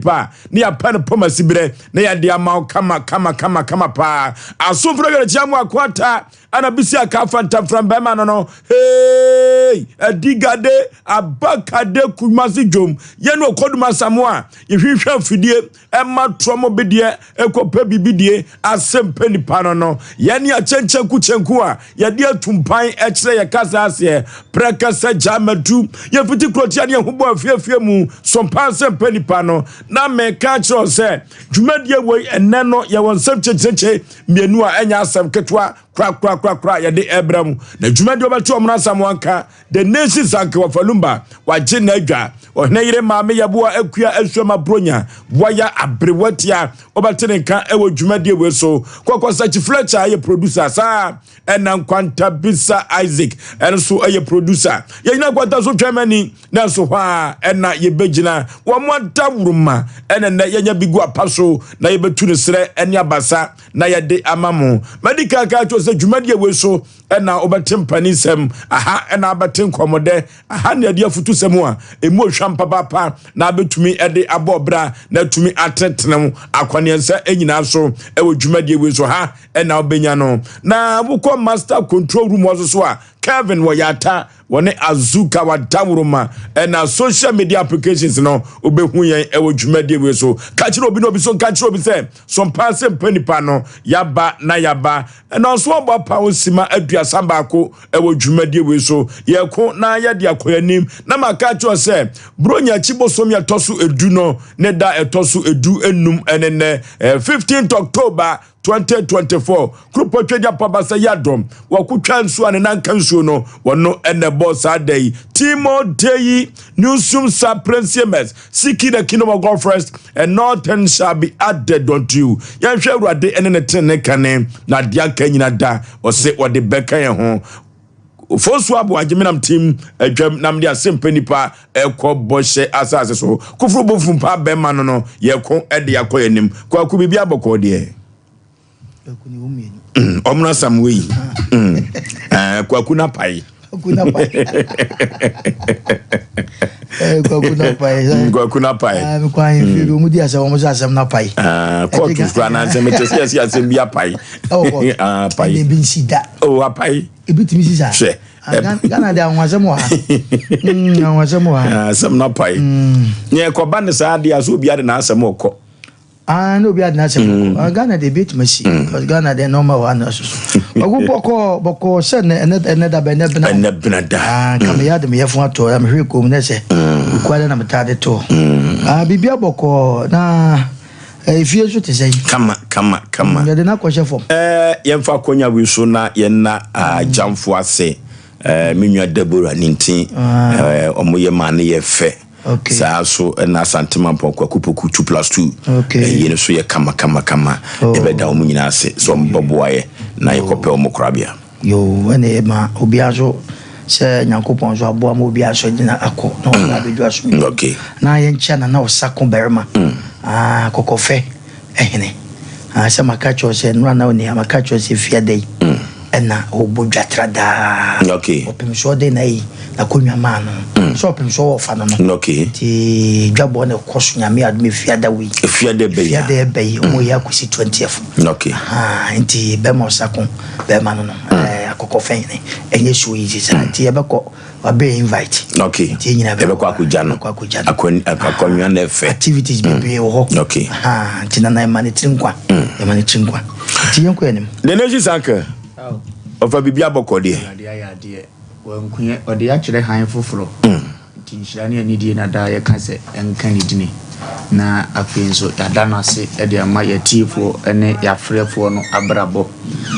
Pa ne yɛapɛ no pɔm asiberɛ na yɛde ama wo kama kama kama kama paa. Asomfo no yɛrekyia mu akoata ana bisi aka afa ntamfram bɛrima no no hey adigade abakade Kumasi dwom yɛne ɔkɔdum asamo a yɛhwehwɛ afidie ɛma torɔ mo bedeɛ ɛkɔpɛ biribi die asɛmpɛ nipa no no yɛne akyɛnkyɛnku kyɛnku a yɛde atumpan kyerɛ yɛ kasa aseɛ prɛkɛsɛ gyamadu yɛfiti kurotia ne yɛho bɔ afiefie mu sompa nsɛmpa nipa no na meka kyerɛ sɛ dwumadie wei ɛnɛ no yɛwɔ nsɛm kyekyekye mmienu a ɛnyɛ asɛm ketewa korakorakorakora yɛde ɛbrɛ mu na dwumadie wɔbɛto ɔmo asɛm wanka the nation sanke wɔfalumba wagye n'adwa ɔhene yere maame yɛboa akua asuama bronya waya aberewatia wɔbɛte ne nka ɛwɔ dwumadie wei so. Kɔkɔ Sakyi Fletcher yɛ producer, saa ɛna Nkwanta Bisa Isaac ɛno nso ɛyɛ producer. Yɛgyina nkwanta so twɛn mani na nso hɔ a ɛna yɛbɛgyina wɔn mo adaworoma ɛna nnɛ yɛnya bi gu apa so na yɛbɛtu ne serɛ ɛne abasa na yɛde ama mo. Madi kaka kyerɛ sɛ dwumadie wei so ɛna wobɛte mpani nsɛm aha, ɛna abɛte nkɔmmɔdɛ aha, ne yɛde afutu sɛm a ɛmu ohwam papaapa na abɛtumi ɛde abɔ ɔbra na atumi atenetene wo akwaneɛnsa nyinaa so ɛwɔ dwumadie wei so ha ɛna wobɛnya no. Na wokɔ master control room hɔ so so a, Kevin wɔ yɛata wɔne Azuka wadaworoma ɛna social media applications no wobɛhu yɛn ɛwɔ dwumadie wei so. Ka kyerɛ obi na obi so nka kyerɛ obi sɛ sompa sɛ mpa nipa no yaba na yaba ɛna nso ɔbɔ apa wo sima 31 ɛwɔ dwumadie wei so. Yɛko na yɛde akɔ anim na maka kyerɛ sɛ Buronya akyi bosom yɛtɔ so 10 no ne da ɛtɔ so 15 ɛne nnɛ 15th October 2024. Kuropɔ twagya paba sɛ yɛadɔm wɔkotwa nsuo a ne nanka nsuo no wɔno ɛnɛ bɔ saa da yi. Timotei newsum saprensimes, seek the kingdom of God first and nothing shall be added unto you. Yɛnhwɛ Awurade ɛne ne tene kane na adeɛ aka nyina da ɔse wɔde bɛka yɛn ho. Fosu aboagye menam tim adwam nam de asɛmpa nipa ɛkɔ bɔhyɛ asase so koforo bofum pa bɛma no no yɛko ɛde akɔ yɛn anim. Kwaku, biribi abɔkɔ deɛ ɔmono asam wei Kwaku na pae. Kwaku na pae. Kwaku na pae. Kwaku na pae. Mekɔ ahemfie bi, ɔmu di asɛm, ɔmo sɛ asɛm na pae. Kɔɔto kura na nsɛm ɛkyɛ sɛ yɛsi asɛm bi apae. Ɛwɔ kɔɔto. Apae. Ɛna ebi nsi da. O apae. Ebi tumi si saa. Hwɛ. Ghana de, ahoasɛm wɔ ha. Ahoasɛm wɔ ha. Asɛm na pae. Nyɛ kɔba ne saa adeɛ a so obi ade n'asɛm ɔkɔ. Ah, na obi ade n'asɛm kɔ. Ghana de, ebi etumi si. Because Ghana de, nɔɔma wɔ ha na soso. Ɔgo bɔkɔ bɔkɔ sɛ ɛnɛ ɛnɛ da bɛ ɛnɛ bena. Ɛnɛ bena da. Ah, nka meyɛ ade meyɛ fo ato ya mehwɛ kom ne sɛ okua de na metaa de to. Ah, biribi abɔkɔ na efie nso te sɛ yi. Kama kama kama. Yɛde no akɔhyɛ fam. Yɛmfa akɔnya wei so na yɛnna agyamfo ase. Me nua Deborah ne nti ɔmo yɛ maa ne yɛ fɛ. Saa so ɛna Asantema Mpɔn Kwaku Poku 2+2. Ɛyie no so yɛ kama kama kama. Yɛbɛda wɔn nyinaa ase sɛ ɔmo bɛboa yɛ na yɛkɔpɛ wɔn korabea. Yo, ɛna ɛma obiara nso sɛ Nyankopɔn nso aboa ma obiara nso gyina akɔ na ɔba abɛdu asom. Na yɛnkyia Nana Ɔsako barima. Ah, kɔkɔfɛ ɛhene. Ah, sɛ maka kyerɛ sɛ nnora na ɔni maka kyerɛ sɛ fiada yi ɛna ɔbɔ dwatra daa. Ɔpem so ɔde na yi n'akonnwa maa no. Sɛ ɔpem so ɔwɔ fa no no. Nti dwabɔ na ɛkɔ so Nyame adom fiada wei. Fiada bɛyi. Fiada ɛbɛ yi ɔmo yɛ akɔsi 20th. Aha, nti bɛrima Ɔsako bɛrima no no akɔkɔfɛ hene ɛnyɛ so easy saa nti yɛbɛkɔ wabɛ invite. Nti yɛn nyinaa yɛbɛkɔ akɔgya no. Yɛbɛkɔ akɔgya no. Akonnwa no ɛfɛ. Activities bebree wɔ hɔ. Aha, nti Nana ɛma ne tiri nkwa. Ɛma ne tiri nkwa. Nti yɛn kɔ anim. The nation sanka ɔfa biribi abɔkɔ deɛ. Awurade ayɛ adeɛ, wankuɛ ɔde akyerɛ han foforɔ. Nti nhyira ne anidie na daa yɛka sɛ ɛnka ne dini. Na afei nso yɛada no ase de ama yɛatiefoɔ ne yɛafrɛfoɔ no abrabɔ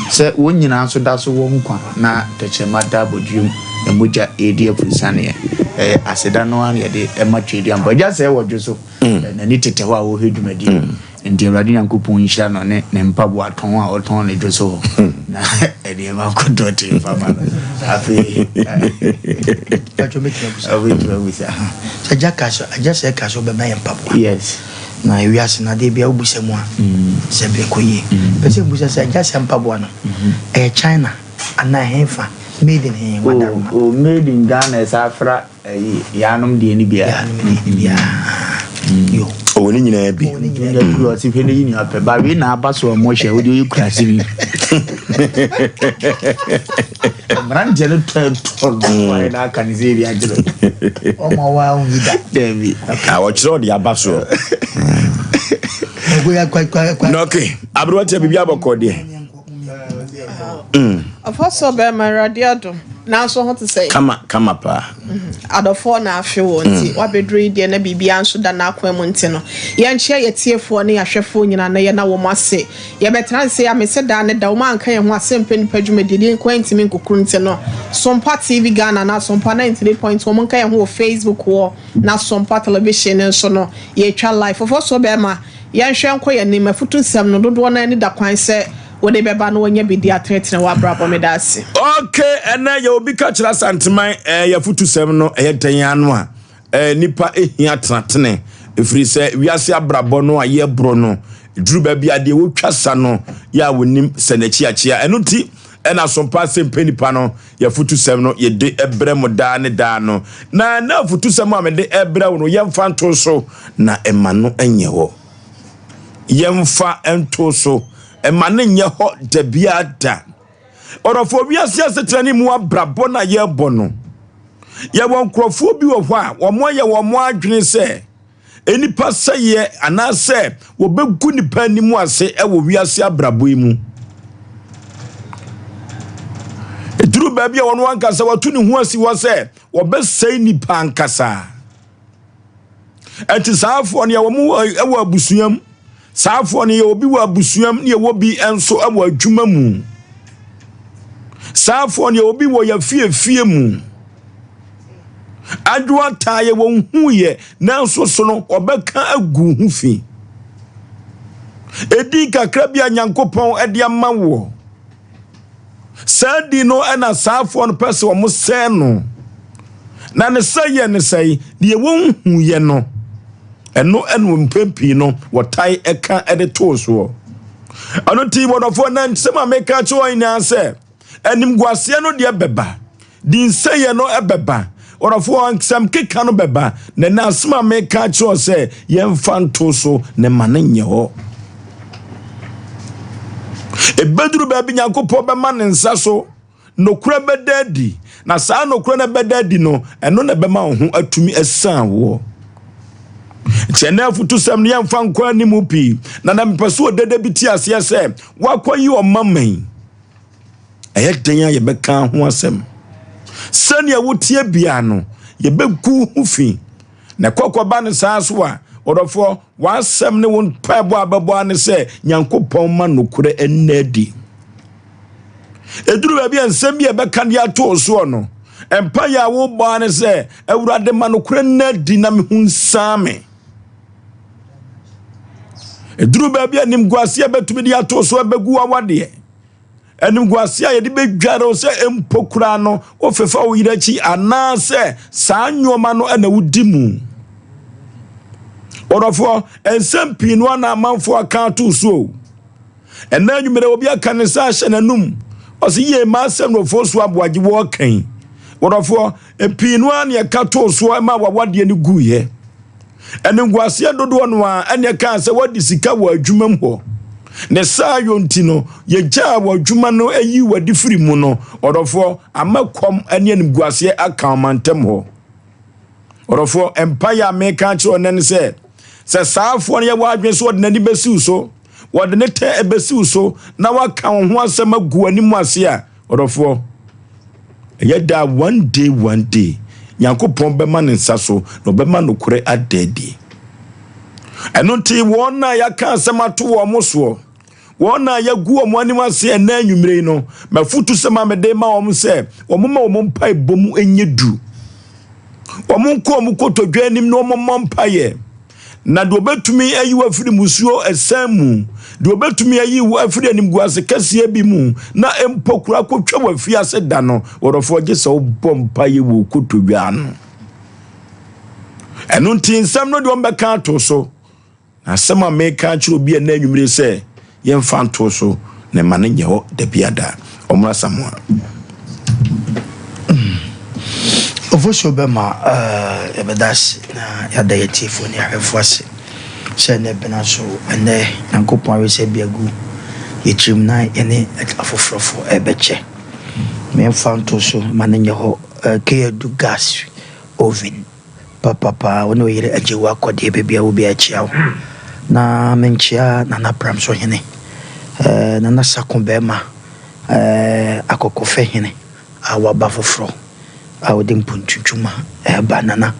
sɛ wɔn nyinaa nso da so wɔ nkwa na tɛkyerɛma da abɔdwiem na mogya ɛredi afurusaneɛ. Ɛyɛ aseda no ara na yɛde ɛma Tweaduampɔ. Agya sɛ wɔ dwo so n'ani tetɛ hɔ a wɔhwɛ dwumadie. Nti Awurade Nyankopɔn nhyira no ne ne mpaboa tɔn a ɔtɔn ne dwo so hɔ na nneɛma nkɔtɔ te mfama no. Afei Patro, mɛtumi abusa. Wobɛtumi abusa. Sɛ agya ka so, agya sɛ ka so bɛma yɛ mpaboa. Yes. Na ewiase no adeɛ bia wobusa mu a sɛ bere kɔ yie. Pɛ sɛ mbusa sɛ agya sɛ mpaboa no ɛyɛ China anaa ɛhefa, made in he, wadaroma? Oh, made in Ghana, ɛsɛ afra ɛyi yaanom deɛ ni biara. Yaanom deɛ ni biara. Yo. Ɔwɔ ne nyinaa bi. Ɔwɔ ne nyinaa bi. Kuro ɔsi hwɛ ne yi nea ɔpɛ ba wei na aba so ɔmo hyɛ wode oyi kura se bi. Mmeranteɛ no tɔ tɔ no wɔyɛ na aka ne sɛ ebi akyerɛ. Ɔmo wa ɔnyi da. Dabi. A ɔkyerɛ ɔde aba soɔ. Ɔgo ya kwa kwa kwa. Na okay, aberewa tia biribi abɔkɔ deɛ. Ɔfa so bɛrima Awurade adom nanso ho te sɛ Kama kama paa. Adɔfoɔ na afe wɔ nti wabɛduru yi deɛ na biribiara nso da n'akwan mu nti no yɛnkyerɛ yɛtiefoɔ ne yɛahwɛfoɔ nyinaa na yɛna wɔn ase. Yɛbɛtena ase a mese daa ne da wɔn anka yɛn ho asɛm nipa dwumadie deɛ nkwan ntumi nkukuru nti no Sompa TV Ghana na Sompa 93.1 wɔn nka yɛn ho wɔ Facebook wɔ na Sompa Television nso no yɛtwa live. Fofoɔ so bɛrima yɛnhwɛ nkɔ yɛn anim afutu nsɛm no dodoɔ no ani da kwan sɛ wɔde bɛba no wɔnyɛ bi di atenetene wɔ abrabɔ meda ase. Okay, ɛnɛ yɛ obi ka kyerɛ Asanteman yɛfotu sɛm no ɛyɛ dɛn ano a nipa ehia tenatene ɛfiri sɛ wiase abrabɔ no a yɛborɔ no duru baabi a deɛ wotwa sa no yɛ a wɔnim sɛ n'akyiakyia ɛno nti ɛna Sompa asɛmpɛ nipa no yɛfotu sɛm no yɛde ɛbrɛ mo daa ne daa no na na afotu sɛm a mede ɛbrɛ wo no yɛmfa nto so na ɛma no nyɛ hɔ. Yɛmfa nto so ɛma no nyɛ hɔ da biara da. Ɔdɔfoɔ wiase asetena ne mu abrabɔ no a yɛrebɔ no, yɛwɔ nkurɔfoɔ bi wɔ hɔ a wɔn ayɛ wɔn adwene sɛ nnipa sɛeɛ anaasɛ wɔbɛgu nnipa anim ase wɔ wiase abrabɔ yi mu. Ɛduru baabi a wɔn ankasa wɔatu ne ho asi hɔ sɛ wɔbɛsɛe nnipa ankasa. Ɛnti saa afoɔ no yɛwɔ mu wɔ abusua mu. Saa afoɔ no yɛwɔ bi wɔ abusua mu ne yɛwɔ bi nso wɔ adwuma mu. Saa afoɔ no yɛwɔ bi wɔ yɛfiefie mu. Adwoa taa yɛ wɔn hu yɛ nanso so no wɔbɛka agu ho fi. Edin kakra bi a Nyankopɔn de ama woɔ. Saa di no ɛna saa afoɔ no pɛ sɛ wɔn sɛɛ no. Na ne sɛ yɛ ne sɛe deɛ wɔn hu yɛ no. Ɛno ɛna mpɛn pii no wɔtae ɛka ɛde too soɔ. Ɛno nti wɔdɔfoɔ na nsɛm a meka kyerɛ wɔn nyinaa sɛ animguaseɛ no deɛ bɛba, dinsɛeɛ no ɛbɛba, wɔdɔfoɔ nsɛm keka no bɛba, na ɛna asɛm a meka kyerɛ wɔn sɛ yɛmfa nto so na ma no nyɛ hɔ. Ebeduru baabi Nyankopɔn bɛma ne nsa so, nokorɛ bɛda adi, na saa nokorɛ no bɛda adi no, ɛno na ɛbɛma wo ho atumi asiane woɔ. Nti ɛnɛ afutusɛm no yɛmfa nkɔ anim pii, na na mepɛ so ɔdede bi te aseɛ sɛ wakɔyi ɔmama yi. Ɛyɛ den a yɛbɛka ho asɛm. Sɛnea wotie bia no, yɛbɛgu ho fi. Na kɔkɔba no saa so a, ɔdɔfoɔ, w'asɛm ne wo mpaebɔ a bɛbɔ ne sɛ Nyankopɔn ma nokorɛ ɛnna adi. Ɛduru baabi a nsɛm bi a ɛbɛka de ato soɔ no, mpaeɛ a wobɔ ne sɛ Awurade ma nokorɛ nna adi na me ho nsaa me. Ɛduru baabi a nimguaseɛ bɛtumi de ato so ɛbɛgu awadeɛ. Animguaseɛ a yɛde bɛdware wo sɛ mpo koraa no wofefa wo yere akyi anaasɛ saa nneɛma no na wodi mu. Ɔdɔfoɔ, nsɛm pii no ana amanfoɔ aka ato so o. Ɛnna anwummerɛ obi aka ne nsa ahyɛ n'anum. Ɔse yie ma asɛm no ɔfoɔ so aboagye wɔɔkan. Ɔdɔfoɔ, pii no ara na ɛka too soɔ ma wawadeɛ no guiɛ. Animguaseɛ dodoɔ no ara ɛne ɛkaa sɛ wɔde sika wɔ adwuma mu hɔ. Ne saa yɔ nti no, yɛgyaa wɔ adwuma no ayi wɔde firi mu no, ɔdɔfoɔ, ama kɔm ne animguaseɛ aka ɔmantam hɔ. Ɔdɔfoɔ, mpaeɛ a meka akyerɛ ɔnɛ ne sɛ, sɛ saafoɔ no yɛ w'adwene so wɔde n'ani bɛsiw so, wɔde ne tɛ ɛbɛsiw so, na waka wo ho asɛm agu anim ase a, ɔdɔfoɔ, ɛyɛ da one day one day, Nyankopɔn bɛma ne nsa so na ɔbɛma nokorɛ ada adi. Ɛno nti wɔn a yɛaka asɛm ato wɔn soɔ, wɔn a yɛagu wɔn anim ase ɛnɛ anwummere yi no, mafotu sɛm a mede ma wɔn sɛ wɔn ma wɔn mpaebɔ mu nyɛ du. Wɔn nkɔ wɔn kotodwe anim na wɔn mmɔ mpaeɛ. Na deɛ ɔbɛtumi ayi wo afiri musuo ɛsɛn mu, deɛ ɔbɛtumi ayi wo afiri animguase kɛseɛ bi mu, na mpo kura kɔtwa wo afiase da no, wɔdɔfoɔ gye sɛ wobɔ mpaeɛ wɔ kotodwe ano. Ɛno nti nsɛm no deɛ ɔmbɛka ato so. Na asɛm a meka akyerɛ obi a ɛnɛ anwummere sɛ yɛmfa nto so na ɛma no nyɛ hɔ da biada. Ɔmmra Samoa. Ofosuo bɛma yɛbɛda ase na yɛada yɛtiefoɔ ne ahwɛfoɔ ase. Sɛ ɛnnɛ bena so ɛnnɛ Nyankopɔn aresɛ bi agu yɛ tirim na yɛne afoforɔfoɔ ɛrebɛkyɛ. Memfa nto so ma no nyɛ hɔ Keyadu gas oven papapaa wo ne wo yere agye wo akɔdeɛ baabi a wɔ biara kyia wo. Na menkyea Nana Pramso hene, Nana Sako bɛɛma, Akɔkɔfɛ hene a waba foforɔ a ɔde mpontudwuma ɛreba. Nana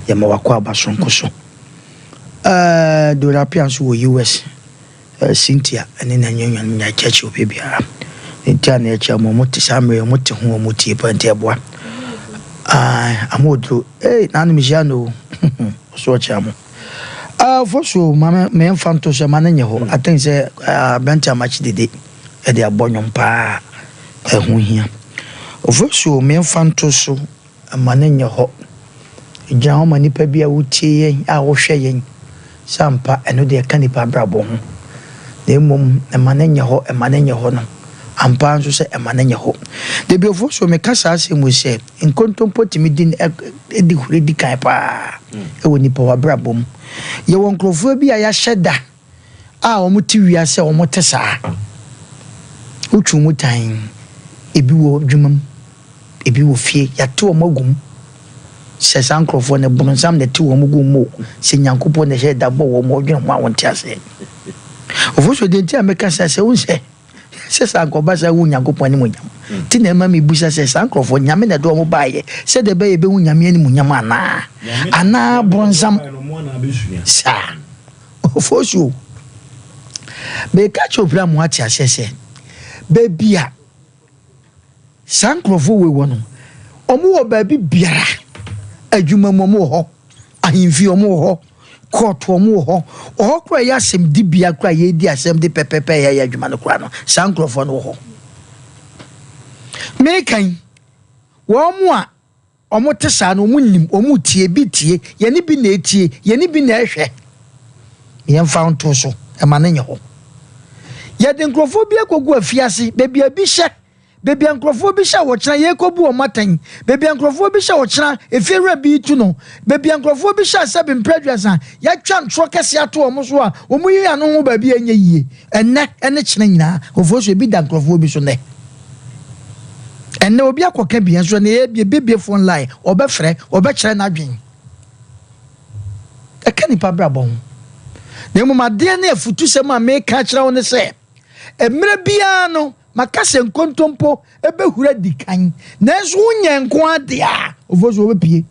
yɛma w'akwaaba sononko so. Eh, Dora Appiah nso wɔ US. Eh, Cynthia ne n'anuanuanom nyinaa kyerɛkyerɛ obi biara. Nti a na ɛkyɛ wɔn, wɔn te saa mmerɛ wɔn te ho wɔn tie pa nti ɛboa. Ah, ama oduro. Hey, naanu mehyia no o. Ɔso ɔkyɛ mo. Ah, fosuo, ma me me mfa nto so ma no nyɛ hɔ. I think sɛ aberante amakye dede ɛde abɔ nnwom paa. Ɛho hia. Ofosuo, me mfa nto so Mma no nyɛ hɔ. Gyina hɔ ma nnipa bi a wotie yɛn, a wohwɛ yɛn, sɛ ampa ɛno deɛ ɛka nnipa abrabɔ ho. Na mmom mma no nyɛ hɔ, mma no nyɛ hɔ no, ampa ara nso sɛ mma no nyɛ hɔ. Dabiofo so meka saa asɛm yi sɛ, nkontompo tumi di di huri di kan paa wɔ nnipa abrabɔ mu. Yɛwɔ nkurɔfoɔ bi a yɛahyɛ da a wɔte wiase a wɔte saa. Wotwe wɔn tan, ebi wɔ adwuma mu, ebi wɔ fie, yɛate wɔn agu mu. Sɛ saa nkurɔfoɔ no, boronsam na ɛte wɔn gu mu o, sɛ Nyankopɔn na ɛhyɛ da bɔ wɔn, ɔdwene ho a wɔnte aseɛ. Ofosuo, deɛ nti a meka sɛ, sɛ wohu sɛ Sɛ saa anka ɔba saa hu Nyankopɔn animuonyam. Nti na ɛma mebisa sɛ, saa nkurɔfoɔ, Nyame na ɛde wɔn baeɛ sɛdeɛ ɛbɛyɛ yɛbɛhu Nyame animuonyam anaa? Anaa bronsam? Saa. Ofosuo, meka kyerɛ obi a mo ate aseɛ sɛ, baabi a saa nkurɔfoɔ wei wɔ no, wɔn wɔ baabi biara, adwuma mu wɔn wɔ hɔ, ahemfie wɔn wɔ hɔ, Kɔɔto wɔn wɔ hɔ. Wɔ hɔ koraa ɛyɛ asɛmdibea koraa yɛredi asɛm de pɛpɛpɛ yɛyɛ adwuma no koraa no, saa nkurɔfoɔ no wɔ hɔ. Meka yi, wɔn a wɔte saa no, wɔn nim, wɔn tie, bi tie, yɛne bi na etie, yɛne bi na ɛhwɛ. Yɛmfa nto so, ɛma no nyɛ hɔ. Yɛde nkurɔfoɔ bi akɔgu afiase, baabi a bi hyɛ. Baabi a nkurɔfoɔ bi hyɛ a wɔkyena yɛrekɔbu wɔn atɛn, baabi a nkurɔfoɔ bi hyɛ a wɔkyena efiewura bi retu no, baabi a nkurɔfoɔ bi hyɛ a sɛbe mprɛ aduasa yɛatwa ntorɔ kɛseɛ ato wɔn so a wɔyi ano ho baabi a ɛnyɛ yie. Ɛnnɛ ne kyena nyinaa, ofoɔ so ebi da nkurɔfoɔ bi so nnɛ. Ɛnnɛ obi akɔka bi nso ɛnnɛ yɛbɛbie phone line, ɔbɛfrɛ, ɔbɛkyerɛ n'adwene. Ɛka nipa abrabɔ ho. Na mmom adeɛ ne afutusɛm a meka akyerɛ wo ne sɛ, mmerɛ biara no, Maka sɛ nkontompo bɛhuru adi kan, nanso wonyɛ nko ara deɛ a, ofosuo bɛpue.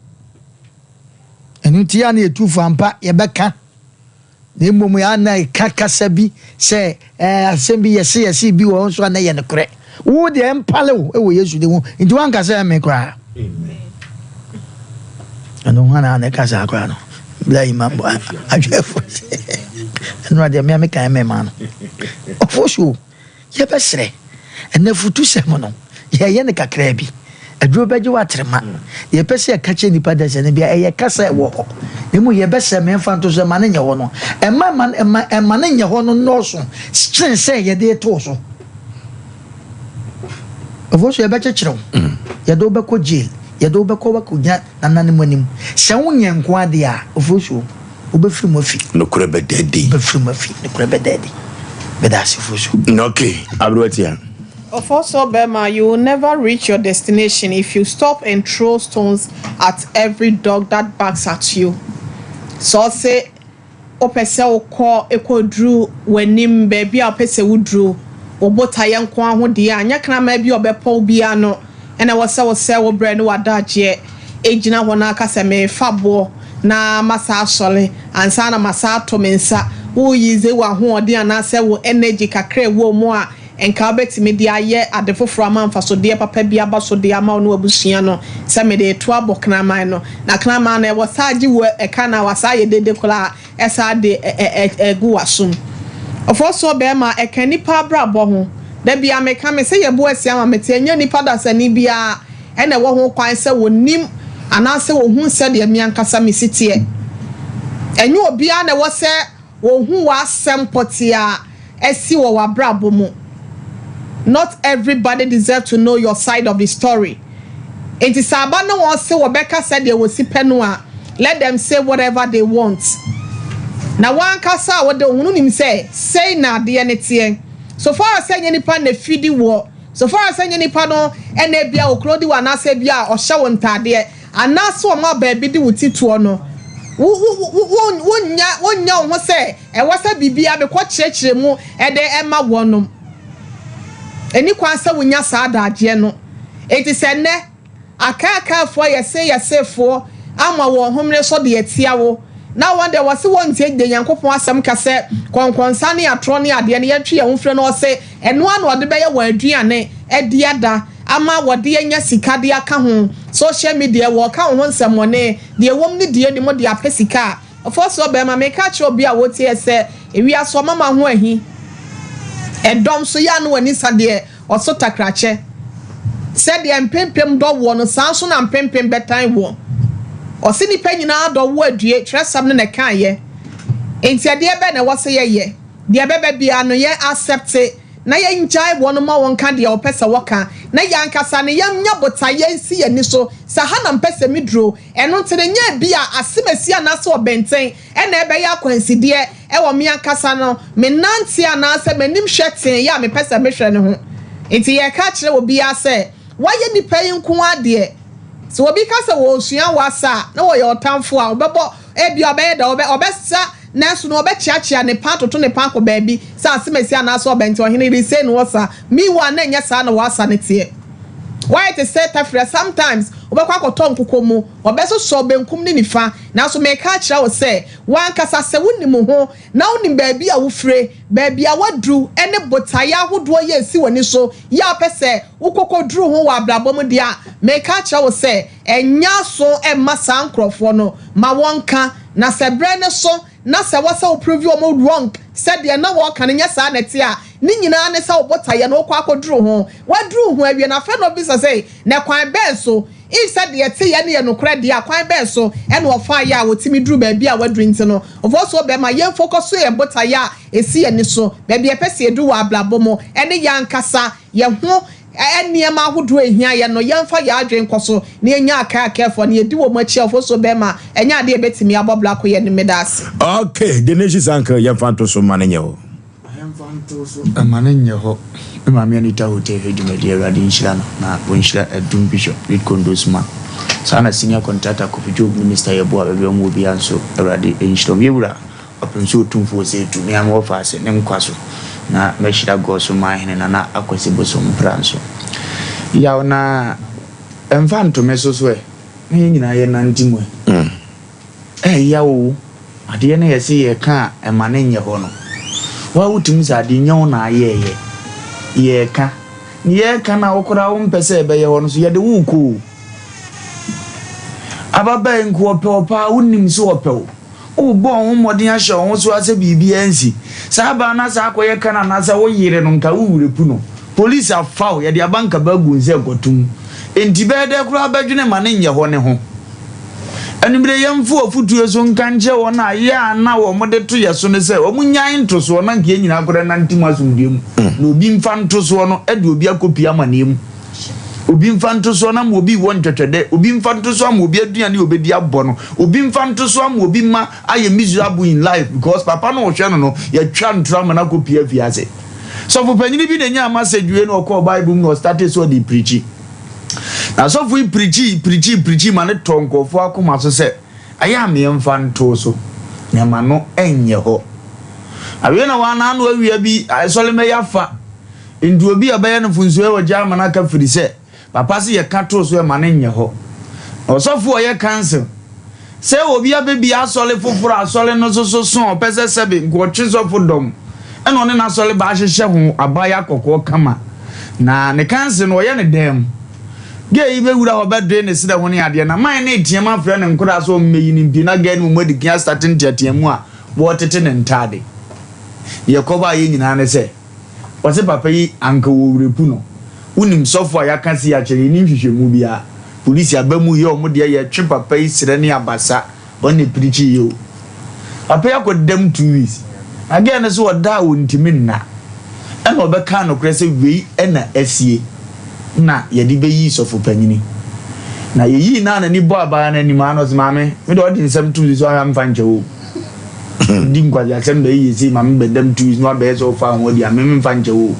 Ɛno nti yɛ a na yɛtu fo ampa, yɛbɛka. Na mmom yɛ a na yɛka kasa bi sɛ ɛɛ asɛm bi yɛse yɛse bi wɔ hɔ nso a na ɛyɛ nokorɛ. Wo deɛ ɛmpale wo wɔ Yesu din ho, nti woanka sɛ ɛme koraa. Ɛno hwan na ɛka saa koraa no? Bla yi ma adwɛfo. Ɛno adeɛ mmea meka ɛmɛ ma no. Ofosuo. Yɛbɛsrɛ, ɛnnɛ afutusɛm no, yɛyɛ no kakraa bi. Aduro bɛgye wo atrema. Deɛ yɛpɛ sɛ yɛka kyerɛ nnipa dasani biara, ɛyɛ kasa a ɛwɔ hɔ. Na mmom yɛbɛsrɛ ma yɛmfa nto so, ɛmma no nyɛ hɔ no. Ɛmma ɛmma ɛmma ɛmma no nyɛ hɔ no nnɔɔso kyɛn sɛ yɛde reto wo so. Ɛfo so yɛbɛkyekyere wo. Yɛde wo bɛkɔ jail. Yɛde wo bɛkɔ wakɔgyina nananom anim. Sɛ wonyɛ nko ara deɛ a, Ofosuo, wobɛfiri mu afi. Nokorɛ bɛda adi. Wobɛfiri mu afi. Nokorɛ bɛda adi. Meda ase, Ofosuo. Ok, Aberewa Tia. Ofosuo Bɛma, you will never reach your destination if you stop and throw stones at every dog that barks at you. Sɛ ɔse Wopɛ sɛ wokɔ kɔduru w'anim baabi a wopɛ sɛ woduru, wo botaeɛ nko ara ho deɛ a, nyɛ kraman bi a ɔbɛpɔ wo biara no na ɛwɔ sɛ wosɛe wo berɛ ne w'adagyeɛ gyina hɔ na aka sɛ merefa boɔ na masan asɔre ansa na masan ato me nsa. Woreuse w'ahoɔden anaasɛ wo energy kakra a ɛwɔ mu a nka wobɛtumi de ayɛ ade foforɔ ama mfasodeɛ papa bi aba so de ama wo ne w'abusua no sɛ mede reto abɔ kraman no. Na kraman no, ɛwɔ saa gye wo ɛka na wasan ayɛ dede koraa ɛsan de ɛgu w'asom. Ɔfɔsoɔ bɛɛma, ɛka nnipa abrabɔ ho. Da biara meka, mese yɛbo asia ma mete, ɛnyɛ nnipa dasani biara ɛna ɛwɔ ho kwan sɛ wɔnim anaasɛ wɔhu sɛdeɛ me ankasa mesi teɛ. Ɛnyɛ obiara na ɛwɔ sɛ Wɔhu w'asɛm pɔtee a asi wɔ w'abrabɔ mu. Not everybody deserve to know your side of the story. Nti sɛ aba ne wɔn se wɔbɛka sɛdeɛ wɔsi pɛ no a, let them say whatever they want. Na w'ankasa a wode wo ho no nim sɛ sei na adeɛ no teɛ. So far as sɛ ɛnyɛ nipa na ɛfidi woɔ, so far as sɛ ɛnyɛ nipa no na ebia ɔclothe wo anaasɛ ebia ɔhyɛ wo ntaadeɛ, anaasɛ ɔma baabi de wo ti toɔ no, wo, wo, wo, wo, wonnya, wonnya wo ho sɛ ɛwɔ sɛ biribiara mekɔ kyerɛkyerɛ mu de ma wɔnom. Ɛnni kwan sɛ wonya saa adagyeɛ no. Enti sɛ nnɛ, Akaakaafoɔ yɛse yɛsefoɔ ama wɔn homene so de atia wo, na wɔn deɛ wɔse wɔntie deɛ Nyankopɔn asɛm ka sɛ kɔnkɔnsa ne atorɔ ne adeɛ no yɛntwe yɛn ho mfiri no ɔse ɛno ara na ɔde bɛyɛ wɔn aduane adi ada ama wɔde anya sika de aka ho social media wɔka wo ho nsɛmmɔne deɛ ɛwom ne deɛ ɛnni mu de apɛ sika a Ɔfɔsoɔ bɛɛma, meka akyerɛ obi a woteɛ sɛ, ewiase ɔmama ho ahi, ɛdɔm so yɛ a na w'ani sa deɛ ɔso takrakyɛ. Sɛdeɛ mpempem dɔ woɔ no, saa nso na mpempem bɛtan woɔ. Ɔse nnipa nyinaa dɔ wo adue, twerɛsɛm no na ɛkaeɛ. Enti ɛdeɛ bɛn na ɛwɔ sɛ yɛyɛ? Deɛ ɛbɛba biara no yɛn accept na yɛngyae wɔn ma wɔnka deɛ wɔpɛ sɛ wɔka, na yɛn ankasa no yɛnya botaeɛ nsi yɛn ani so sɛ ha na mpɛ sɛ meduro. Ɛno nti no, nyɛ ebia asemasi anaasɛ ɔbɛnten na ɛbɛyɛ akwansideɛ wɔ me ankasa no me nanteɛ anaasɛ m'anim hwɛ teeyɛ a mepɛ sɛ mehwɛ no ho. Enti yɛreka akyerɛ obiara sɛ, woayɛ nnipa yi nko ara deɛ. Sɛ obi ka sɛ ɔresua wo asa a, na ɔyɛ ɔtamfo a, ɔbɛbɔ, ebia ɔbɛyɛ dɛ, ɔbɛ, ɔbɛsa, nanso no ɔbɛkyeakyea ne paa atoto ne paa akɔ baabi sɛ asemasi anaasɛ ɔbɛnten, ɔhene yere sei na ɔsa. Meanwhile, na ɛnyɛ saa na w'asa no teɛ. Woayɛ te sɛ tafra, sometimes wobɛkɔ akɔtɔ nkokɔ mu, wɔbɛsosɔ benkum ne nifa, nanso mereka akyerɛ wo sɛ, w'ankasa sɛ wonim wo ho na wonim baabi a wofire, baabi a woaduru ne botaeɛ ahodoɔ yi a ɛsi w'ani so yi a wopɛ sɛ wokɔkɔduru ho wɔ abrabɔ mu deɛ a, mereka akyerɛ wo sɛ, nyɛ aso mma saa nkorɔfoɔ no, ma wɔnka, na sɛ berɛ no so na sɛ ɛwɔ sɛ wo prove wɔn wrong sɛ deɛ na wɔreka no nyɛ saa na ɛte a, ne nyinaa ne sɛ wo botaeɛ no wokɔ akɔduru ho. Woaduru ho awie no, afei na wobisa sɛ, na kwan bɛn so? If sɛ deɛ ɛteeɛ no yɛ nokorɛ deɛ a, kwan bɛn so na wɔfaeɛ a wɔtumi duruu baabi a wɔaduru nti no? Mfomsoɔ bɛn ma yɛn focus yɛn botaeɛ a ɛsi yɛn ani so, baabi a yɛpɛ sɛ yɛduru wɔ abrabɔ mu, ne yɛn ankasa yɛn ho nneɛma ahodoɔ a ɛhia yɛn no, yɛmfa yɛn adwene nkɔ so na yɛnya akaakaefoɔ na yɛdi wɔn akyi a, mfomsoɔ bɛn ma ɛnyɛ adeɛ a yɛbɛtumi abɔ bra akɔ yɛn anim. Meda ase. Okay, the nation's uncle, yɛmfa nto so mma no nyɛ hɔ. Yɛmfa nto so mma no nyɛ hɔ. Me maame Anita Hotel hwɛ dwumadie Awurade nhyira no na ɔnhyira Adum Bishop Reed Kondosuma saa na Senior Contractor Kofi Job Minister Yeboah baabi a wɔwɔ biara nso Awurade nhyira wɔn Yɛwura Ɔpem sɛ Otumfoɔ Osei Tu me a mewɔ faase ne nkwa so na mɛhyira Goso Manhene Nana Akwasi Bosom Mpra nso Yaw na ɛmfa nto me so so ɛ na yɛn nyinaa yɛnante mu ɛ. Ɛyɛ oo, adeɛ no yɛse yɛka a ɛma no nyɛ hɔ no, wo a wotumi sɛ adeɛ nyɛ wo na ayɛɛyɛ, yɛka, ne yɛka no a wo koraa wompɛ sɛ ɛbɛyɛ hɔ no so yɛde wo rekɔ oo. Ababaa yi nka ɔpɛ wo paa, wonim sɛ ɔpɛ wo, wobɔ wo ho mmɔden ahyɛ wo ho so ara sɛ biribiara nsi. Saa abaa no asan akɔyɛ kan anaasɛ wo yere no nka wo werɛ pu no, police afa wo, yɛde abankaba agu wo nsa ɛkɔtom. Enti bɛyɛ dɛ koraa bɛdwene ma no nyɛ hɔ ne ho. Anwummere yɛmfa afotu so nka nkyerɛ wɔn a yɛ a na wɔde to yɛ so no sɛ wɔnnyae ntosoɔ na anka yɛn nyinaa koraa nnante mu asomdwoeɛ mu. Na obi mfa ntosoɔ no de obi akɔpue amaneɛ mu. Obi mfa ntosoɔ no ama obi wɔ ntwɛtwɛdɛ. Obi mfa ntosoɔ ama obi aduane a obɛdi abɔ no. Obi mfa ntosoɔ ama obi mma ayɛ miserable in life because papa no ɔhwɛ no no yɛatwa ntorɔ ama no akɔpue afiase. Sɔfo panyini bi na ɛnyaa message wei na ɔkɔɔ Bible mu na ɔstartee sɛ ɔde preachi. Na asɔfo yi pirikyii, pirikyii, pirikyii ma no tɔɔ nkurɔfoɔ akoma so sɛ, Ɛyɛ a meɛmfa ntoo so, na ɛma no nyɛ hɔ. Awiei na wɔn ano awia bi sɔre mɛyɛ afa. Nti obi a ɔbɛyɛ no mfonsoɛ wɔ German aka firi sɛ, papa se yɛka too so ɛma no nyɛ hɔ. Na ɔsɔfo a ɔyɛ council Sɛ obi abɛbie asɔre foforɔ a asɔre no so so a ɔpɛ sɛ sɛbe nka ɔtwe sɔfo dɔm ɛna ɔne n'asɔre ba ahyehyɛ ho abaya kɔkɔɔ kama na ne kanse no ɔyɛ ne dan mu. Gay yi bɛwura hɔ bɛdoe ne serɛ ho ne adeɛ na man no reteam afrɛ ne nkoraa sɛ ɔmmɛyi no mpie na gay no mmom adi kan astate nteateamu a wɔretete ne ntaade. Deɛ ɛkɔbaeɛ nyinaa ne sɛ. Ɔse papa yi anka wɔ werɛ pu no. Wonim sɔfo a yɛaka sei akyerɛ no yɛnni nhwehwɛmu biara. Polisi aba mu yɛ ɔmo deɛ yɛtwe papa yi serɛ ne abasa ɔno na ɛpirikyi yɛ o. Papa yi akɔ dam 2 weeks na girl no so ɔda a ɔntimi nna ɛna ɔbɛkaa nokorɛ sɛ wei ɛna asie na yɛde bɛyii sɔfo panyini na yɛyii no a n'ani bɔ abaa no anim a na ɔse maame me deɛ ɔde nsɛm to me so ahwɛ a memfa nkyɛ wo o. Di nkwaseasɛm bɛyɛ yie sei ma me bɛdam 2 weeks na wabɛyɛ sɛ wofa ho adi a me memfa nkyɛ wo o.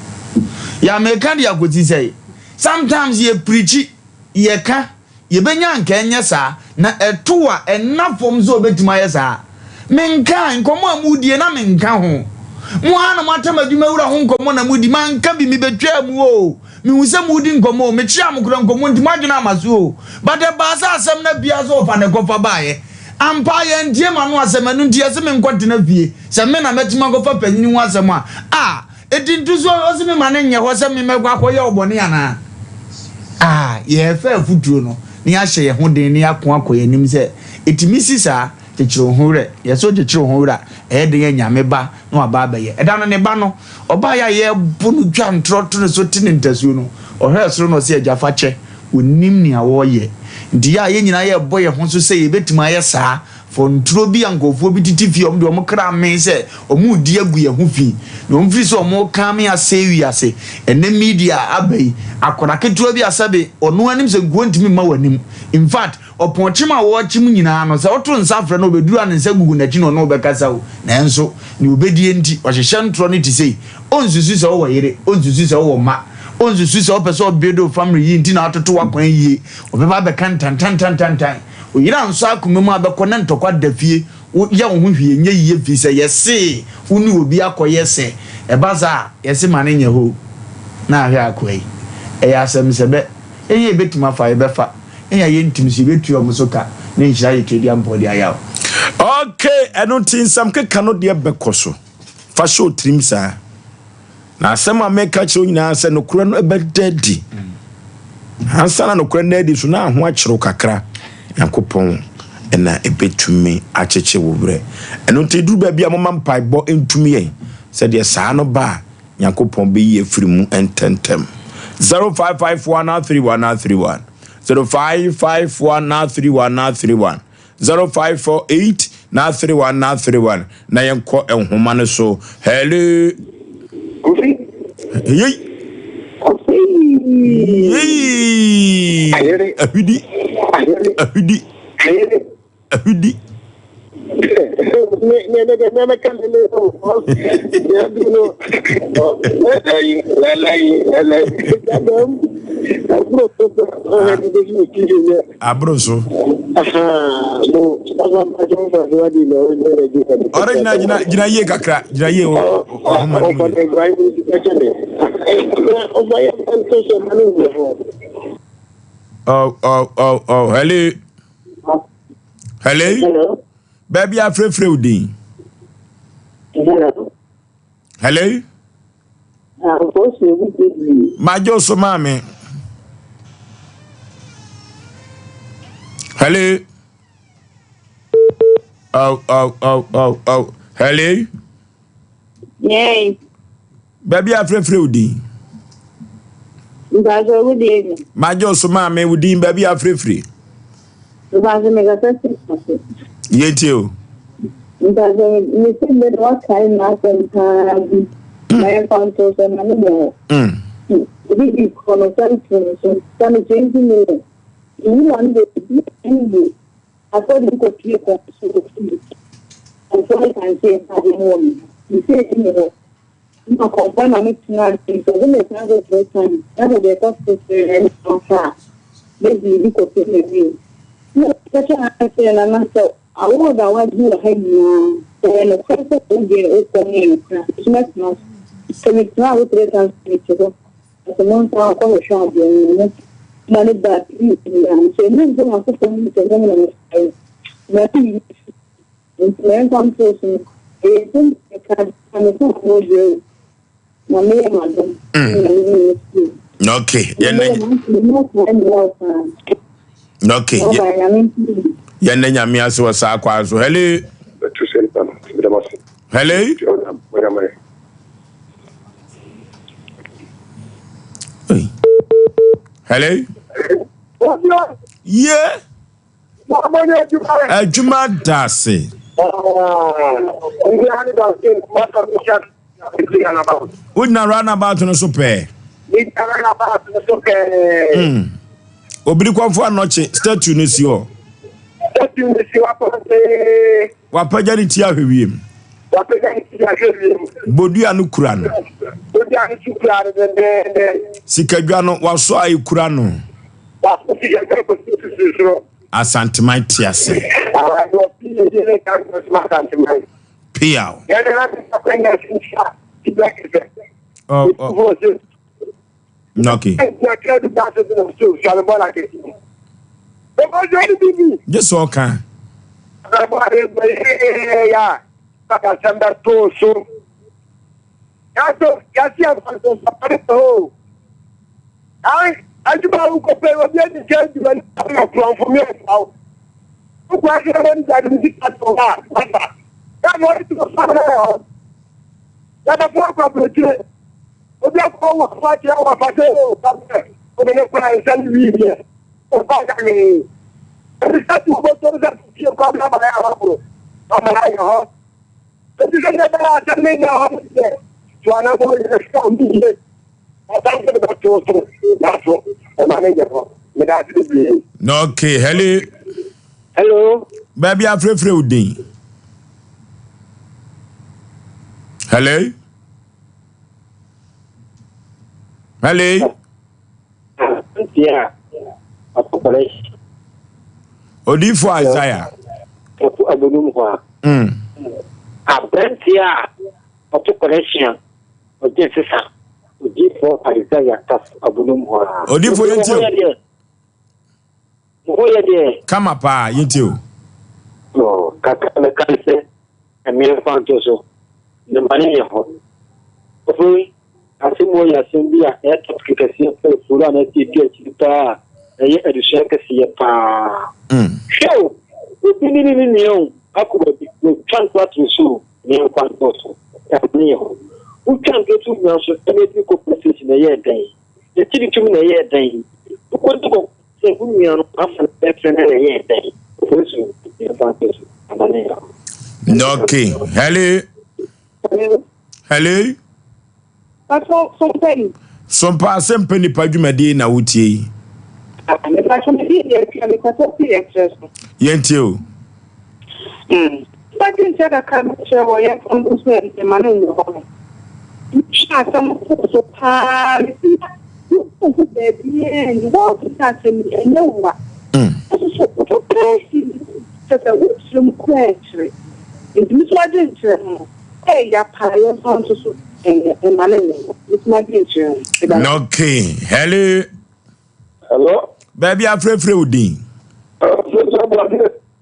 Yɛ a meka de akɔsi sɛ sometimes yɛ preachi, yɛka, yɛbɛnya anka ɛnyɛ saa na ɛto a ɛnna fam sɛ ɔbɛtumi ayɛ saa. Menkaa, nkɔmmɔ a modie na menka ho. Mo ara na moatam adwumawura ho nkɔmmɔ na modi, manka bi, mebɛtwaa mu o. Mehu sɛ moredi nkɔmmɔ o, mekyea mo koraa nkɔmmɔ nti moadwene ama so o. But ɛbaa sɛ asɛm no apue ara sɛ ɔfa na ɛkɔfa baeɛ. Ampa ara yɛantie m'ano asɛm, ɛno nti yɛse menkɔtena fie. Sɛ me na mɛtumi akɔfa panyini ho asɛm a, ah, enti nto so ɔse mema no nyɛ hɔ sɛ me mɛkɔ akɔyɛ wo bɔne anaa? Ah, yɛrefa afotuo no na yɛahyɛ yɛn ho den na yɛako akɔ yɛn anim sɛ ɛtumi si saa. Kyekyere wo ho werɛ. Yɛse wokyekyere wo ho werɛ a, ɛyɛ den a Nyame ba na waba abɛyɛ. Ɛda no ne ba no, ɔbaeɛ a yɛrebo no twa ntorɔ to ne so te ne ntasuo no, ɔhwɛɛ soro na ɔse Agya fa kyɛ, wɔnnim nea wɔreyɛ. Nti yɛ a yɛn nyinaa yɛrebɔ yɛn ho so sɛ yɛbɛtumi ayɛ saa, for ntorɔ bi a nkurɔfoɔ bi tete fie a wɔde wɔn kra mee sɛ wɔredi agu yɛn ho fi, na wɔn firi sɛ wɔreka me asɛe wiase. Ɛnnɛ media a aba yi, akwadaa ketewa bi a sɛbe ɔno ara nim sɛ nkoa ntumi mma w'anim. In fact, Ɔpɔnkyem a wɔrekyem nyinaa no, sɛ woto nsa frɛ no a, ɔbɛduru a ne nsa gugu n'akyi na ɔne wo bɛkasa o. Nanso, nea ɔbɛdie nti, ɔhyehyɛ ntorɔ no te sei. Ɔnsusu sɛ wowɔ yere, ɔnsusu sɛ wowɔ mma, ɔnsusu sɛ wopɛ sɛ ɔbuild wo family yie nti na atoto w'akwan yie. Ɔbɛba abɛka ntantantantantan. Wo yere ansɔ akoma mu a bɛkɔ na ntɔkwa da fie. Woyɛ wo ho hwee nyɛ yie firi sɛ yɛse wo ne obi akɔyɛ sɛ. Ɛba saa a, yɛse ma no nyɛ hɔ o. Na ahwɛ akoa yi. Ɛyɛ asɛm sɛ bɛ. Yɛn a yɛbɛtumi afa, yɛbɛfa. Yɛn a yɛntumi nso, yɛbɛtua wɔn so ka na nhyira ayɛ Tweaduampɔn de ayɛ wo. Ok, ɛno nti nsɛm keka no deɛ bɛkɔ so. Fa hyɛ wo tirim saa. Na asɛm a meka kyerɛ wo nyinaa sɛ nokorɛ no ɛbɛda adi. Ansa na nokorɛ no adi so na aho akyerɛ wo kakra. Nyankopɔn na ɛbɛtumi akyekye wo werɛ. Ɛno nti duru baabi a moma mpaebɔ ntumi yɛn sɛdeɛ saa no ba a Nyankopɔn bɛyi afiri mu ntɛntɛm. 0551 31 31 0551 31 31 0548 31 31 na yɛnkɔ nhoma no so. Hello. Kofi. Yei. Kofi. Yei. Ayere. Ahwidi. Ayere. Ahwidi. Ayere. Ahwidi. Me me me me me ka me me ya bi no. Lele lele lele. Dadam. Abro so so di de ni ti ye. Abro so. Aha. Mo papa pa jo fa so di no ne di. Ɔrɛ gyina gyina gyina yie kakra gyina yie wɔ ɔhoma no mu. Ɔfa de gwa yi ti ka kyɛ me. Ɔfa yɛ nto so ma no ho. Oh oh oh oh hello. Hello. Baabi afrɛfrɛ wo din. Hello. Hello. Magye wo so maame. Hello. Oh, oh, oh, oh, oh. Hello. Yay. Baabi a frɛfrɛ wo din. Mpatsɔ wo deɛ ni. Magye wo so maame wo din baabi a frɛfrɛ. Mpatsɔ mekasa si ase. Yɛntie o. Mpatsɔ mesi mbɛ na wakae m'asɛm paa bi. Na yɛmfa nto so na ne nyɛ hɔ. Obi di kɔ no sɛm to no so sɛ no 20 million. Nwura no de bi yie. Afɔdi kɔpue kwan so wɔ fie. Kɔmfoɔ no kankye ntaadeɛ no wɔ me ho. Mesee nni hɔ. Ɛna kɔmfoɔ na me tenaa ase nti ɔde me san kɔ kuro tan na mede kɔ so sɛ ɛne ɔfa a mɛdi bi kɔpem awie. Na ɔka kyerɛɛ no sɛ nana sɛ award a wagye wɔ ha nyinaa sɛ ɛyɛ nokorɛ sɛ wo deɛ wokɔ no yɛ nokorɛ a nso mɛtena so. Sɛ metenaa hɔ 3 times mete hɔ. Ɔse monsan nkɔhwehwɛ adeɛ no na ma ne ba pii nyinaa nso ɛmu nso Nyankopɔn nim sɛ nyɛ me na mefaeɛ na ɛyi nti mɛmfa nto so no ɛyɛ nsɛm ɛka na me fo ho brɛ o na meyɛ m'adom na me ne fie. Okay, yɛn Okay, yɛn ne nyame ase wɔ saa kwan so. Hello. Hello. Hey. Hello. Yeah. Adwuma da ase. Wogyina roundabout no so pɛɛ. Hmm. Obiri kɔmfo anɔkye statue no si hɔ. Wapagya ne ti ahwɛ wiem. Wapagya ne ti ahwɛ wiem. Bodua no kura no. Bodua no so kura no dendeenden. Sikadwa no, wasɔ a ekura no. Wasɔ sikadwa kɔsi sisi soro. Asanteman te ase. Awurade ɔpi yɛ ne ka nkɔsoma Asanteman. Piaw. Yɛn na ne akwanya nhyia tibɛ kɛsɛ. Ɔ ɔ. Okay. Gye sɛ ɔka. Obi akɔ wɔ afa kyerɛ wɔ afa sɛ o ba sɛ ɔde ne kura nsa ne wii deɛ ɔfa ka hwee. Ɛbi sɛ tu bɔtɔ sɛ tu fie kɔ abira ba yɛ ahɔboro ɔma ayɛ hɔ. Ɛbi sɛ nyɛ bɛyɛ asɛm ne nyɛ hɔ deɛ tu anamɔ yɛ sɛ ɔmo yie ɔsan sɛ de bɛto so n'aso ɔma ne nyɛ hɔ. Meda ase bebree. Okay, hello. Hello. Baabi afrɛfrɛ wo din. Hello. Hello. Odifo Isaiah. Aberanteɛ a ɔto kɔrɛhyia ɔgye sesa odifo Isaiah tafo abonum hɔ a. Odifo yɛn ti o. Mo ho yɛ deɛ. Kama paa yɛn ti o. Kakra mɛka sɛ Mmea mfa nto so, na ma no nyɛ hɔ. Afei, asɛm wei yɛ asɛm bi a ɛyɛ topic kɛseɛ paa furu a na ɛdi akyiri paa a ɛyɛ adesua kɛseɛ paa. Hwɛ o, obi ne ne ne nua o, akɔ baabi, wɔatwa nto ato so o, mmea mfa nto so, na ma no nyɛ hɔ. Wotwa nto to nua so, ɛna ɛdi kɔ police station na ɛyɛɛ dɛn? Yɛkyere tum na ɛyɛɛ dɛn? Wokɔdi kɔ Sɛ wo nua no afa ne bɛfrɛ no na ɛyɛɛ dɛn? Ofosu yɛmfa nto so ama ne yaw. Okay. Hello. Hello. Pastor Sompa yi. Sompa asɛmpa nipa dwumadie na wotie yi. Mepatwa me din deɛ atwa mekasa fi ɛkyerɛ so. Yɛntie o. Nipa dwenkyerɛ kakra bɛkyerɛ wɔ yɛn fam nso ɛ ma no nyɛ hɔ no. Mehwɛ asɛm kɔ so paa mesi na wohu baabiara ni wɔɔto sɛ asɛm yi ɛnyɛ wa. Nso so wopɛ si kyɛ sɛ wokyerɛ mu koraa nkyerɛ. Nti me so adwenkyerɛ ho no ɛyɛ paa yɛn fa nso so ɛnyɛ ɛma no nyɛ hɔ. Me so adwenkyerɛ ho. Okay, hello. Hello. Baabi afrɛfrɛ wo din.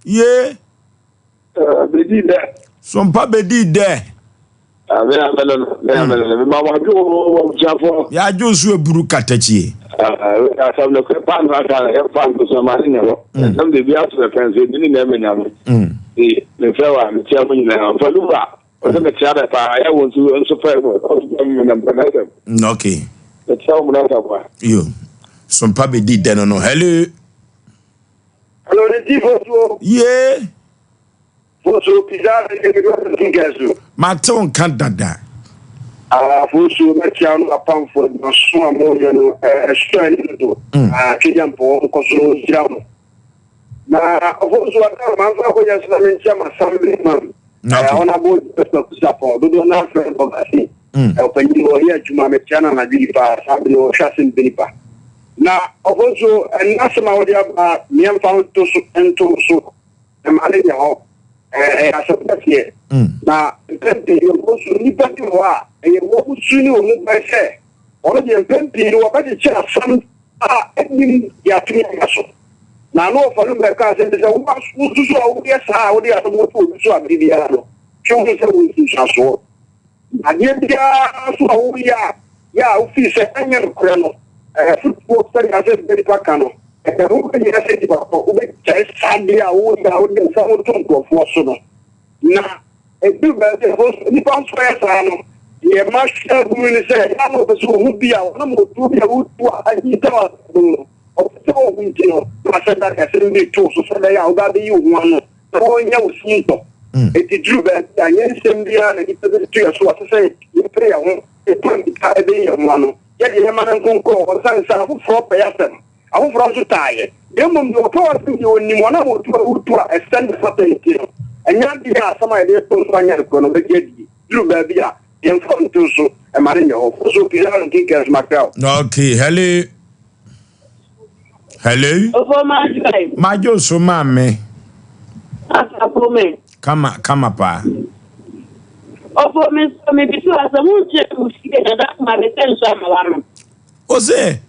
Ye. Bedi dɛ. Sompa bedi dɛ. Me amene no, me amene no. Mema wadwo wɔ abusuafoɔ. Yɛadwo so eburu katakyie. Asɛm no kɛ paa no aka no yɛmfa nto so ma ne nyɛ hɔ. Ɛsɛm de bi ato mɛpɛn so ebi ne na ɛmɛ nyame. Mefrɛ wa mekyia mo nyinaa. Mfa luba. Ɔsɛ mekyia dɛ paa yɛ wo nso nso pɛ mu ɔso pɛ mu na mpɛ n'asɛm. Okay. Mekyia wo mu n'asɛm wa. Yo. Sompa bedi dɛ no no. Hello. Hello, ne ti fosuo. Yee. Fosuo pizza ne mi dɔ ti kɛsu. Mate wo nka dada. Ah, fosuo mɛkyia no apamfo adwumaso a moyɛ no ɛso ani dodo. Ah, twɛgya mpɔ wɔn kɔ so nhyira mo. Na ɔfosuo ada ma mfa akɔnya so na menkyia m'assembly man. Honorable Joseph Kusapɔ dodoɔ no afrɛ no Bɔgase. Ɔpanyin ɔyɛ adwuma mekyia no anadwo yi paa saa bere ɔhwɛ asɛm bɛ nipa. Na ɔfosuo ɛnna asɛm a wɔde aba mmeɛmfa nto so nto so ɛma no nyɛ hɔ. Ɛyɛ asɛm kɛseɛ. Na mpɛn pii no nso nnipa bi wɔ hɔ a, ɛyɛ wɔn su ne wɔn ban sɛ wɔn deɛ mpɛn pii no wɔbɛkyekyɛ asɛm a ɛnnim de ato nnipa so. Na ano ɔfa no bɛka asɛm bi sɛ, wosusu a woyɛ saa a wode asɛm to obi so a bere biara no, twe wo ho sɛ wo nsunsuansoɔ. Adeɛ biara nso a woyɛ a yɛ a wofii sɛ ɛnyɛ nokorɛ no, afotuo sɛdeɛ asɛ sɛ nipa ka no, ɛho bɛhia sɛ nipa kɔ wobɛgyae saa adeɛ a woyɛ a wode nsa ho to nkurɔfoɔ so no. Na ɛduru baabi a ɛhɔ nipa nso yɛ saa no, deɛ mahwɛ ahunu ne sɛ ɛyɛ a na ɔpɛ sɛ ɔhu bi a ɔnam ɔtuo bi a wotu a ahintaw asɛm no, ɔpɛ sɛ ɔhu nti no, na wahyɛ da de asɛm bi reto wo so sɛ ɛbɛyɛ a wobɛ abɛyi wo ho ano na wɔnyɛ wo sintɔ. Enti duru baabi a, ɛnyɛ nsɛm biara na nnipa bi de to yɛn so a ɛsɛ sɛ yɛpere yɛn ho, yɛpɛ mmirika bɛyi yɛn ho ano. Yɛde yɛn mma no nkonkɔn hɔ esiane sɛ afoforɔ pɛ yɛn asɛm, afoforɔ nso taa yɛn. Na mmom deɛ ɔpɛ w'asɛm deɛ, ɔnim wɔn a wɔtu a wotu a ɛsɛ ne fata nti no. Ɛnyɛ adeɛ a asɛm a yɛde reto nso anyɛ nokorɛ no bɛgye adie. Duru baabi a, yɛmfa nto so mma no nyɛ hɔ. Fo so pii ara nkenkan so makra wo. Okay, hello. Hello. Ofo madwo. Madwo so maame. Asafo me. Kama kama paa. Ofo me so me bisu asɛm nkyerɛ mu fie na da kuma bɛsɛ nso ama wano. Ose.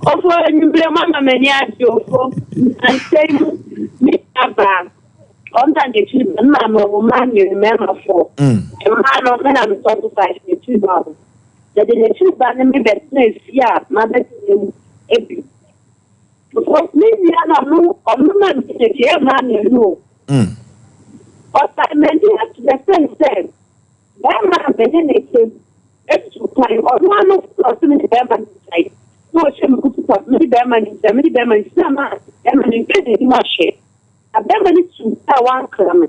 Ofo anwummerɛ mu ama m'ani agye ofo nsɛm mu me abaa ɔnna n'akyiri ba mma ma ɔwɔ mmaa mmienu mmarima fo mmaa no me na metɔ so five n'akyiri ba ho yɛde n'akyiri ba ne me bɛtena efie a mabɛtena mu ebi ofo me nua na ɔno ɔno na me n'akyi yɛ mmaa mmienu o ɔsan m'ani akyerɛ sɛ sɛ Bɛrima a me ne no te tu kwan, ɔno ara no na ɔse me ne bɛrima no ngyae, na ɔhyɛ me kutupa, me ne bɛrima no ngyae, me ne bɛrima no nti na ma bɛrima no nhwɛ n'anim ahwɛ. Na bɛrima no tuu a wankra me.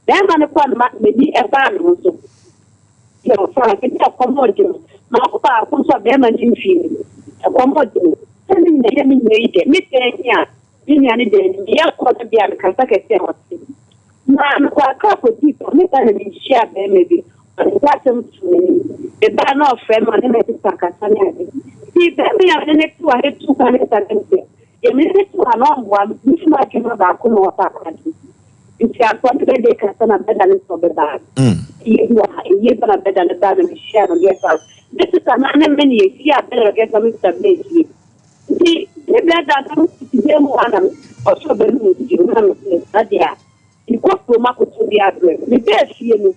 Bɛrima no kɔ a na m'ani baa ne ho so. Deɛ ɔfaa me ne ɛkɔm ɔde me. Maako baako nso a bɛrima no mfii me, ɛkɔm ɔde me. Sɛ me nyina yɛ me nua yi dɛ, me dɛn ni a me nua no dɛn ni, meyɛ kɔ no bia mekasa kɛse a ɔte. Na mekɔɔ Accra kɔdii dwa, me ba na mehyiaa barima bi, ɔde n'asɛm too m'anim. Mebaa na ɔfrɛ me, ɔne me sesa kasa ne ade. Nti barima yi a me ne no te wɔ ha tu kwan ne sa ne sɛ, deɛ me ne no te wɔ ha no ɔmmoa me, nti mefi m'adwene ma baako na ɔba ade. Nti anka ɔne bɛda kasa na bɛda no sɛ ɔbɛba. Ɛyɛ bi wɔ ha, ɛyɛ ba na bɛda no baa na mehyiaa no guest house. Me sesa no ne me ne yɛhyiaa bɛda no guest house, me sesa bɛɛ fie. Nti me brada no tete dan mu hɔ a na ɔsɛ ɔbɛnom nsuo na mese saa deɛ a mekɔ kurom akɔtɔ bi abrɛ no. Mebaa fie no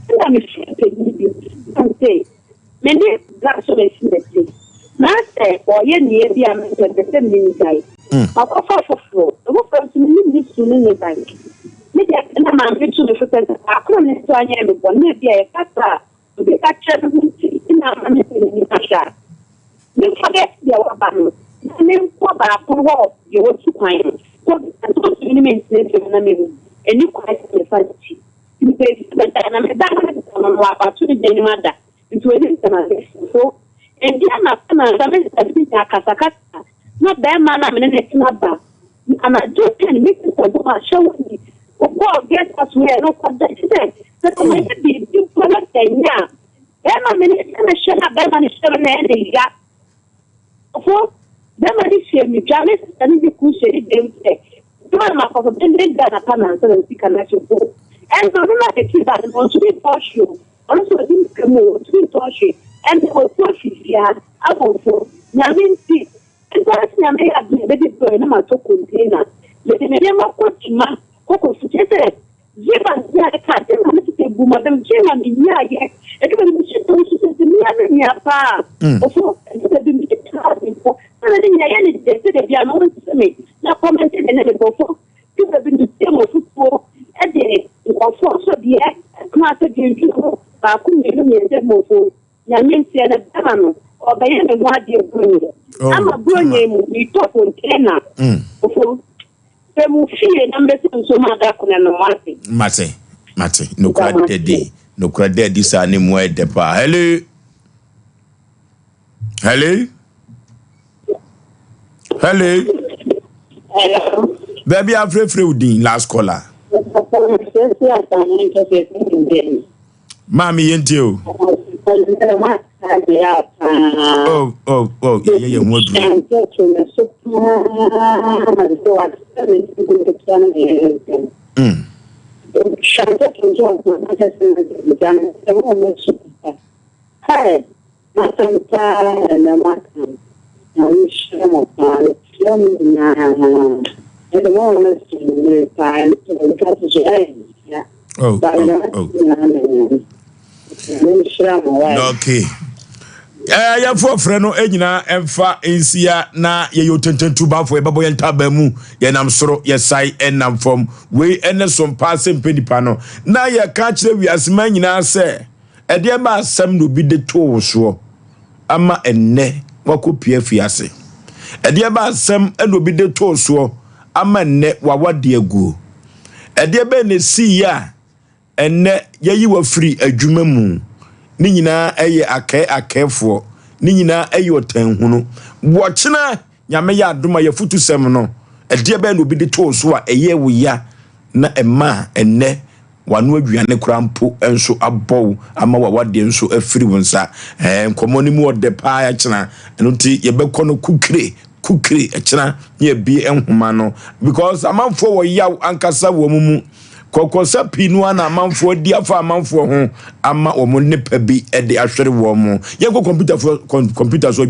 ɛna mefrɛ panin bi na mese me ne bra so masi masi na sɛ ɔyɛ nneyɛɛ bi a mempɛ mpɛ sɛ me ne no gyae. Makɔfa foforɔ, foforɔ nso menim ne su ne ne ban. Me deɛ na maame tu me fo sɛ baako na me nso anyɛ me bɔne na ebia yɛka saa a Obi ka kyerɛ me ho nti na ama me sɛ m'ani ahwɛ a, memfa bɛyɛ deɛ waba no na menkɔ baako hɔ deɛ watu kwan no kɔbisa no sɛ ɔtumi ne me ntena bio na mehu. Ɛnni kwan sɛ mefa n'akyi. Nti mepɛɛ sɛ mɛda na meda na mebisa no no wato ne dan mu ada nti ɔnim sɛ mabɛfie. So ɛnde anapa na ansa me sista bi nya akasakasa na barima no a me ne no tena ba anadwo ten me sista bom ahyɛ wo ni wokɔɔ guest house wei na wokɔda kyɛ sɛ sɛ mayɛ biribi mpo na sɛ nyɛ a bɛrima me ne sɛ mehyɛ no a bɛrima no hyɛ me na ɛne ya fo bɛrima no hyɛ me dwa me sista no de ku hyɛ ne dɛm sɛ bɛrima no makɔfo bɛndɛn da na pa nansa na sika no ahyɛ fo ɛnna ɔno na n'akyi ba no ɔntumi ntɔ hwee o ɔno nso ɔdi sika mu ɔntumi ntɔ hwee ɛnna ɔtu afifia abɔfo nyame nti Ntaa sɛ Nyame yɛ adom a mɛdi dɔe na matɔ container mede me nneɛma kɔ dwuma kɔ kɔsi kyerɛ sɛ Zima nea ɛka Zima me tete bu ma bɛm Zima me nyaayɛ ɛduma no mehyɛ dɔm so sɛ mia me nua paa ɔfo ɛduma bi mede kaa bi mpo na ne nyina yɛ ne dɛ sɛ da bia no wonte me na kɔmɛnte de ne me bɔfo duma bi metie mo fotuo ɛde nkurɔfoɔ nso deɛ ɛka sɛ deɛ ntwi ho baako mmienu mmiɛnsa mɔfo Nyame nti ɛnɛ bɛma no ɔbɛyɛ me ho adeɛ buronyi oh, ama buronyi mu metɔ container ofo sɛ mu fie na mbɛsɛ nsuo mu ada kona no mate. Mate mate nokora dadi nokora dadi saa ne mu ayɛ dɛ paa hello hello hello baabi afrɛfrɛ wo din last caller. Maame yɛn tie o. Oh, oh, oh, yɛyɛ yɛn ho aduru. Mm. M'asɛm paa na ɛnɛ moaka no. Nyame nhyira mo paa mekyia mo nyinaa ɛde mo a masi mo mmere paa ɛno sɛ meka to so ɛnhyira Oh, ba oh, nyame oh. nyinaa na nyame Nyame nhyira mo wae. Okay. Eh, yɛfoɔ frɛ no eh, nyinaa ɛmfa nsia na yɛyɛ otententu bafo yɛbɛbɔ yɛn ntaban mu yɛnam soro yɛsae ɛnam fam wei ɛne so mpaa sɛ mpɛ nipa no na yɛka kyerɛ wiase ma nyinaa sɛ Ɛdeɛn ba asɛm na obi de too wo soɔ ama ɛnnɛ woakɔpue afiase? Ɛdeɛn ba asɛm na obi de too soɔ ama ɛnnɛ w'awadeɛ aguo? Ɛdeɛ bɛn na ɛsiiɛ a ɛnnɛ yɛayi wo afiri adwuma mu? Ne nyinaa ɛyɛ akɛɛ akɛɛfoɔ, ne nyinaa ɛyɛ ɔtanhunu. Wɔkyena Nyame yɛ adom a yɛafutusɛm no Ɛdeɛ bɛn na obi de too so a ɛyɛɛ wo ya na ɛmaa ɛnnɛ w'ano aduane koraa mpo nso abɔ wo ama w'awadeɛ nso afiri wo nsa? Ɛɛ, nkɔmmɔ no mu ɔdɛ paa ɛkyena. Ɛno nti yɛbɛkɔ no kukire kukire ɛkyena ne yɛbie nhoma no because amanfoɔ wɔ yaw ankasa wɔ wɔn mu. Kɔkɔsa pii no ara na amanfoɔ adi afa amanfoɔ ho ama wɔn nnepa bi de ahwere wɔn. Yɛnkɔ kɔmputafoɔ kɔmputa so.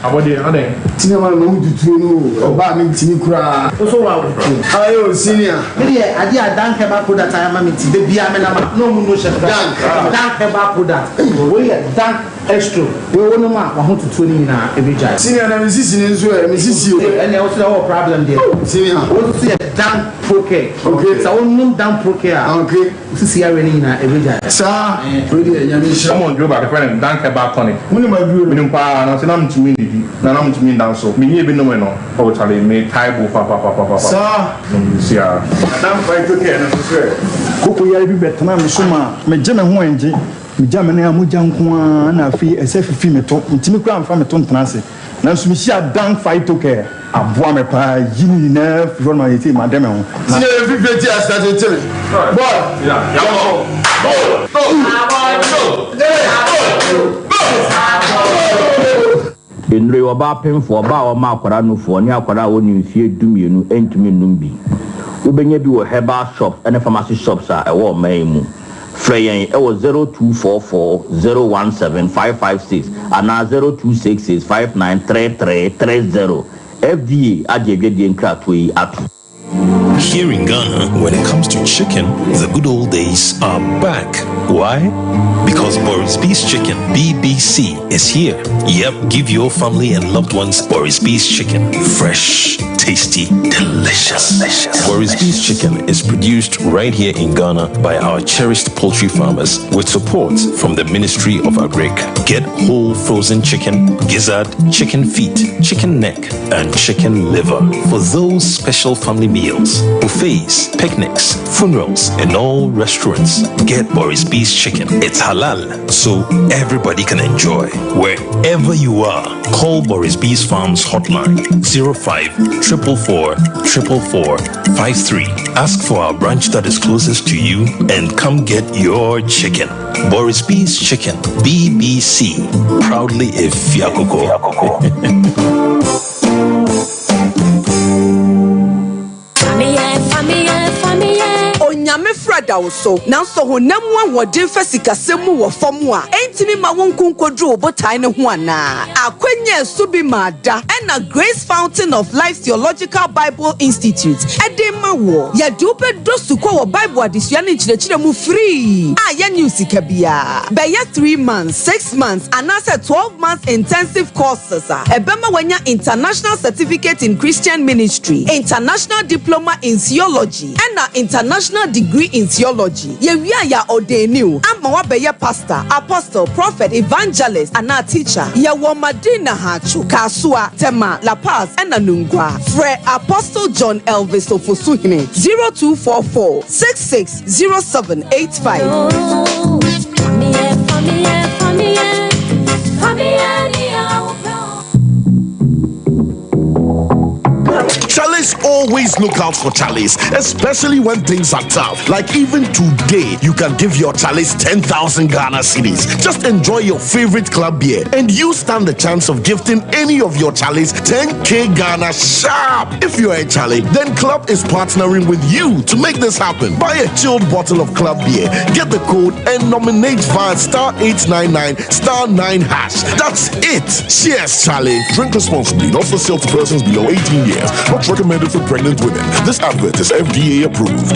Abɔdeɛ adɛn? Senior man ma wo tutuo no o, ɔbaa me ntimi koraa. Wo so wa wo tuo. Aye o senior. Me deɛ adeɛ a Dank herbal product ayɛ ama me nti da biara me nam a na ɔmo no hyɛ me Dank. Dank herbal product wei yɛ Dank Extro wei wo nom a wahotutuo no nyinaa ɛbɛgyae. Senior na me sisi no nso ɛ, me sisi o. Ɛnneɛ wo so deɛ wowɔ problem deɛ. Senior. Wei nso yɛ Dank Procare. Okay. Sɛ wo nom Dank Procare a. Okay. Wo sisi yareɛ no nyinaa ɛbɛgyae. Saa, wei deɛ Nyame nhyira. Wɔn duro baako yɛfrɛ no Dank Herbal Tonic. Wonim aduro no? Menim paa, nanso na mentumi nnidi, na na mentumi nda nso. Menyɛɛ bi nomee no, oh charlie, metae bo papapapapa. Saa. Sesia. Na Dank Phyto Care no nso so ɛ? Koko yare bi bɛtenaa me so maa megye me ho ɛngye. Megya me nan a mogya nko ara na afei ɛsɛ fifi me to. Mentumi koraa mfa me to ntena ase. Nanso mehyiaa Dan Phytocare, aboa me paa, yi ne nyinaa firi hɔ no ma seesei made me ho. Na. Senior yɛ fifire ti ase tete me boy yɛnkɔ go go go go. Nnuro yi, ɔbaa pemfoɔ, ɔbaa a ɔma akwadaa nufoɔ, ne akwadaa a ɔnni mfeɛ dumienu ntumi nnom bi. Wobɛnya bi wɔ herbal shops ne pharmacy shops a ɛwɔ ɔman yi mu. Frɛ yɛn wɔ 0244 017 556 anaa 0266 593330. FDA agye adwadie nkratoɔ yi atom. Here in Ghana, when it comes to chicken, the good old days are back. Why? Because Boris B's Chicken, BBC, is here. Yep, give your family and loved ones Boris B's Chicken. Fresh, tasty, delicious. delicious. Boris B's Chicken is produced right here in Ghana by our cherished poultry farmers with support from the Ministry of Agric. Get whole frozen chicken, gizzard, chicken feet, chicken neck, and chicken liver for those special family meals, buffets, picnics, funerals, and all restaurants. Get Boris B. B's Chicken. It's halal, so everybody can enjoy. Wherever you are, call Boris B's Farms hotline 05 444 444 53. Ask for our branch that is closest to you and come get your chicken. Boris B's Chicken, BBC. Proudly a Fiakoko. Onyame frɛ da wo so, nanso honam mu ahoɔden fa sikasɛm mu wɔ fam a, ɛntumi mma wo nko nkoduru wo botae no ho anaa? Akwanya a ɛso bi maa da na Grace Fountain of Life Theological Bible Institute de rema woɔ. Yɛde wo bɛdɔ sukɔ wɔ Bible adesua ne nkyerɛkyerɛ mu firii a yɛnnye wo sika biara. Bɛyɛ three months, six months anaasɛ 12 months intensive courses a ɛbɛma woanya International Certificate in Christian Ministry, International Diploma in Theology, ɛna International Degree in Theology. Yɛwie a yɛ ordaini wo ama woabɛyɛ pastor, apostle, prophet, evangelist anaa teacher. Yɛwɔ Madina Haatso, Kasoa, Tema, La Paz ɛna Nungua. Frɛ Apostle John Elvis Ofosuhene 0244 66 0785. Chalice always look out for Chalice, especially when things are tough. Like even today, you can give your Chalice 10,000 Ghana cedis. Just enjoy your favorite club beer, and you stand the chance of gifting any of your Chalice 10k Ghana sharp. If you're a Charlie, then Club is partnering with you to make this happen. Buy a chilled bottle of Club beer, get the code, and nominate via star 899 star 9 hash. That's it. Cheers, Charlie. Drink responsibly, not for sale to persons below 18 years. Not recommended for pregnant women. This advert is FDA approved.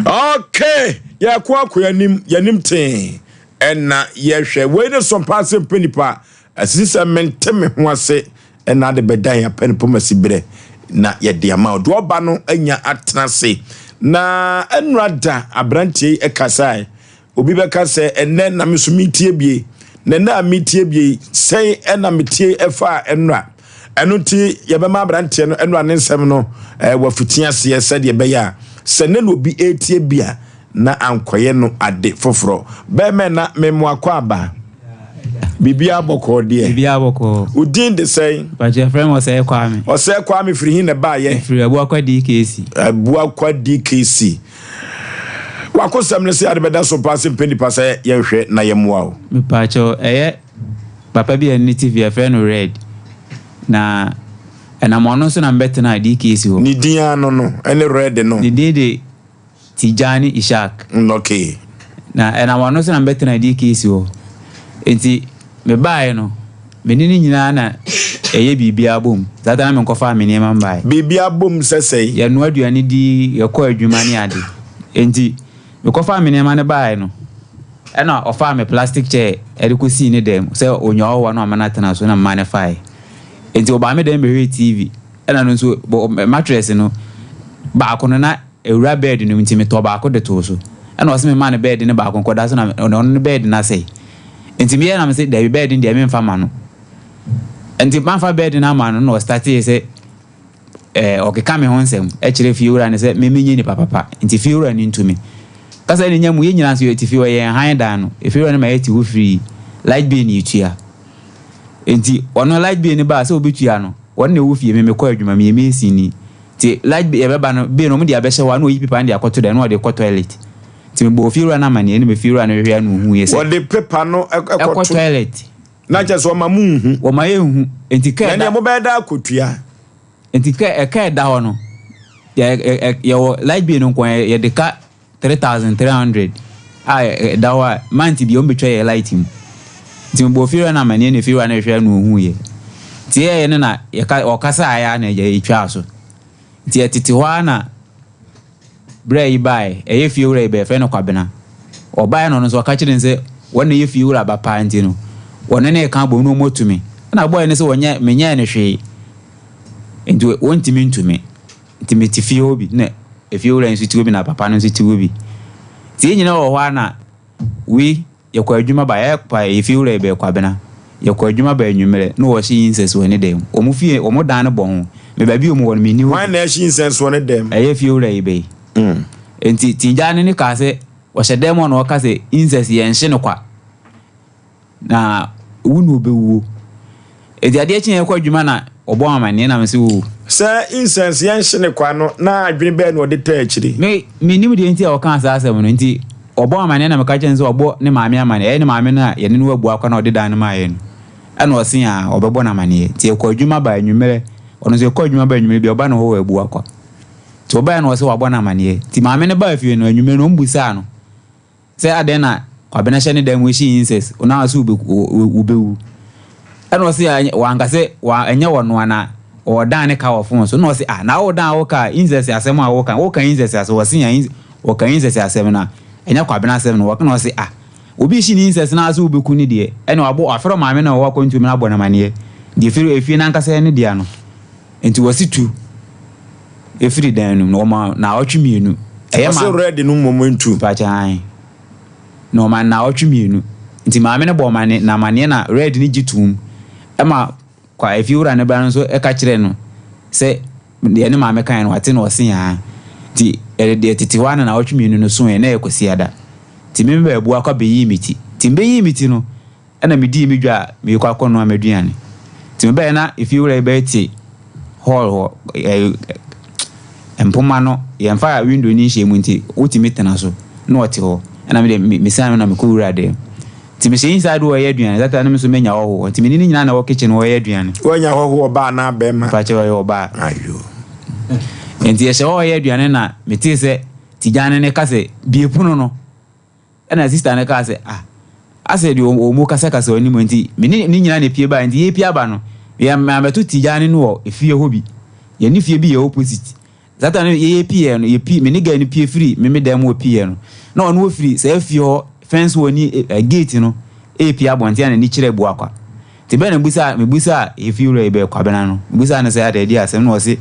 Okay, yɛko akɔ yɛnim yɛnim tee ɛna yɛhwɛ wei ne sɔmpa ase mpɛ nipa asisi sɛ mente me ho ase ɛna ade bɛdan yɛn apɛ ne pɔm asi berɛ na yɛde ama ɔde ɔba no anya atena ase na ɛnura da aberanteɛ yi ɛkasae Obi bɛka sɛ, Ɛnnɛ na me nso meretie bie, na ɛnnɛ a meretie bie yi, sɛn na metie ɛfaa ɛnora? Ɛno nti, yɛbɛma aberanteɛ no ɛnora ne nsɛm no eh, wafiti aseɛ sɛdeɛ ɛbɛyɛ a sɛ nnɛ na obi retie bi a, na ankɔyɛ no ade foforɔ. Bɛrima na memmoakɔ aba. Biribiara bɔkɔɔ deɛ. Biribiara bɔkɔɔ. Wo din de sɛn? Mpakyɛ yɛfrɛ me Ɔsɛe Kwame. Ɔsɛe Kwame firi he na ɛbaayɛ? Mefiri Abuakwa DKC. Abuakwa DKC. W'akosɛm ne sɛ ade bɛda so paa sɛ mpɛ nipa sɛ yɛnhwɛ na yɛmmoa wo. Mepakyɛw, ɛyɛ papa bi a ne ti fi yɛfrɛ no Red. Na ɛnam ɔno so na mebɛtenaa DKC hɔ. Ne din ara no no, ɛne Red no. Ne din de Tijani Ishaq. Okay. Na ɛnam ɔno so na mebɛtenaa DKC hɔ. Enti mebaeɛ no, me ne no nyinaa na yɛyɛ biribiara bom. Saa da no na menkɔfaa me nneɛma mbaeɛ. Biribiara bom sɛ sɛn? Yɛnoa aduane di, yɛkɔ adwuma ne ade. Enti mekɔfaa me nneɛma no baeɛ no, Ɛna ɔfaa me plastic chair de kɔsii ne dan mu sɛ ɔnya ɔwɔ no ama no atena so na mema no faeɛ. Nti ɔbaa me dan mu bɛhwɛɛ TV. Ɛna no nso mattress no baako no na ɛwura bed no mu nti metɔɔ baako de too so. Ɛna ɔse mema no bed no baako nkɔda so na ɔno ne bed no asɛe. Nti meyɛɛ na mese dabi bed no deɛ memfa ma no. Nti mamfa bed no ama no na ɔstartee sɛ eh, ɔkeka me ho nsɛm kyerɛ fiewura no sɛ me menyɛ nipa papa, nti fiewura no ntu me. Kasa no nya mu, yɛn nyinaa nso yɛte fie hɔ, yɛn han dan no, efiewura no ma yɛte hɔ firii, light bill no yɛtua. Nti ɔno light bill no baa sɛ ɔbɛtua no, ɔno na ɛwɔ fie, me mekɔ adwuma, meyɛ mason ni. Nti light bill yɛbɛba no, bill no wɔde abɛhyɛ hɔ a, na ɔyi pepa no de akɔto dɛn, na ɔde kɔ toilet. Nti mebɔɔ fiewura no amaneɛ, ɛna me fiewura no hwehwɛ a na ɔhuiɛ sɛ. Wɔde pepa no ɛkɔ toilet. Na kyerɛ sɛ ɔma mo nhu. Wɔma yɛn nhu. Enti ka ɛda. Na ɛnneɛ mobɛyɛ dɛ akɔtua. Enti ka ɛka ɛda hɔ no, yɛ ɛ yɛwɔ light bill no nko ara yɛde ka 3300 a ɛda hɔ a month biara wɔbɛtwa yɛn light mu. Nti mebɔɔ fiewura no amanneɛ na fiewura no hwɛɛ na ɔhuiɛ. Nti yɛyɛɛ no na yɛka ɔkasaeɛ ara na yɛtwaa so. Nti yɛtete hɔ ara na. Berɛ a yi baeɛ, ɛyɛ fie wura yi bɛ, yɛfrɛ no Kwabena. Ɔbaeɛ na ɔno nso ɔka kyerɛɛ no sɛ wɔn na ɛyɛ fie wura ba paa nti no, wɔne no reka abom na wɔatu me. Ɛna bɔe no sɛ wɔnyɛ, menyɛɛ no hwee nti wɔntumi ntu me. Nti mete fie hɔ bi na efie wura yi nso te hɔ bi na papa no nso te hɔ bi. Nti yɛn nyinaa wɔ hɔ ara na wei Yɛkɔ adwuma ba yɛ pa yɛ fie wura yi bɛyɛ Kwabena. Yɛkɔ adwuma ba anwummerɛ na wɔhye incense wɔ ne dan mu. Wɔn fie, wɔn dan no bɔ ho. Me baabi a wɔn wɔ no, menni hɔ Hwan bi. na ɛhye incense wɔ ne dan mu? Ɛyɛ fie wura yi bɛ yi. Enti Tingyaa no ne kaa sɛ, wɔhyɛ dan mu hɔ na wɔka sɛ incense yɛnhye no kwa. Na wu na ɔbɛwuo. Enti adeɛ kyeeɛ yɛkɔ adwuma na ɔbɔ me amaneɛ na mese oo. Sɛ incense yɛnhye no kwa no, na adwene bɛn na ɔde taa akyiri? Me, mennim deɛ nti a ɔkaa saa asɛm no. Enti ɔbɔ me amaneɛ na meka kyerɛɛ no sɛ ɔbɔ ne maame amaneɛ. Ɛyɛ ne maame no a yɛne no abua kwa na ɔde dan no maa yɛn no. Ɛna ɔse aa, ɔbɛbɔ no amaneɛ. Nti yɛkɔ adwuma baa anwummerɛ, ɔno nso yɛkɔ adwuma ba anwummerɛ bi a, ɔba ne hɔ wɔ abua kwa. Nti ɔbaeɛ na ɔse wabɔ no amaneɛ. Nti maame no baa fie no, anwummerɛ no wɔbisaa no. Sɛ adɛn na Kwabena hyɛ ne dan mu hye incest na ɔse wobɛwu ɛna ɔse wanka sɛ ɛnyɛ ɔnoa na ɔdan ne ka wɔ phone so na ɔse ah na wodan wo ka incest asɛm a woka woka incest asɛm ɔse ya wɔka incest asɛm na ɛnyɛ Kwabena asɛm na wɔka na ɔse ah obi hye ne incest na ɔse wobɛku ne deɛ ɛna wabɔ wafrɛ maame na ɔwɔ akwantuo mu na abɔ no amaneɛ deɛ firi efie no ankasa ne dea no Nti wɔsi tu firi dan no mu na wɔma naawɔtwe mmienu. Ɛyɛ Ɔse ma. red no mmom ntu. Mpakyɛ ae. Na wɔma naawɔtwe mmienu. Nti maame no bɔɔ mane no amaneɛ na red no gye toom. Ɛma kwa efiewura no ba no nso ka kyerɛɛ no sɛ deɛ ne maame kaeɛ no wate na ɔse aa. Nti ɛde deɛ tete hɔ ara na naawɔtwe mmienu no soeɛ na ɛyɛ Kwasiada. Nti me me bɛɛboa kɔ bɛyii me ti. Nti mebɛyii me ti no Ɛna medii me dwa a merekɔ akɔnoa m'aduane. Nti mebaeɛ na efiewura yi bɛyɛ te hall hɔ, ɛɛ mpoma no, yɛmfa window no nhyɛ mu nti wotumi tena so na ɔte hɔ. Ɛna me deɛ me mesan mu na mekɔwuraa dan mu. Nti mehyɛ inside hɔ reyɛ aduane, that time na me nso manya hɔhoɔ. Nti me ne no nyinaa na ɛwɔ kitchen hɔ reyɛ aduane. Woanya hɔhoɔ ɔbaa anaa bɛrima? Mpakyɛw ɛyɛ ɔbaa. Ayoo. Nti yɛhyɛ hɔ reyɛ aduane na metee sɛ Tigyan no ka sɛ, bue pono no. Ɛna sista no kaa sɛ, Ah, asɛ deɛ wɔn kasakasa wɔ anim nti, me ne ne nyinaa na epie baeɛ nti yɛrepie aba no, yɛ mammɛto Tijani no wɔ efie hɔ bi. Yɛne fie bi yɛ opposite. Saa time no yɛyɛ pieɛ no, yɛpie, me ne guy no pie firi me me dan mu hɔ pieɛ no, na ɔno ɔfiri saa fie hɔ fence hɔ ne eh, gate no ɛrepie abɔnten a n'ani kyerɛ Buakwa. Nti bɛn na mebusaa, mebusaa efie wura yi bɛɛ Kwabena no, mebusaa no sɛ ada ɛdi asɛm na ɔse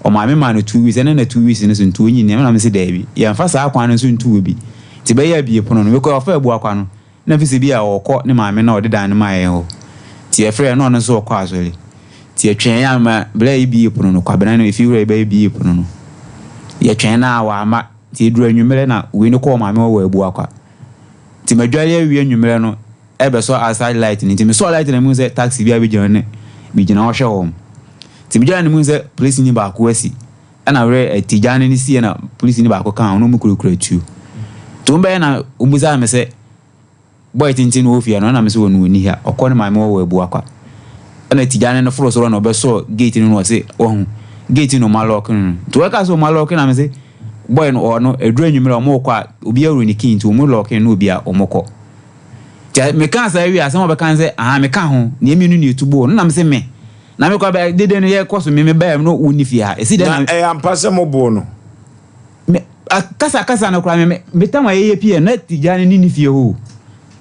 Ɔmaame maa no 2 weeks, ɛne na 2 weeks no so nti ɔnyi nneɛma na mese daabi, yɛmfa saa kwan no nso ntu obi. Nti bɛyɛ abie pono no, mekɔɛ ɔfaa Abuakwa no, na mfi sɛ bi a ɔɔkɔ ne maame no a ɔde dan no maa yɛn hɔ. Nti yɛfrɛɛ no na ɔno nso ɔkɔ asɔre. Nti yɛtwɛn a ma berɛ a yɛbie pono no, Kwabena no, efie wura yi bɛyɛ bie pono no. Yɛtwɛn no a wamma, nti ɛduru anwummerɛ na wei no kɔɔ maame hɔ wɔ Abuakwa. Nti madware awie anwummerɛ no, ɛrebɛsɔ outside light no nti mesɔɔ light no mehu sɛ taxi bi abɛgyina hɔ ne megyina hɔ hwɛ wɔn nti megyina no mehu sɛ polisini baako asi ɛna werɛ tigya no ne sie na polisini baako ka ho na wɔn kurakura tuo nti wɔn bɛyɛ na wɔn bisa me sɛ bɔyɛ tenten no wɔ fie no ɛna me sɛ wɔn wɔn ha ɔkɔ ne maame wɔ wɔ abu akwa ɛna tigya no no foro soro na ɔbɛsɔ gate no na ɔse wɔho gate no ɔma lɔɔke no nti wɔka sɛ ɔma lɔɔke na me sɛ bɔyɛ no ɔno aduru anwummerɛ wɔn kɔ a obi awuro ne key nti wɔn lɔɔke no obi a wɔn kɔ. Nti mekaa saa wie a, asɛm a ɔbɛka ne sɛ, Ahaa, meka ho, nea mmienu na etu boo no. Na mese, Me? Na mekɔ bɛ, dede no yɛkɔ so, me mebae mu no wonni fie ha. Esi dɛn Na na. ɛyɛ ampa sɛ moboo no? Me, kasa kasa no koraa, me, me, me tam a yɛyɛ pii no, na Tigya no nni ne fie hɔ o.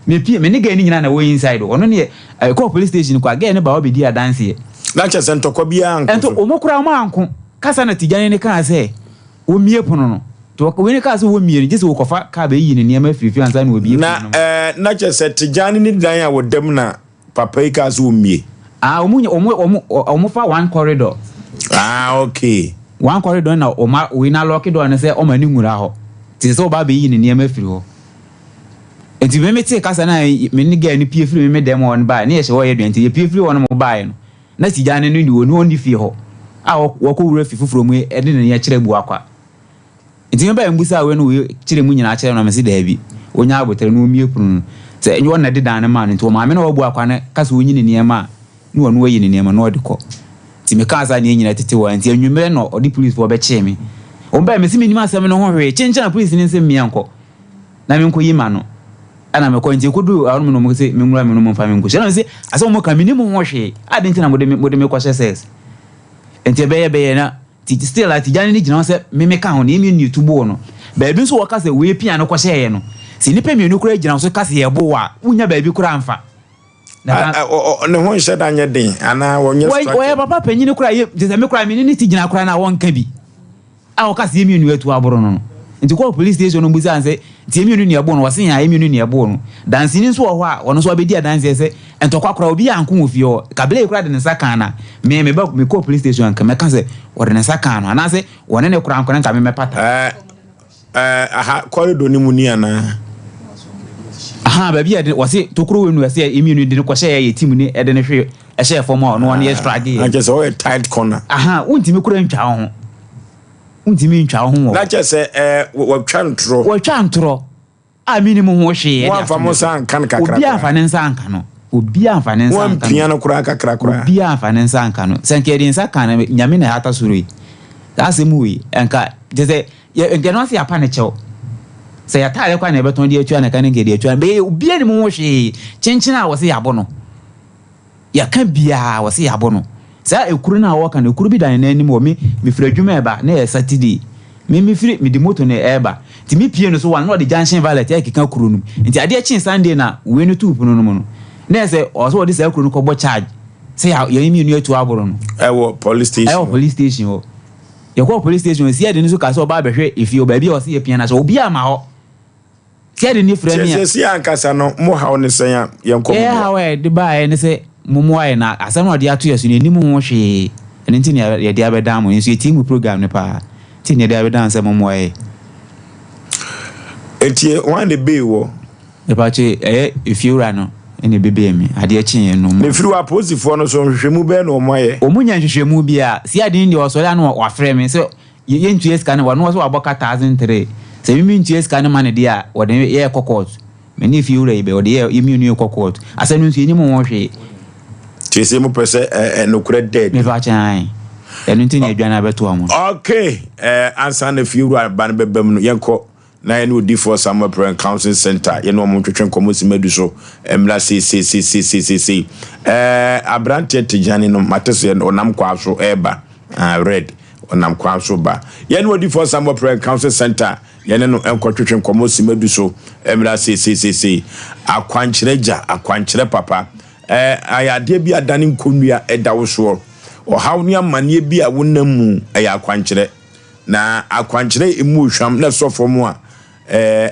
Mepie, me ne girl no nyinaa na ɛwɔ inside hɔ. Ɔno ne yɛ, kɔɔ police station kɔ a, girl no ba hɔ bɛdii adanseɛ. Na kyerɛ sɛ ntɔkwa biara anko so? Ɛnto, wɔn koraa wɔn anko. Kasa na Tijani no kaa sɛ wɔmmie pono no. Nti wei no kaa sɛ wɔmmie no, gye sɛ wɔkɔfa kaa bɛyiyi ne nneɛma afiri fie ansa na wɔabie pono no. Na ɛɛ, na kyerɛ sɛ Tijani ne dan a wɔda mu na papa yi kaa sɛ wɔmmie? Ah, wɔn, wɔn, wɔn, wɔn fa one corridor. Ah, okay. One corridor na wɔn, wei no alɔke door no sɛ wɔma no nwura hɔ. Nti sɛ wɔba abɛyiyi ne nneɛma afiri hɔ. Nti me metee kasa no a me ne girl no pue firi me me dɛm hɔ no baeɛ na yɛhyɛ hɔ yɛ aduane nti yɛpue firi hɔ nom baeɛ no na Sigya no no deɛ ɔno ɔnni fie hɔ a wakɔ wura fi foforɔ mu de n'ani akyerɛ Abuakwa. Nti me baeɛ mbusaa wei no wei kyerɛ mu nyinaa kyerɛ me na mese daabi ɔnya aboterɛ na ɔmmue pono no sɛ ɛnyɛ ɔno na ɛde dan no maa no nti ɔmaame no a ɔwɔ Abuakwa no ka sɛ ɔnyi ne nneɛma a na ɔno ayi ne nneɛma na ɔde kɔ. Nti mekaa saa na yɛn nyinaa tete hɔ ara nti anwummerɛ na ɔde policefoɔ bɛkyee me. Wɔn baeɛ mese mennim asɛm no ho hwee kyenkyen a polisini no se mmea nkɔ. na menkɔyi m'ano. Ɛna mekɔe, nti ɛkɔduruu hɔnom no wɔse menwura me no mu mfa me nkɔhyɛ. Ɛna mese asɛm a moka mennim ho hwee, adɛn nti na mode me mode me kɔhyɛ cells? Nti ɛbɛyɛ bɛyɛ na ti still a Tijani no gyina hɔ sɛ me meka ho na yɛn mmienu tu boo no. Baabi nso wɔka sɛ wei pia no kɔhyɛeɛ no, sɛ nnipa mmienu koraa gyina so ka sɛ yɛbo wo a, wonnya baabi koraa mfa. Na ne ho nhyɛ da nyɛ den anaa wɔnyɛ structure. Wɔyɛ papa panyin koraa yɛ te sɛ me koraa me ne ne ti gyina koraa na wɔnka bi. A ɔka sɛ yɛn mmienu atu aboro no no. Nti kɔɔ police station no bisaa no sɛ, nti yɛn mmienu na yɛboo no? Ɔse aa yɛn mmienu na yɛboo no. Danseni nso wɔ hɔ a ɔno nso abɛdi adanseɛ sɛ ntɔkwa koraa obiara anko wɔ fie hɔ. Kabila yi koraa de ne nsa kaa no a, me meba mekɔɔ police station a nka mɛka sɛ ɔde ne nsa kaa no anaasɛ ɔne ne koraa anko no nka me mɛpata. Ɛɛ ɛɛ aha corridor no mu ni anaa? Ahaa baabi a yɛde wɔse tokuro wei no ɛsɛ yɛn mmienu de no kɔhyɛɛ yɛ team no de no hwe ɛhyɛɛ fam a ɔno ɔno yɛ struggle yɛ. Ankyɛ sɛ ɔyɛ tight corner. Ahaa wontumi koraa ntwa wo ho. Wontumi ntwa wo ho wɔ. Na kyerɛ sɛ ɛɛ wɔtwa ntorɔ. Wɔtwa ntorɔ a mennim ho hwee. Wɔamfa mo nsa anka no kakra koraa. Obiara amfa ne nsa anka no. Obiara amfa ne nsa anka no. Wɔampia no koraa kakra koraa. Obiara amfa ne nsa anka no. Sɛ nka yɛde nsa ka no, Nyame na ɛhata soro yi. Saa asɛm wei, nka kyerɛ sɛ yɛ nka ɛno ase yɛapa ne kyɛw. Sɛ yɛataade koraa na yɛbɛtɔn de atua ne ka no nka yɛde atua no. Bɛyɛ obiara nim ho hwee. Kyenkyen a wɔse yɛabo no. Yɛka biaa wɔse yɛabo no. Saa ekuro no a wɔka no, ekuro bi da ne nan anim hɔ, me mefiri adwuma ɛɛba, na ɛyɛ Saturday, me mefiri, mede moto na ɛɛba, nti me pie no so one na ɔde junction valet ɛɛkeka kuro no mu, nti adeɛ kyee Sunday na wei no too pono no mu no, na ɛyɛ sɛ ɔwɔ sɛ wɔde saa kuro no kɔbɔ charge sɛ yɛ yɛn mmienu atu aboro no. Ɛwɔ police station Ɛwɔ police station hɔ. Yɛkɔɔ police station hɔ, CID no nso kaa sɛ ɔba abɛhwɛ efie hɔ, baabi a ɔse yɛpia no ahyɛ, obiara amma hɔ. Sɛ de ne frɛ me a. Sɛ ankasa no, mo haw ne sɛn a yɛnkɔ mo Yɛn mmoa. haw a yɛde baeɛ ne sɛ mommoa yɛn na asɛm a ɔde ato yɛn so no yɛnnim ho hwee. Ɛno nti na yɛde abɛdan mo. Yɛn nso yɛtie mo program no paa nti na yɛde abɛdan mo sɛ mommoa yɛn. Enti hwan na ebee wɔ? Mepakyɛ ɛyɛ efiewura no na ebebee me. Adeɛ kyeeɛ no. Na efiri hɔ apolisifoɔ no nso nhwehwɛmu bɛn na wɔayɛ? Wɔn nyɛ nhwehwɛmu biara. Siadini deɛ ɔsɔre a na wafrɛ me sɛ Yɛ yɛntua sika no ɔno ɔsɛ wabɔ ka 1003 sɛ me mentua sika no ma no deɛ a wɔde yɛ kɔ court me ne fie wura yi bɛ wɔde yɛ yɛ mmienu yɛ kɔ court asɛm no nso yɛnim ho hwee. Nti sɛ mo pɛ sɛ ɛ ɛ nokorɛ da adi. Mepa kyɛn ae ɛno nti na adwane abɛto ɔmo no. Okay ɛɛ ansa na fie wura ba no bɛba mu no yɛnkɔ na yɛne Odiyifoɔ Samuel Parent Counseling Center yɛne wɔn ntwetwe nkɔmmɔ simma du so mmra seiseiseiseiseisei. Ɛɛ aberanteɛ Tijani no mate sɛ ɔnam kwaa so ɛreba ah red ɔnam kwan so ba. Yɛne Odiyifoɔ Samuel Parent Counseling Center yɛne no nkɔtwetwe nkɔmmɔ simma du so mmra seiseiseisei. Akwankyerɛ gya, akwankyerɛ papa. Ɛɛ ayɛ adeɛ bi adane nkonnua ɛda wo soɔ. Ɔhaw ne amanneɛ bi a wonam mu ɛyɛ akwankyerɛ. Na akwankyerɛ a emu hwam na ɛsɔ fam a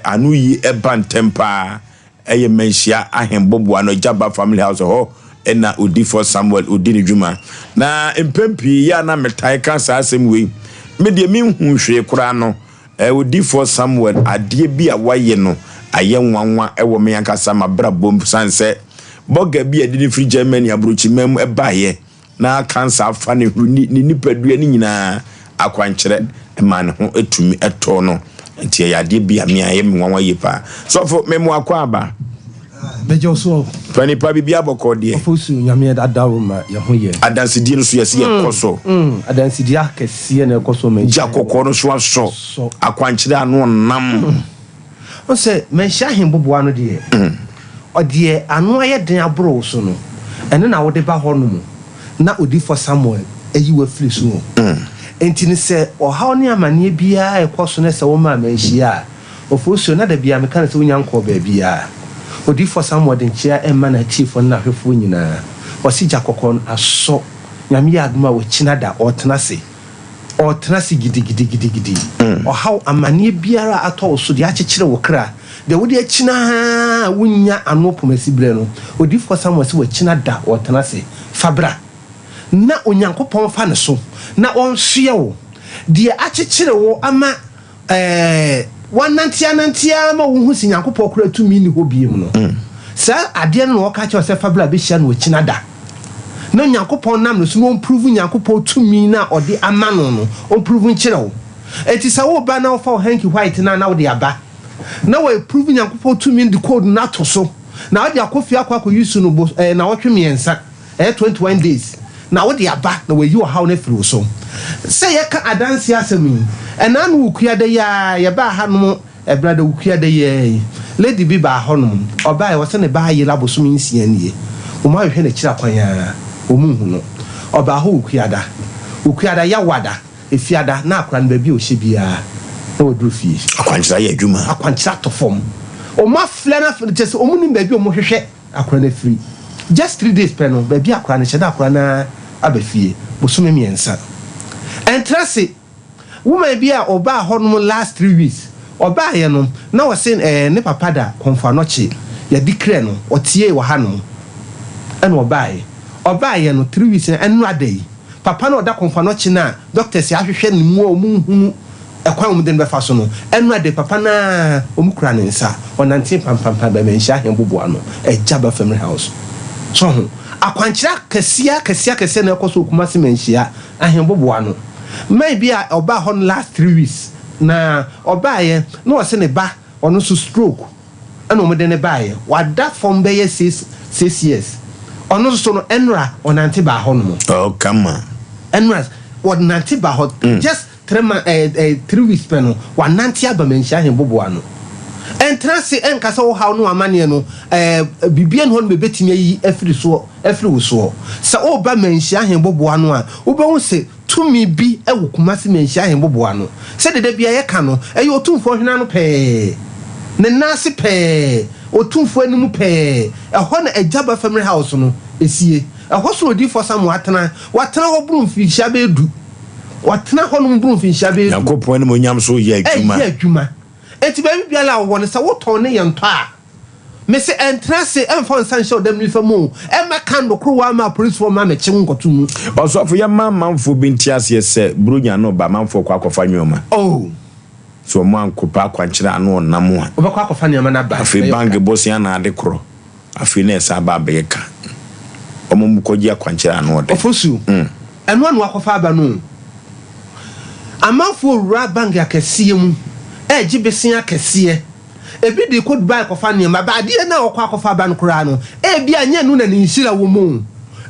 ano yi ba ntɛm paa yɛ Manhyia Ahenboboa no Agyaba Family House, ɛhɔ na Odiyifoɔ Samuel ɔdi ne dwuma. Na mpɛn pii yɛ a na metae ka saa asɛm wei, me deɛ menhuu hwee koraa no, Odiyifoɔ Samuel adeɛ bi a wayɛ no ayɛ nwanwa wɔ me ankasa m'abrabɔ mu, sane sɛ bɔga bi a yɛde no firi Germany aburokyiman mu baeɛ, na kansa afa ne huru ne ne nipadua no nyinaa akwankyerɛ ma ne ho tumi tɔ no nti ɛyɛ adeɛ bi a me ayɛ me nwanwa yie paa sɔfo me mo akɔ aba Mɛgye wo so. Pa nipa biribi abɔkɔ deɛ. Ɔfosu Nyame ada wo ma yɛ ho yɛ. Adansedie no so yɛse yɛ kɔ so. Adansedie akɛseɛ na ɛkɔ so ma Gya kɔkɔɔ no so asɔ. Akwankyerɛ ano ɔnam. Wohu sɛ manhyia ahemboboa no deɛ, ɔdeɛ ano ayɛ den aboro wo so no, ɛno na wode ba hɔnom na odiyifoɔ Samuel ayi wo afiri so. Enti no sɛ ɔhaw ne amaneɛ biara rekɔ so na sɛ womaa manhyia a, Ofosuo, na da biara meka no sɛ wonnya nkɔɔ baabiara. Odiyifoɔ Samuel de nkyea rema n'atiefoɔ ne n'ahwɛfoɔ nyinaa. Ɔse gya kɔkɔɔ no asɔ. Nyame yɛ adom a ɔkyina da ɔretena ase. Ɔretena ase gidigidigidigidi. Ɔhaw, amaneɛ biara a atɔ wo so, deɛ akyekyere wo kra, deɛ wode akyina ara a wonnya ano pomasiberɛ no, Odiyifoɔ Samuel se wakyina da ɔretena ase. Fa bra na Onyankopɔn mfa ne so na ɔnsoɛ wo. Deɛ akyekyere wo ama Ɛɛ, woanante anante ara ma wohu sɛ Nyankopɔn koraa tumi nni hɔ biom no, saa adeɛ no na wɔka kyerɛ wo sɛ fa bra bɛhyia no akyina da. Na Nyankopɔn nam no so na ɔmprove Nyankopɔn tumi no a ɔde ama no no, ɔmprove nkyerɛ wo. Enti sɛ woreba na wofa wo hanky white no a na wode aba, na wɔaprove Nyankopɔn tumi no de code no ato so, na wode akɔ fie akɔ akɔ use no bos ɛɛ nnawɔtwe mmiɛnsa. Ɛyɛ 21 days na wode aba na wayi ɔhaw no afiri wo so. Sɛ yɛka adanseɛ asɛm yi, ɛnaa no Wukuada yi ara yɛbaa hanom Ɛbrada Wukuada yi ara yi, lady bi baa hɔnom, ɔbaeɛ ɔsɛ ne ba ayera abosome nsia nie, wɔn ahwehwɛ no akyiri akwan ara, wɔn nhu no. Ɔbaa hɔ Wukuada, Wukuada, Yawada, Efiada, na akora no baabi a ɔhyɛ biara na waduru fie. Akwankyerɛ ayɛ adwuma. Akwankyerɛ atɔ fam. Wɔn afrɛ no afrɛ no kyerɛ sɛ wɔn nim baabi a wɔhwehwɛ. Akora no afiri. Just three days pɛ no, baabi a akora no hyɛ na akora no ara aba fie. Bosome mmiɛnsa. Ɛntra ase. Woman bi a ɔbaa hɔnom last 3 weeks, ɔbaeɛ no, na ɔse ɛɛ ne papa da Komfo Anokye, yɛde krɛ no, ɔtiee wɔ hanom. Ɛna ɔbaeɛ. Ɔbaeɛ no, 3 weeks no, ɛnnora da yi, papa no a ɔda Komfo Anokye no a doctors ahwehwɛ ne mu a wɔnhunu Ɛkwan a wɔde no bɛfa so no, ɛno de, papa no ara, wɔkura ne nsa, ɔnante pampampam bɛma nhyia he boboa ano, Agya ba Family House. So ho? Akwankyerɛ akɛseɛ akɛseɛ akɛseɛ na ɛkɔ so wɔ Kumasi Manhyia ahen boboa ano. Man bi a ɔbaa hɔ no last 3 weeks na ɔbaeɛ na ɔse ne ba, ɔno nso stroke ɛna wɔde no baeɛ. Wada fam bɛyɛ 6 years. Ɔno nso so no, ɛnora ɔnante baa hɔ nom. Oh, kama. Ɛnora ɔnante baa hɔ. Just 3 months, 3 weeks pɛ no, wanante aba Manhyia ahen boboa ano. Ɛntena ase ɛnka sɛ wo haw ne w'amanneɛ no, biribiara nni hɔ nom a ɛbɛtumi ayi afiri soɔ, afiri wo soɔ. Sɛ woreba Manhyia ahen boboa ano a, wobɛhu sɛ tumi bi wɔ Kumasi Manhyia ahen boboa ano. Sɛdeɛ da biara yɛka no, ɛyɛ Otumfoɔ hwene ano pɛɛ, ne nan ase pɛɛ, Otumfoɔ anim pɛɛ. Ɛhɔ na Agyaba Family House no sie. Ɛhɔ so na Odiyifoɔ Samuel atena. Watena hɔ boro mfirihyia bɛyɛ du. Watena hɔnom boro mfinhyia bɛyɛ du. Nyankopɔn animuonyam so yɛ adwuma. Ɛyɛ adwuma. Enti baabi biara a wowɔ no, sɛ wotɔn ne yɛ ntɔ a, mese ɛntena ase ɛmfa wo nsa nhyɛ ɔdam nifa mu o, ɛmma candle korowa mma apolisifoɔ mma mmɛkye wo nkɔto mu. Ɔsɔfo, yɛmma amanfoɔ bi nte aseɛ sɛ Buronya no reba, amanfoɔ kɔ akɔfa nnoɔma. Oh. Sɛ wɔn ankɔpɛ akwankyerɛ ano ɔnam a. Wɔbɛkɔ akɔfa nneɛma no aba. Afei bank bosea na ade korɔ. Afei na ɛsan ba abɛyɛ ka. Wɔn mu kɔgye akwankyerɛ ano ɔden. Ofosu, Ɛno ano akɔfa aba no o. Amanfoɔ rewura bank akɛseɛ mu regye besea akɛseɛ. Ebi de rekɔ Dubai kɔfa nneɛma. But adeɛ no a ɔrekɔ akɔfa aba no koraa no, ebia ɛnyɛ ɛno na ne nhyira wɔ mu o.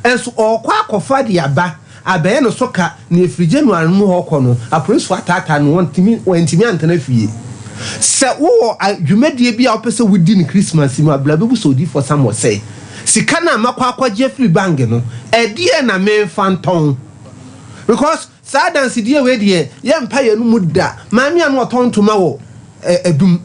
Nso ɔrekɔ akɔfa de aba. Abɛyɛ no so ka na ɛfiri January no mu hɔ kɔ no, apolisifoɔ ataataa no, wɔntumi, wantumi antena fie. Sɛ wowɔ dwumadie bi a wopɛ sɛ wodi no Christmas mu a, bra bɛbusa Odiyifoɔ Samuel sɛ, Sika no a makɔ akɔgye afiri bank no, ɛdeɛn na memfa ntɔn? Because saa adansedie wei deɛ, yɛmpa yɛn mu da. Maame a na ɔtɔn ntoma wɔ Adum,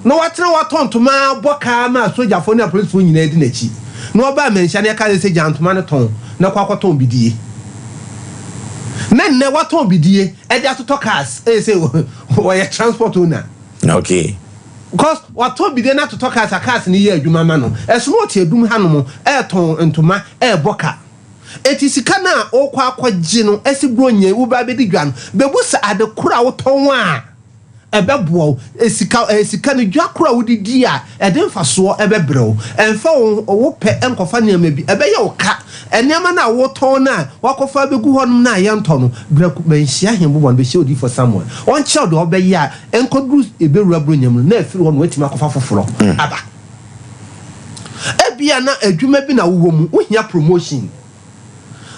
na watena hɔ atɔn ntoma ara bɔ ka ara ma asogyafoɔ ne apolisifoɔ nyinaa di n'akyi. Na ɔbaa Manhyia na yɛka kyerɛ sɛ gya ntoma no tɔn na kɔ akɔtɔn bidie. Na nnɛ watɔn bidie de atotɔ cars, ɛyɛ sɛ ɔyɛ transport owner. Okay. Because watɔn bidie no atotɔ cars a cars no yɛ adwuma ma no. Ɛso na ɔte Adum hanom ɛretɔn ntoma ɛrebɔ ka. Enti sika no a wokɔ akɔgye no asi Buronya yi woba abɛdi dwa no, bɛbu sɛ ade koro a wotɔn a ɛbɛboa wo. Sika, ɛyɛ sika no dwa koro a wode di a, ɛde mfasoɔ bɛbrɛ wo. Ɛmfa wo wo pɛ nkɔfa nneɛma bi, ɛbɛyɛ wo ka. Nneɛma no a wotɔn no a woakɔfa abɛgu hɔnom no a yɛntɔ no, brɛ ko, manhyia hene bobɔ no, bɛhyia odiyifoɔ Samuel. Ɔnkyerɛ wo deɛ ɔbɛyɛ a ɛnkɔduru ɛbɛwura Buronya mu no, na afiri hɔ no woatumi akɔfa foforɔ aba. Ebia na adwuma bi na wowɔ mu, wohia promotion.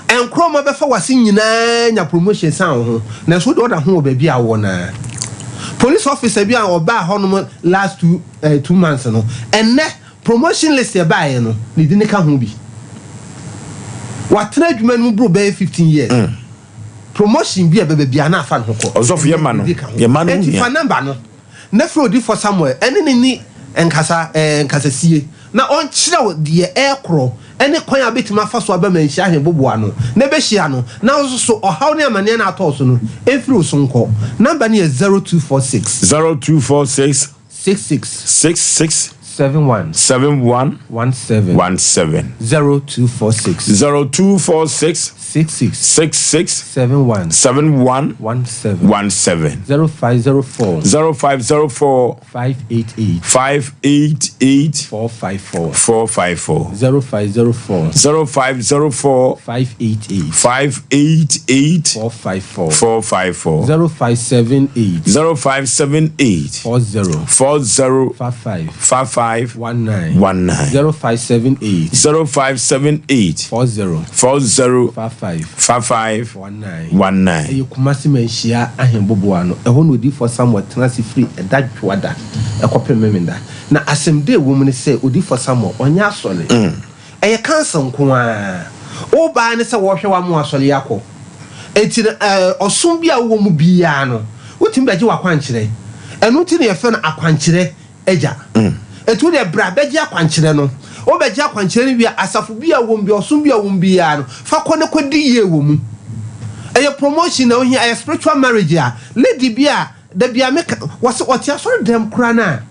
Nkrɔma bɛfa w'ase nyinaa nya promotion san wo ho, nanso wode ɔda ho wɔ baabi a wowɔ no ara. Police officer bi a ɔbaa hɔnom last 2 months no, ɛnnɛ promotion list ɛbaeɛ no, ne din ka ho bi. Watena adwuma no mu boro bɛyɛ 15 years. Promotion bi a ɛbɛba biara na afa ne ho kɔ. Ɔsɔfo yɛ ma no, yɛ ma no ho hia. Enti fa number no na frɛ odiyifoɔ Samuel ɛne no nni nkasa ɛɛ nkasasie. na ɔnkyerɛ wo deɛ ɛrekorɔ ne kwan a wobɛtumi afa so aba Manhyia Ahemboboa ano na ɛbɛhyia no, na wo nso so ɔhaw ne amaneɛ no a atɔ wo so no mfiri wo so nkɔ. Number no yɛ 0246. 0246. 66. 66. 71. 71. 17. 17. 0246. 0246. 66. 66. 71. 71. 17. 17. 0504. 0504. 588. 588. 454. 454. 0504. 0504. 588. 588. 454. 454. 0578. 0578. 40. 40. 55. 55. 19. 19. 0578. 0578. 40. 40. 55. 55. 19. 19. Ɛyɛ Kumasi Manhyia Ahemboboa no. Ɛhɔ na Odiyifoɔ Samuel tena ase firi ɛda Dwoada kɔpem Memenda. Na asɛm da ɛwɔ mu ne sɛ Odiyifoɔ Samuel, ɔnyɛ asɔre. Ɛyɛ council nko ara. Wo ba ara ne sɛ wɔrehwɛ wo ama w'asɔre akɔ. Enti no, ɔsom bi a wowɔ mu biara no, wotumi bɛgye w'akwankyerɛ. Ɛno nti na yɛfrɛ no akwankyerɛ Agya. Enti wo deɛ bra bɛgye akwankyerɛ no. Wobɛgye akwankyerɛ no wie a, asafo bi a wowɔ mu biara, ɔsom bi a wowɔ mu biara no, fa kɔ na kɔdi yie wɔ mu. Ɛyɛ promotion na wohia, ɛyɛ spiritual marriage a, lady bi a da biara meka, wɔse ɔte asɔre dɛm koraa no a,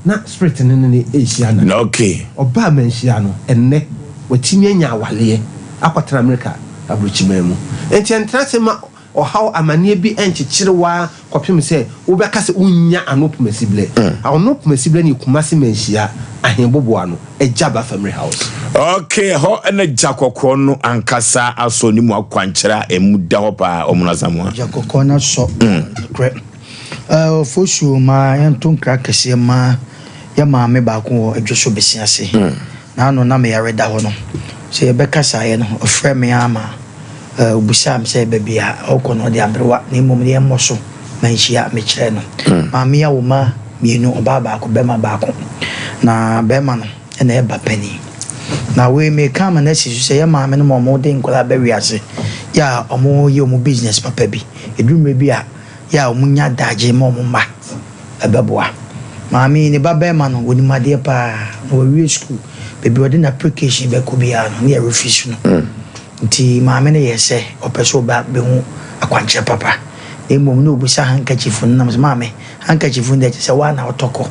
na spirit no ne no rehyia no. Okay. Ɔbaa manhyia no, ɛnnɛ watumi anya awaleɛ akɔtena Amerika aburokyiman mu. Enti ɛntena ase mma Ɔhaw, amaneɛ bi nkyekyere wo ara kɔpem sɛ wobɛka sɛ wonnya ano pomasiberɛ. Ano pomasiberɛ no yɛ Kumasi Manhyia Ahenboboa no Agyaba Family House. Ok, ɛhɔ na gya kɔkɔɔ no ankasa asɔ ne mu akwankyerɛ a ɛmu da hɔ paa, Ɔmono Asamoah. Gya kɔkɔɔ no asɔ, nokorɛ. Ɔfosuo ma yɛnto nkra kɛseɛ mma yɛn maame baako wɔ Adwoso Besiase. N'ano na me yare da hɔ no, sɛ yɛbɛkasaeɛ no, ɔfrɛɛ me ara ma ɔbisaa me sɛ baabi a ɔrekɔ no ɔde aberewa na mmom no yɛmmɔ so manhyia. Mekyerɛɛ no. Maame yi awo mma mmienu, ɔbaa baako, barima baako. Na barima no na ɛyɛ ba panin. Na wei meka ama no asi so sɛ yɛn maame no ma wɔde nkwadaa ba wiase yɛ a wɔyɛ wɔn business papa bi. Ɛduru mmerɛ bi a, yɛ a wɔnya adagye ma wɔn mma. Ɛbɛboa. Maame yi, ne ba barima no, ɔnim adeɛ pa ara, na wawie sukuu. Baabi a ɔde n'application bɛkɔ biara no, na yɛrefuse no. Nti maame no yɛɛ sɛ ɔpɛ sɛ ɔba bɛhu akwankyerɛ papa. Na mmom na ɔbisa handkerchief no, na mesɛ, Maame, handkerchief no deɛ kyerɛ sɛ wo ara na wotɔ kɔ.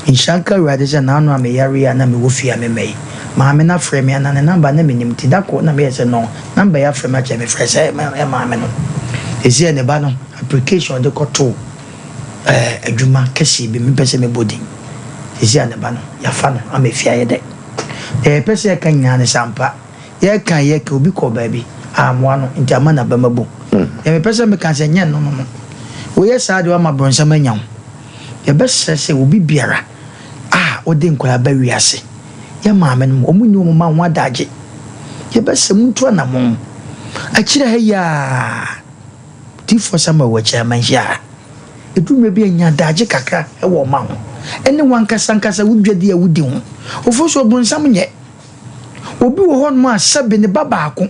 Nhyira nka Awurade sɛ n'ano a meyare yi a na mewɔ fie a memma yi, maame no afrɛ me anaa ne number na mennim nti da koro na meyɛɛ sɛ no number yi afrɛ me akyɛ mefrɛ sɛ ɛyɛ maame no. Seesei ne ba no application a ɔde kɔtoo ɛɛ adwuma kɛseɛ bi mempɛ sɛ mebɔ din. Seesei a ne ba no yɛafa no ama efie ayɛ dɛ. Deɛ yɛpɛ sɛ yɛka nyinaa ne sɛ ampa yɛka yɛka obi kɔɔ baabi ammoa no nti ama n'abam abu. Deɛ mepɛ sɛ meka sɛ nyɛ no no no. Woyɛ saa deɛ woama bronsam anya wo. Yɛbɛsrɛ sɛ obi biara a ɔde nkwadaa ba wiase, yɛn maame nom, wɔn nni wɔn mma ho adagye. Yɛbɛsrɛ montu anamɔn. Akyire ha yi ara, Difoɔ Samuel wɔ akyire amanhyia ha. Ɛduru mmerɛ bi a nya adagye kakra wɔ wo mma ho, ɛne w'ankasa ankasa wo dwadie a wodi ho. Ofosuo, bronsam nyɛ. Obi wɔ hɔnom a sɛbe ne ba baako,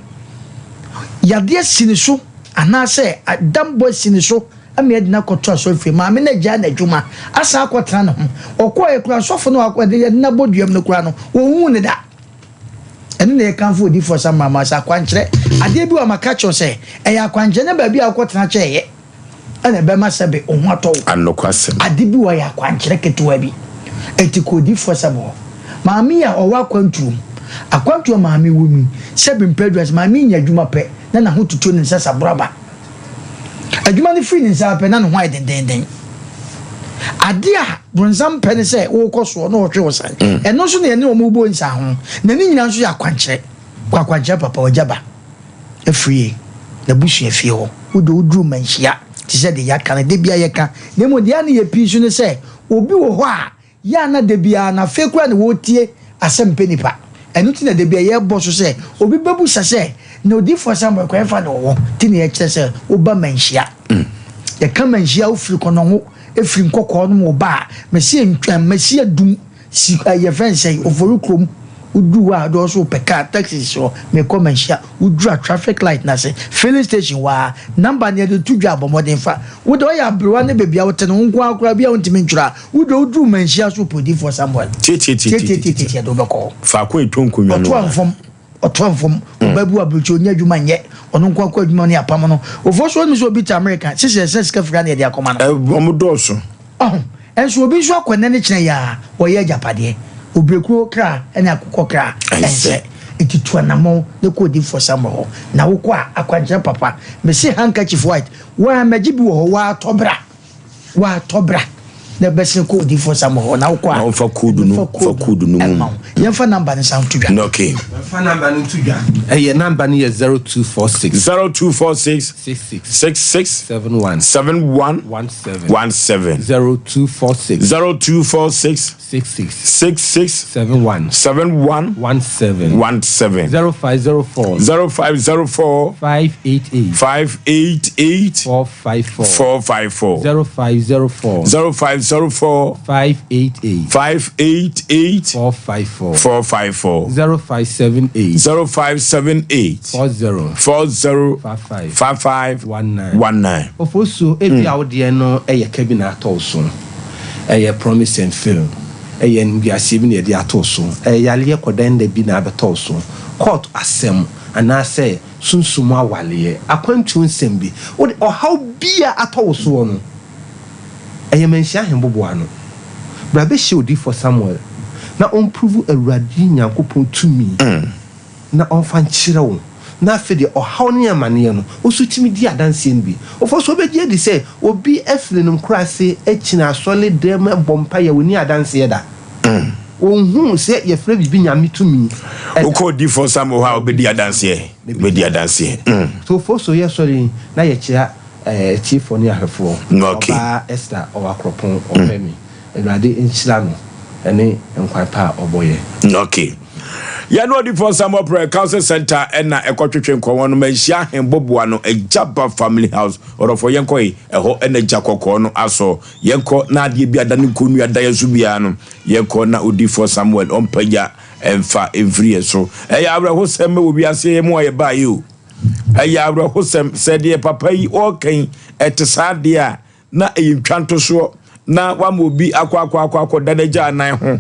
yadeɛ asi ne so anaasɛ adammɔ asi ne so ama yɛde no akɔto asɔrefie. Maame no agyae n'adwuma asan akɔtena ne ho. Ɔkɔeɛ koraa, sɔfo no a yɛde no abɔ duam no koraa no, ɔnhuu no da. Ɛno na yɛkamfo odiyifoɔ Samuel ma sɛ akwankyerɛ. Adeɛ bi wɔ a maka kyerɛ wo sɛ, ɛyɛ akwankyerɛ ne baabi a wokɔtena kyɛeɛ. Ɛna ɛbɛma sɛbe wo ho atɔ wo. Anokwasɛm. Ade bi wɔ hɔ, ɛyɛ akwankyerɛ ketewa bi. Enti kɔ odiyifoɔ sɛbe hɔ. Maame yi a ɔwɔ akwantuo mu, akwantuo a maame wɔ mu yi, sɛbe mpɛ aduane, sɛ maame yi nya adwuma pɛ, na n'ahotutuo ne nsa saboro aba. Adwuma no firi ne nsa ara pɛ, na ne ho ayɛ dendeenden. Ade a bronsam pɛ ne sɛ wokɔ soɔ na ɔtwe wo san. Ɛno nso na yɛne wɔn rebɔ nsaho. Na ne nyinaa nso yɛ akwankyerɛ. Kɔ akwankyerɛ papa, w'agya ba. Afiri n'abusua fie hɔ. Wo de woduru manhyia te sɛ deɛ yɛaka no, da biara yɛka. Na mmom deɛ a na yɛ pii nso ne sɛ, obi wɔ hɔ a, yɛ a na da biara no afei koraa na wɔretie asɛm pɛ nipa. Ɛno nti na da biara yɛbɔ so sɛ obi bɛbusa sɛ, na odiyifoɔ Samuel kwan fa na ɔwɔ? Nti na yɛkyerɛ sɛ woba manhyia. Yɛka manhyia a wofiri Kɔnɔngo, firi Nkɔkɔɔ nom woba a, Mesia ntwa, Mesia dum. Si ɛ yɛfrɛ no sɛn Ofori kurom Woduru hɔ a, wode ɔso wopɛ car, taxi si hɔ, mekɔ Manhyia. Woduru a, traffic light no ase, filling station hɔ ara. Number no yɛde to dwa a, bɔ mmɔden fa. Wo deɛ ɔyɛ aberewa ne baabi a wote no, wo nko ara koraa bi a wontumi ntwerɛ a, wo deɛ woduru Manhyia so wopɛ Odiyifoɔ Samuel. Tiatiatiatiatia. Yɛde wo bɛkɔ hɔ. Faako a ɛtɔ nkonnwa no Ɔto ara. amfam, ɔto amfam. Ɔbaa bi wɔ aburokyire, ɔnnya adwuma nyɛ. Ɔno nko ara kɔ adwuma ne apam no. Ofoɔ so wonim sɛ obi te Amerika, sese ɛsɛ sika firi ha na yɛde akɔma no. Ɛ, wɔn dɔɔso. Ɔho, nso obi nso akɔ nnɛ ne kyena yi ara, wɔyɛ agyapadeɛ. Obirekuro kra ne akokɔ kra nsɛ. Nti tu anammɔn na kɔ Odiyifoɔ Samuel hɔ. Na wokɔ a, akwankyerɛ papa. Mese handkerchief white, wo ara mmɛgye bi wɔ hɔ, wo ara tɔ bra. Wo ara tɔ bra na bɛsene kɔ Odiyifoɔ Samuel hɔ. Na wokɔ a, Na wɔmfa code no, ɛbɛfa fa code no ɛma mu. wo. Yɛmfa number no san nto dwa. Okay. Yɛmfa number no nto dwa. Ɛyɛ number no yɛ 0246. 0246. 66. 66. 71. 71. 17. 17. 0246. 0246. 66. 66. 71. 71. 17. 17. 0504. 0504. 588. 588. 454. 454. 0504. 0504. 588. 588. 454. 454. 0578. 0578. 40. 40. 55. 55. 19. 19. Ofosuo, ebia wo deɛ no yɛ ka bi na atɔ wo so, ɛyɛ promise and fail, ɛyɛ animguaseɛ bi na yɛde ato wo so, ɛyɛ yareɛ kɔdɛndɛ bi na abɛtɔ wo so, court asɛm anaasɛ sunsum awaleɛ, akwantuo nsɛm bi, wode ɔhaw bi a atɔ wo soɔ no, ɛyɛ manhyia ahemboboa ano. Bra bɛhyia odiyifoɔ Samuel na ɔmprovu Awurade Nyankopɔn tumi. na ɔmfa nkyerɛ wo, na afei deɛ ɔhaw ne amaneɛ no, wo nso tumi di adanseɛ no bi. Ɔfɔ so wobɛgye adi sɛ obi afiri ne nkuraase akyini asɔre dɛm bɔ mpaeɛ a ɔnni adanseɛ da? Ɔnhuu sɛ yɛfrɛ biribi Nyame tumi da. Wokɔ odiyifoɔ Samuel hɔ a wobɛdi adanseɛ, wobɛdi adanseɛ. So ɔfɔ so yɛsɔre yi na yɛkyea atiefoɔ ne ahwɛfoɔ. Ɔbaa Esther ɔwɔ Akorɔpɔn ɔhwɛ me. Awurade nhyira no ne nkwan pa a ɔbɔ yɛ. Ok. Yɛne Odifoɔ Samuel Prayer Council Center ɛna ɛkɔtwetwe nkɔmmɔ no manhyia ahemboboa no Agyaba Family House. Ɔdɔfoɔ yɛnkɔ yi, ɛhɔ ɛna gya kɔkɔɔ no asɔ. Yɛnkɔ na adeɛ bi ada ne nkonnua da yɛn so biara no, yɛnkɔ na Odifoɔ Samuel ɔmpagya ɛmfa mfiri yɛn so. Ɛyɛ awerɛhosɛm wɔ wiase yi mu a yɛbaeɛ o. Ɛyɛ awerɛhosɛm sɛ deɛ papa yi ɔreka yi ɛte saa deɛ a, na ɛyɛ ntwantosoɔ na wama obi akɔ akɔ akɔ akɔ da n'agya anan ho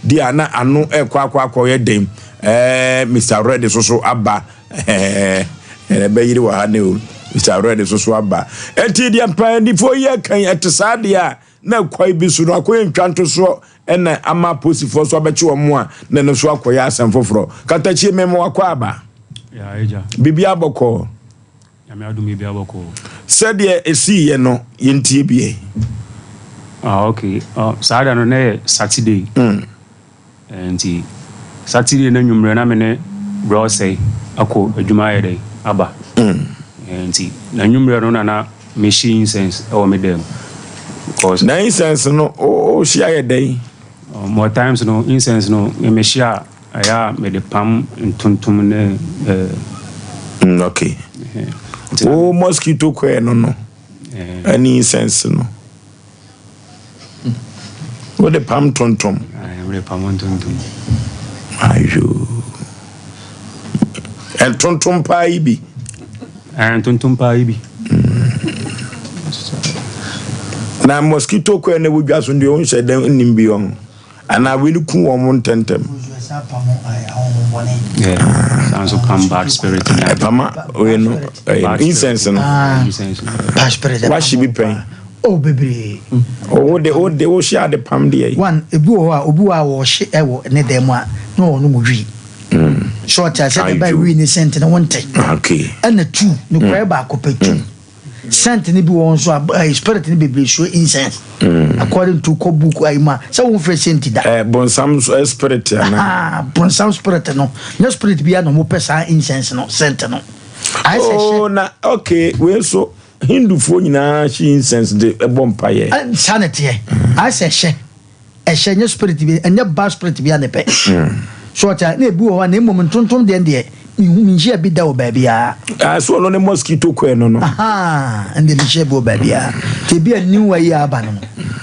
deɛ a na ano ɛkɔ akɔ akɔ yɛ den ɛɛ Mr. Red soso aba ɛɛ ɛbɛyere wɔ ha ne o Mr. Red soso aba ɛti deɛ mpanimfoɔ yi ɛkan ɛte saa deɛ a na kwae bi so no akɔyɛ ntwantosoɔ ɛna ama apolisifoɔ so abɛkye wɔn a na ɛno so akɔyɛ asɛm foforɔ katakyie mɛmo akɔ aba biribi abɔkɔɔ. Nyame adom biribiara bɔkɔɔ. Sɛdeɛ ɛsiiɛ no yɛntie bi ɛ. Ah ok, uh, saa da no na yɛ Saturday. Mm. Eh, nti Saturday no anwummerɛ na me ne bra ɔsɛe akɔ adwuma ayɛ dɛn aba. Mm. Eh, nti na anwummerɛ no na na mehye incense ɛwɔ me dɛm. Because na incense no o hye ayɛ dɛn? Uh, more times no incense no mehye a Ɛyɛ a mede pam ntontom ne ɛɛ. Mm, okay. Wo mosquito coil no no. Ɛne incense no. Wode pam ntontom. Wode pam ntontom. Ayo. Ntontom paa yi bi. Ntontom paa yi bi. Na mosquito coil na wodwa so deɛ wonhyɛ dɛn nnim bi ɔho. Anaa wei no ku wɔn ntɛmntɛm. Ɛpama wei no ɛyɛ incense no. Wahye bi pɛn. Oh bebree. Wo de wo de wo hyɛ ade pam deɛ. One ebi wɔ hɔ a obi wɔ a wɔhye ɛwɔ ne dan mu a na ɔno mu wi. Short a sɛ ɛbɛ wi ne scent no wonte. Okay. Ɛna two ne kura baako pɛ two. Scent no bi wɔ hɔ nso a ɛɛ spirit no bebree suro incense. Mm. According to kɔ book ayi mu a sɛ wɔn fɛ scent da. Ɛɛ eh, bonsam eh, spirit ana. Ah, bonsam spirit no nyɛ spirit bi a na wɔn pɛ saa incense no scent no. Ayɛ sɛ hyɛ. Oh na okay wei nso Hindufoɔ nyinaa hye incense de bɔ mpaeɛ. Eh, saa na ɛteɛ. Ayɛ sɛ hyɛ. Ɛhyɛ nyɛ spirit bi ɛnyɛ bad spirit bi a na ɛpɛ. So ɔte a na ebi wɔ hɔ a na mmom ntontom deɛ deɛ mehu menhyia bi da wɔ baabiara. Ah, so ɔno ne mosquito coil no no. Ahaa, ɛnde menhyia bi wɔ baabiara. Nti ebi a new ayi a aba no no.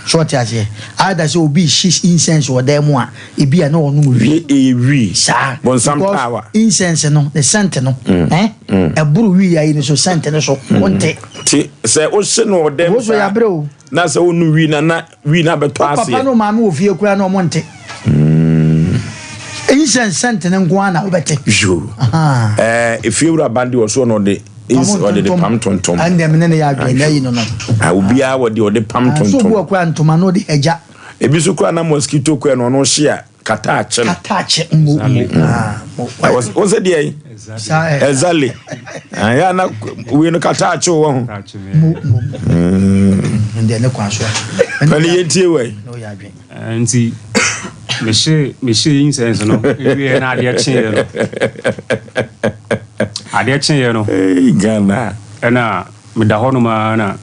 So ɔte aseɛ? Either sɛ obi rehye incense wɔ dan mu a, ebi a na ɔnom wi. Ɛyɛ wi. Saa. Bonsam Because power. incense no, ne scent no, eh? Ɛboro wi ayi no so, scent no so, wonte. Nti sɛ wohye no wɔ dan mu Wo so saa, yɛabrɛ o. na sɛ wonum wi no a, na wi no abɛtɔ Wo papa aseɛ. ne wo maame wɔ fie koraa na wɔnte. Incense scent no nko ara na wobɛte. Yoo. Ɛɛ efiewura ban de ɔso na ɔde ins ɔde de pam tontom. Ɛnna mi ne ne yɛ adwene na ayi no no. Ah, obiara wɔ deɛ ɔde pam So obi tontom. wɔ kura ntoma na ɔde agya. Ebi nso kura na mosquito coil na ɔno hye a kata akye no. Kata akye mo mo. Ah, mo. Wo sɛ deɛ yi? Exactly. Ah, ya na wei no kata akye wɔ ho. Mo mo. Ndɛ ne kwan so a. Pɛni yɛ tie wɔ yi. Nti mehye mehye incense no ewie na adeɛ kyeeɛ no adeɛ kyeeɛ no. Hey, Ghana. Ɛna meda hɔ nom ara na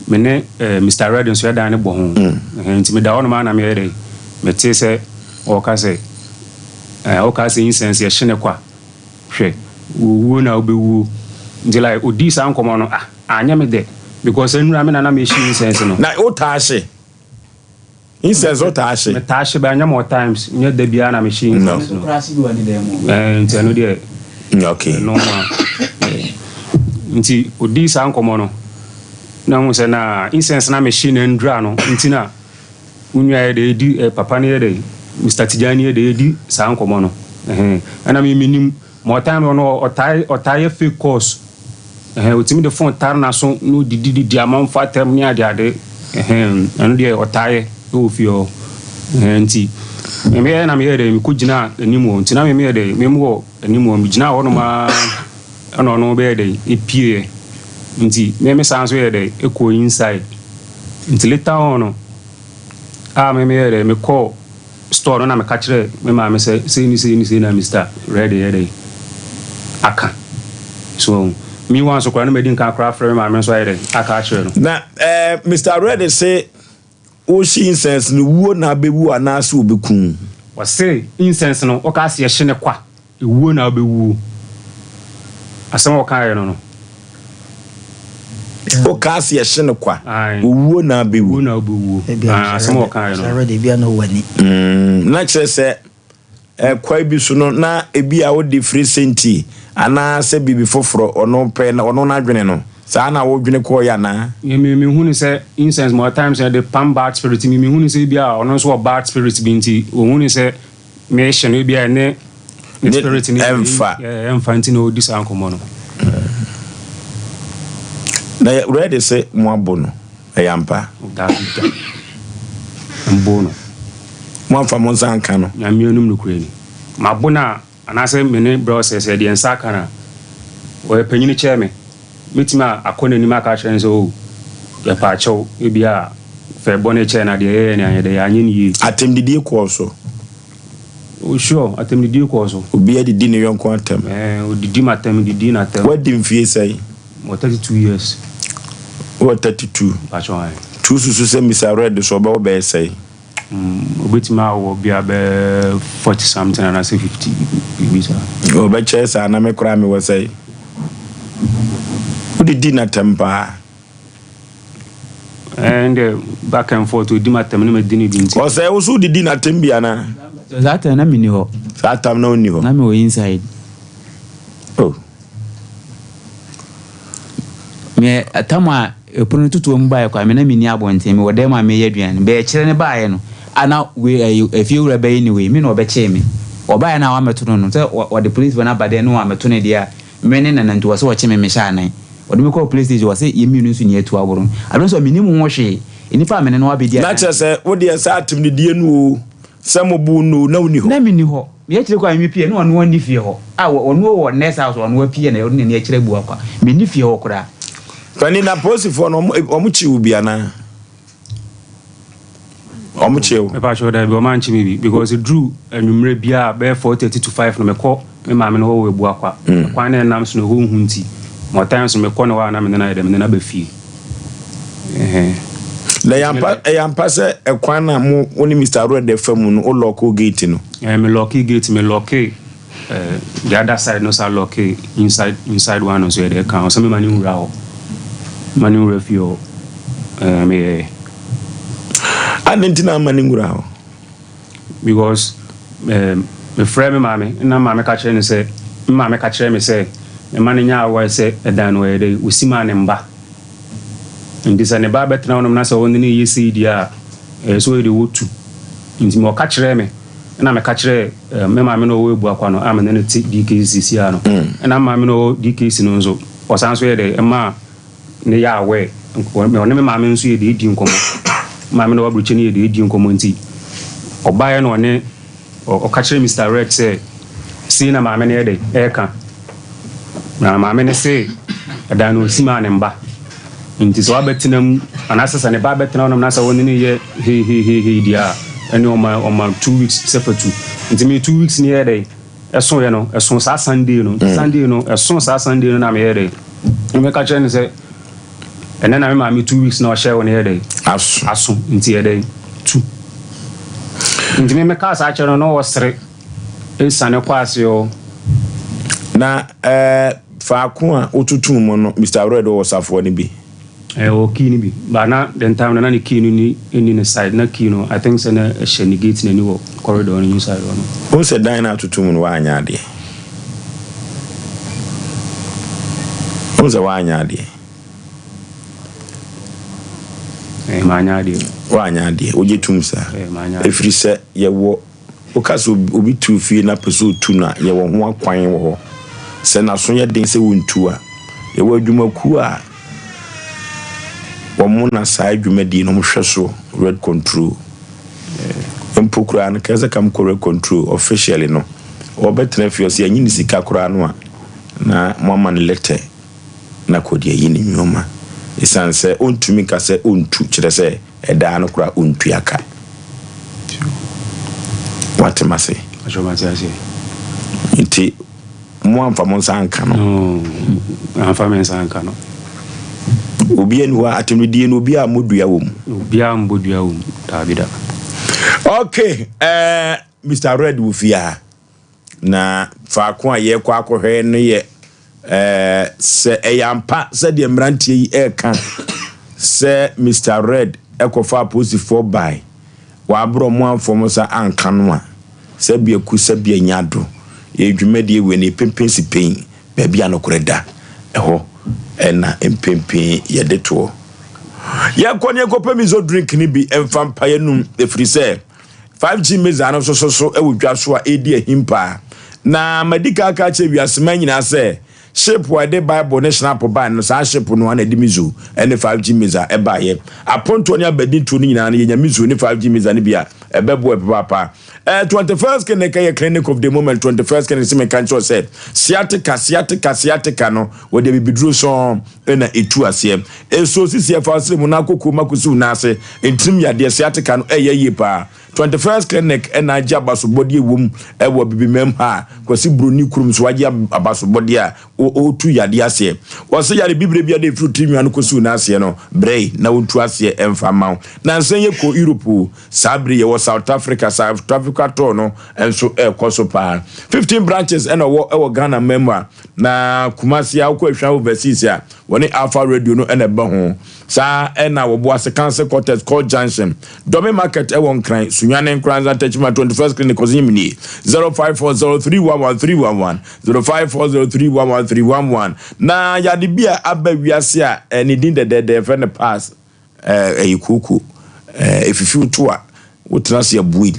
me ne eh, Mr. Red nso yɛdan ne bɔ ho. Mm. Nti meda hɔ nom ara na meyɛ dɛ mete sɛ ɔka sɛ eh, ɔka sɛ incense yɛhye ne kwa hwɛ owuo na wobɛwuo nti like odii saa nkɔmmɔ no ah anyɛ me dɛ because nnura me na na mehye incense no. Na wotaa hye? Incense wo taa hye? Me taa hye but ɛnyɛ more times nyɛ da biara na me hye incense no. Ɛɛ nti ɛno deɛ. Okay. Ɛno ma nti odii saa nkɔmɔ no na hu sɛ na incense na me hye na ndura no nti na wo nua yɛ dɛ edi eh, papa no yɛ dɛ Mr. Tijani yɛ dɛ edi saa nkɔmɔ no ɛhɛn ɛna me menim Ma ɔtaa no ɔno ɔtaa ɔtaa yɛ fake calls ɛhɛn otumi de phone tare n'aso na odidi didi amanfo atɛm ne ade ade ɛhɛn ɛno deɛ ɔtaa yɛ ɛwɔ fie hɔ ɛhɛn nti me meyɛ na meyɛ dɛ mekɔ gyina anim hɔ nti na me meyɛ dɛ me wɔ anim hɔ megyina hɔ nom ara ɛna ɔno bɛyɛ dɛ epieɛ nti me me san so yɛ dɛ ɛkɔ inside nti later on no a me meyɛ dɛ mekɔɔ store no na meka kyerɛɛ me maame sɛ sei ne sei ne sei na Mister Red yɛ dɛn aka. So wahu. Meanwhile nso koraa na madi nkan koraa afrɛ me maame nso ayɛ dɛn aka akyerɛ no. Na eh, Mister Red se wohye incense no wuo na abɛwu anaase wɔbɛku wo? Ɔse incense no woka se yɛhye no kwa Ewuo na wobɛwuo. Asɛm a ɔkaeɛ no no. Wokaa se yɛhye no kwa. Owuo na abɛwu. Owuo na wobɛwuo. Asɛm a ɔkaeɛ no. Na kyerɛ sɛ ɛkwan bi so no na ebi a wode firi senti anaa sɛ biribi foforɔ ɔno pɛ na ɔno n'adwene no saa na wodwene kɔɔeɛ anaa? Me me mehu no sɛ incense more times yɛde pam bad spirit me mehu no sɛ ebi a ɔno nso wɔ bad spirit bi nti ɔhu no sɛ Mehyɛ no ebia ɛne ne spirit ne ɛmfa ɛmfa nti na ɔdi saa nkɔmmɔ no. Na ready sɛ mo abo no ɛyɛ ampa? Daabi da. Mbo no. Mo amfa mo nsa anka no? Nyame anim nokorɛ ni. Mabo no a anaasɛ me ne brɛ ɔsɛ sɛ deɛ nsa aka no a ɔyɛ panyini kyɛɛ me. Mɛtumi akɔ n'anim aka akyerɛ no sɛ, Oh, yɛpaakyɛw, ebia fɛ bɔne kyɛɛ na deɛ yɛyɛɛ no anyɛ dɛ, yɛanyɛ no yie. Atɛmdidie kɔɔ so. Oh, sure, atɛmdidie kɔɔ so. Obiara didi ne yɔnko atɛm. Ɛɛ, ɔdidi m'atɛm, medidi n'atɛm. Woadi mfie sɛn? Mewɔ 32 years. Wowɔ 32? Mpakyɛw, ae. Nti wosusu sɛ Mister Red so ɔbɛwɔ bɛyɛ sɛn? Obetumi awɔ bia bɛyɛ 40 something anaasɛ 50 biribi saa. Ɔbɛkyɛɛ saa na me koraa mewɔ sɛe. Wode di n'atɛm paa. Ɛnde back and forth odi m'atɛm na madi ne bi nti. Ɔsɛe wo so wode di n'atɛm bi anaa? Saa time na menni hɔ. Saa time na wonni hɔ. Na mewɔ inside. Oh. Me tam a ɛpono no totoa mu baeɛ koraa, me na menni abɔnten, mewɔ dan mu a mereyɛ aduane. Bɛyɛ kyerɛ no baeɛ no, a na wei ɛyi efiewura bɛyi ne wei, me na ɔbɛkyee me. Ɔbaeɛ no a wammɛto no no, sɛ ɔde polisifoɔ no aba dɛn na wammɛto no deɛ a, me ne Nana nti ɔse ɔkye me mehyɛ anan. Ɔde me kɔɔ police station, ɔse yɛn mmienu nso nni atuo aboro no. Aberɛ nso a mennim ho hwee, nnipa a me ne no abɛdi Na kyerɛ adanseɛ. sɛ wo deɛ saa atemdidie no oo, sɛ moboo no oo, na wonni hɔ? Na menni hɔ. Me akyire kɔ a me pie na ɔno ɔnni fie hɔ a ɔno wɔ nurse house ɔno apue na ɔde n'ani akyerɛ abua kwa me nni fie hɔ koraa. Panin na apolisifoɔ no wɔn kye wo bi anaa? Wɔn kye wo? Mepa kyɛw daabi wɔn ankye me bi because eduru anwummerɛ biara bɛyɛ 4:30 to 5 no mekɔ me maame no hɔ wɔ Abuakwa. Kwan na ɛnam so no ɛhɔ nhu nti more times no mekɔ ne hɔ a na me ne no ayɛ dɛ me ne no aba fie. Na ɛyɛ ampa ɛyɛ ampa sɛ ɛkwan na mo wo ne Mister Arwede fa mu no wo lɔɔko gate no. Ɛɛ me lɔɔke gate me lɔɔke ɛɛ the other side no san lɔɔke inside inside one no nso yɛ dɛ ɛka ho sɛ me ma ne nwura hɔ ma ne nwura fie hɔ ɛɛ me yɛɛ. Adɛn nti na amma no nwura hɔ? Because eh, mefrɛɛ me maame na maame ka kyerɛ no sɛ, me maame ka kyerɛɛ me sɛ mma no nyɛ aware sɛ ɛdan no ɔyɛ dɛn, ɔsi maa ne mma. Nti sɛ ne ba bɛtena hɔnom na sɛ ɔne no reyɛ sei deɛ a, ɛyɛ sɛ ɔyɛ deɛ ɔtu. Nti me ɔka kyerɛɛ me, ɛna meka kyerɛɛ eh, me maame no a ɔwɔ Abuakwa no a me ne no te DKC seesei ara no. Ɛna me maame no a ɔwɔ DKC no nso, ɔsan nso yɛ dɛn, ɛmaa ne yɛ aware. Ɔne me maame nso yɛ deɛ ɛdi nkɔmmɔ. Me maame no a ɔwɔ aburokyire no yɛ deɛ ɛdi nkɔmmɔ nti, ɔbaeɛ na ɔne Ɔka kyerɛɛ Mister Red sɛ, Sei na maame no yɛ dɛn? Ɛreka. Na maame no se ɛdan no ɔsi maa ne mba. Nti sɛ wabɛtena mu, anaasɛ sɛ ne ba bɛtena hɔnom na sɛ wo ne no yɛ hei hei hei hei deɛ a, ɛne ɔma ɔma 2 weeks sɛ fa tu. Nti me 2 weeks no yɛɛ dɛn? Ɛsoeɛ no, ɛso saa Sunday no. Nti Sunday no, ɛso saa Sunday no na meyɛɛ dɛn? Na meka kyerɛ no sɛ, Ɛnɛ na me maame 2 weeks na ɔhyɛɛ wo no yɛ dɛn? Aso. Aso. Nti yɛ dɛn? Tu. Nti me mekaa saa kyerɛ no na ɔsere esiane kɔ ase o. Na eh, faako a wotutuu mu no, Mister Red wɔ safoa no bi? Eh, ɔwɔ key no bi. But na the time no na ne key no ni nni ne side. Na key no, I think sɛ na ɛhyɛ ne gate no ani wɔ corridor no inside hɔ no. Wohu sɛ dan no a atoto mu no woanyɛ adeɛ. Wohu sɛ woanyɛ adeɛ. Eh, manyɛ adeɛ. Woanyɛ adeɛ, wogye tom saa? Eh, manyɛ adeɛ. Ɛfiri sɛ yɛwɔ, woka sɛ obi tu fie na pɛ sɛ otu no a, yɛwɔ ho akwan wɔ hɔ. Sɛ n'aso yɛ den sɛ wontu a, yɛwɔ adwumakuo a wɔn na saa dwumadie no wɔhwɛ so, rent control. Mpo koraa no, kɛsɛ kam kɔ rent control officially no, wɔbɛtena fie ɔsɛ yɛnye ne sika koraa no a, na moama no letter na kɔ de ayi ne nneɛma. Esiane sɛ ɔntumi nka sɛ ɔntu, kyerɛ sɛ ɛdaa no koraa ɔntua ka. Wate m'ase? Nti moamfa mo nsa anka no? No, amfa me nsa anka no. Obi ani hɔ a atemdidie no obi a mmɔ dua wɔ mu. Obi a mmɔ dua wɔ mu, daabi da. Okay, eh, Mr. Red wɔ fie ha. Na faako a yɛrekɔ akɔhwɛ no yɛ eh, sɛ ɛyɛ ampa sɛdeɛ mmeranteɛ yi ɛreka sɛ Mr. Red ɛkɔfa apolisifoɔ bae wɔabrɛ ɔmo amfa ɔmo nsa anka no a, sɛbea ku sɛbea nya do. Yɛ dwumadie wei no yɛpempen si pen baabi a nokorɛ da, ɛhɔ na mpempen yɛde toɔ. Yɛnkɔ ne yɛnkɔpɛ miso drink no bi mfa mpa yɛnum ɛfiri sɛ 5G mizaa no nso so so wɔ dwa so a ɛredi ahim paa. Na madi kan aka akyerɛ wiaseman nyinaa sɛ Ship a ɛde Bible ne Schnapp bae no, saa ship no ara na ɛde Mizo ne 5G Miza baeɛ. Apontoɔ ne abadintoɔ no nyinaa no, yɛnya Mizo ne 5G Miza no bi a, ɛbɛboa yɛn papaapa. Eh, 21st Clinic yɛ clinic of the moment. 21st Clinic sɛ meka nkyerɛ wo sɛ, sciatica, sciatica, sciatica no, wɔde abibiduro sɔn na ɛtu aseɛ. Ɛso sisi ɛfa wo srɛ mu na akɔ kurom akɔsi wo nan ase. Ntirim yadeɛ, sciatica no, ɛyɛ yie paa. 21st Clinic na agye abasobɔdeɛ wom wɔ Abibimam ha a Kwasi Broni kurom nso wagye abasobɔdeɛ a ɔretu yadeɛ aseɛ. Wɔse yare bibire biara a ɛfiri tiri nwa no kɔsi wo nan aseɛ no, brɛ na wɔntu aseɛ mfa mma wo. Nansa yi yɛkɔɔ Europe o, saa bere yi yɛwɔ South Africa, South Africa tour no nso ɛrekɔ so paa. 15 branches na ɔwɔ wɔ Ghana man mu a, na Kumasi a wokɔ Ahwea Overseas a, wɔne Alpha Radio no na ɛbɔ ho. Saa ara na wɔ Boase Council Quarters, Court Junction, Dome Market wɔ Nkran, Sunyani, Nkoranza, Techiman, 21st Clinic, Ɔsenyimnie, 0540311311, 0540311311. Na yade bi a aba wiase a ne din dɛdɛɛdɛ yɛfrɛ no pass, ɛyɛ kooko, ɛfifi wo to a, wotena ase a buei.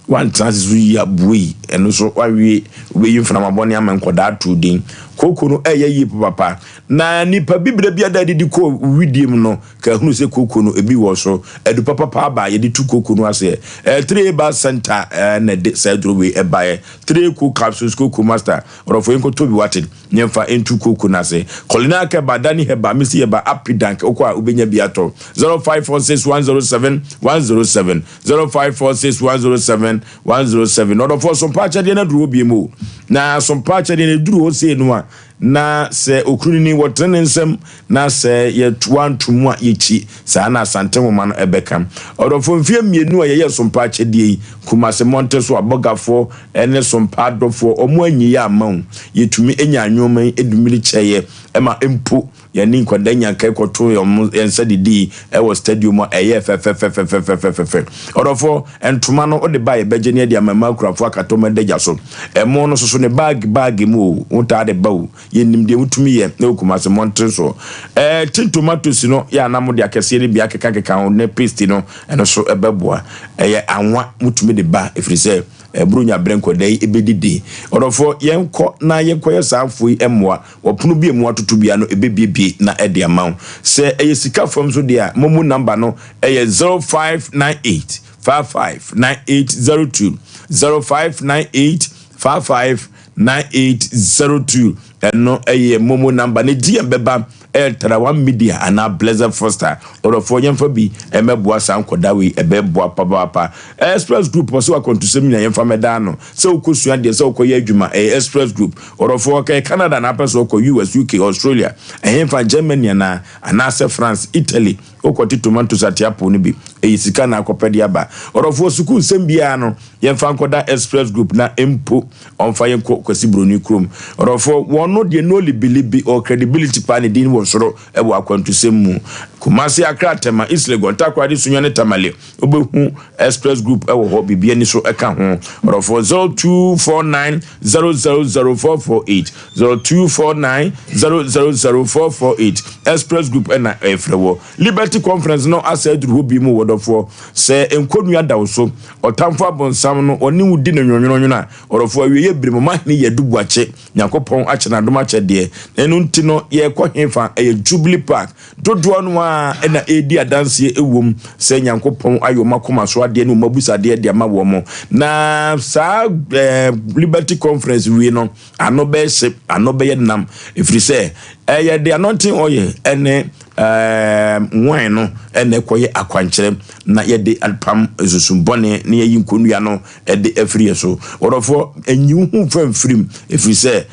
Woantena ase so yie a, buei. Ɛno nso woawie, wobɛyi mframa bɔne ama nkwadaa ato din. Kooko no ɛyɛ yie papapa. Na nipa bibire bi ada adidi kɔ widie mu no, ka hunu sɛ kooko no ebi wɔ so. Adu papapa aba a yɛde tu kooko no aseɛ. Ɛyɛ Three Bar Center na ɛde saa aduro wei ɛbaeɛ. Three Cool Capsules Kooko Master. Ɔdɔfoɔ yɛnkɔtɔ bi wate. Yɛmfa ntu kooko no ase. Colina Keba, Dani Heba, Missy Heba, Apidank, wokɔ a wobɛnya bi atɔ. 0546 107 107, 0546 107 107. Ɔdɔfoɔ, sompa akyɛdeɛ no aduru hɔ biom o. Na sompa akyɛdeɛ no ɛduru hɔ sei no a, na sɛ okunini wɔtene ne nsam, na sɛ yɛtoa nto mu a yɛkyi. Saa na Asante nwoma no ɛbɛka. Ɔdɔfoɔ, mfeɛ mmienu a yɛyɛɛ sompa akyɛdeɛ yi, Kumase mmɔnten so abɔgafoɔ ne sompa adɔfoɔ, wɔn anyi yɛ amma o. Yɛtumi nyaa nnoɔma yi de mmiri kyɛeɛ ma mpo. Yɛne nkwadaa nyanka kɔtoo yɛn yɛn nsa didii wɔ stadium a ɛyɛɛ fɛfɛfɛfɛfɛfɛfɛ. Ɔdɔfoɔ, ntoma no wode ba a yɛbɛgye ne yɛde ama mmaa akunafoɔ akata wɔn adagya so. Ɛmo no soso ne baage baage mu o, wotaa de ba o, yɛnim deɛ wotumi yɛ wɔ Kumasi mmɔntene soɔ. Ɛɛ tin tomatoes no yɛ a na mode akɛseɛ no bi akekakeka ho ne paste no, ɛno nso ɛbɛboa. Ɛyɛ anwa motumi de ba ɛfiri sɛ Buronya berɛ nkwadaa yi bɛdidi. Ɔdɔfoɔ, yɛnkɔ na yɛnkɔyɛ saa afoɔ yi mmoa. Ɔpono bi a emu atoto biara no ɛbɛbiebie na ɛde ama wo. Sɛ ɛyɛ sika fam nso deɛ a, momo number no yɛ 0598 55 9802, 0598 55 9802. Ɛno yɛ momo number. Ne DM bɛba ɛyɛ Tarawan Media anaa Blessed Foster. Ɔdɔfoɔ yɛmfa bi mmɛboa saa nkɔdaa wei, ɛbɛboa papaapa. Express Group ɔsɛ wakwantusɛm nyinaa yɛmfa mmɛda ano. Sɛ wokɔ sua adeɛ, sɛ wokɔ yɛ adwuma, ɛyɛ Express Group. Ɔdɔfoɔ kɛyɛ Canada na apɛ sɛ ɔkɔ, US, UK, Australia, ɛhenfa, Germany anaa, anaasɛ France, Italy, wokɔ te tomatoes ateapo no bi, ɛyɛ sika na akɔpɛ de aba. Ɔdɔfoɔ sukuu nsɛm biara no, yɛmfa nkɔda Express Group na mpo ɔmfa yɛn kɔ Kwasi Broni kurom. Ɔdɔfoɔ, wɔn no deɛ no libilibi or credibility paa ne din wɔ soro wɔ akwantusɛm mu. Kumasi, Accra, Tema, East Legon, Takoradi, Sunyani, Tamale, wobɛhu Express Group wɔ hɔ, biribi ani so ka ho. Ɔdɔfoɔ, 0249 000448, 0249 000448, Express Group na ɛfrɛ wɔ. Liberty Conference no asɛ aduru hɔ bi mu wɔ dɔfoɔ. Sɛ nkɔnnua da wo so, ɔtamfo abonsam no, ɔne wo di no nwonwononwono a, ɔdɔfoɔ, awieeɛ bere mu, m'ahene yɛ adu boakye. Nyankopɔn akyɛ no adom akyɛdeɛ, na ɛno nti no yɛrekɔ hefa? Ɛyɛ Jubilee Park. Dodoɔ no ara na ɛredi adanseɛ ɛwom sɛ Nyankopɔn ayɛ wɔn akoma so adeɛ ne wɔn abusadeɛ de ama wɔn. Na saa eh, Liberty Conference wie no, ano bɛyɛ hye, ano bɛyɛ nam, ɛfiri sɛ ɛyɛ de anointing oil ɛne eh, wine no ɛna ɛkɔyɛ akwankyerɛ na yɛde apam nsusumbɔne na yɛyi nkonnua no de afiri yɛ so. Ɔdɔfoɔ, nyi wo ho mfa mfiri mu, ɛfiri sɛ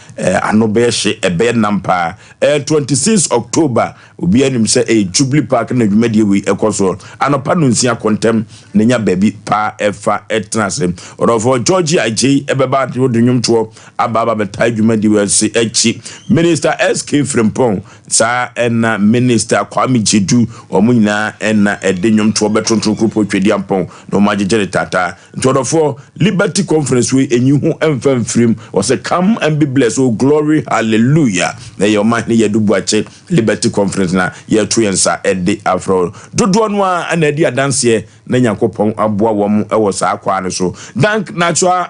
ano bɛyɛ hye, ɛbɛyɛ nam paa. Ɛyɛ 26 October, obiara nim sɛ ɛyɛ Jubilee Park na dwumadie wei ɛkɔ soɔ. Anɔpa nonsia kɔ ntɛm na nya baabi paa ɛfa tena ase. Ɔdɔfoɔ, Georgie Agyei ɛbɛba de nnwomtoɔ aba aba bɛtae dwumadie wei ase akyi. Minister SK Frimpong, saa ɛna Minister Kwame Gyedu, wɔn nyinaa ɛna ɛde nnwomtoɔ bɛtonto Kuropɔn Tweduampɔn na wɔn agyegye no taataa. Nti ɔdɔfoɔ, Liberty Conference wei enyi ho mfa mfirim. Ɔsɛ come and be blessed, oh glory hallelujah. Na ɛyɛ Ɔmanhene Yadu Boakye Liberty Conference na yɛreto yɛn nsa de afrɛ wo. Dodoɔ no ara na adi adanseɛ na Nyankopɔn aboa wɔn wɔ saa kwaa no so. Dank Natural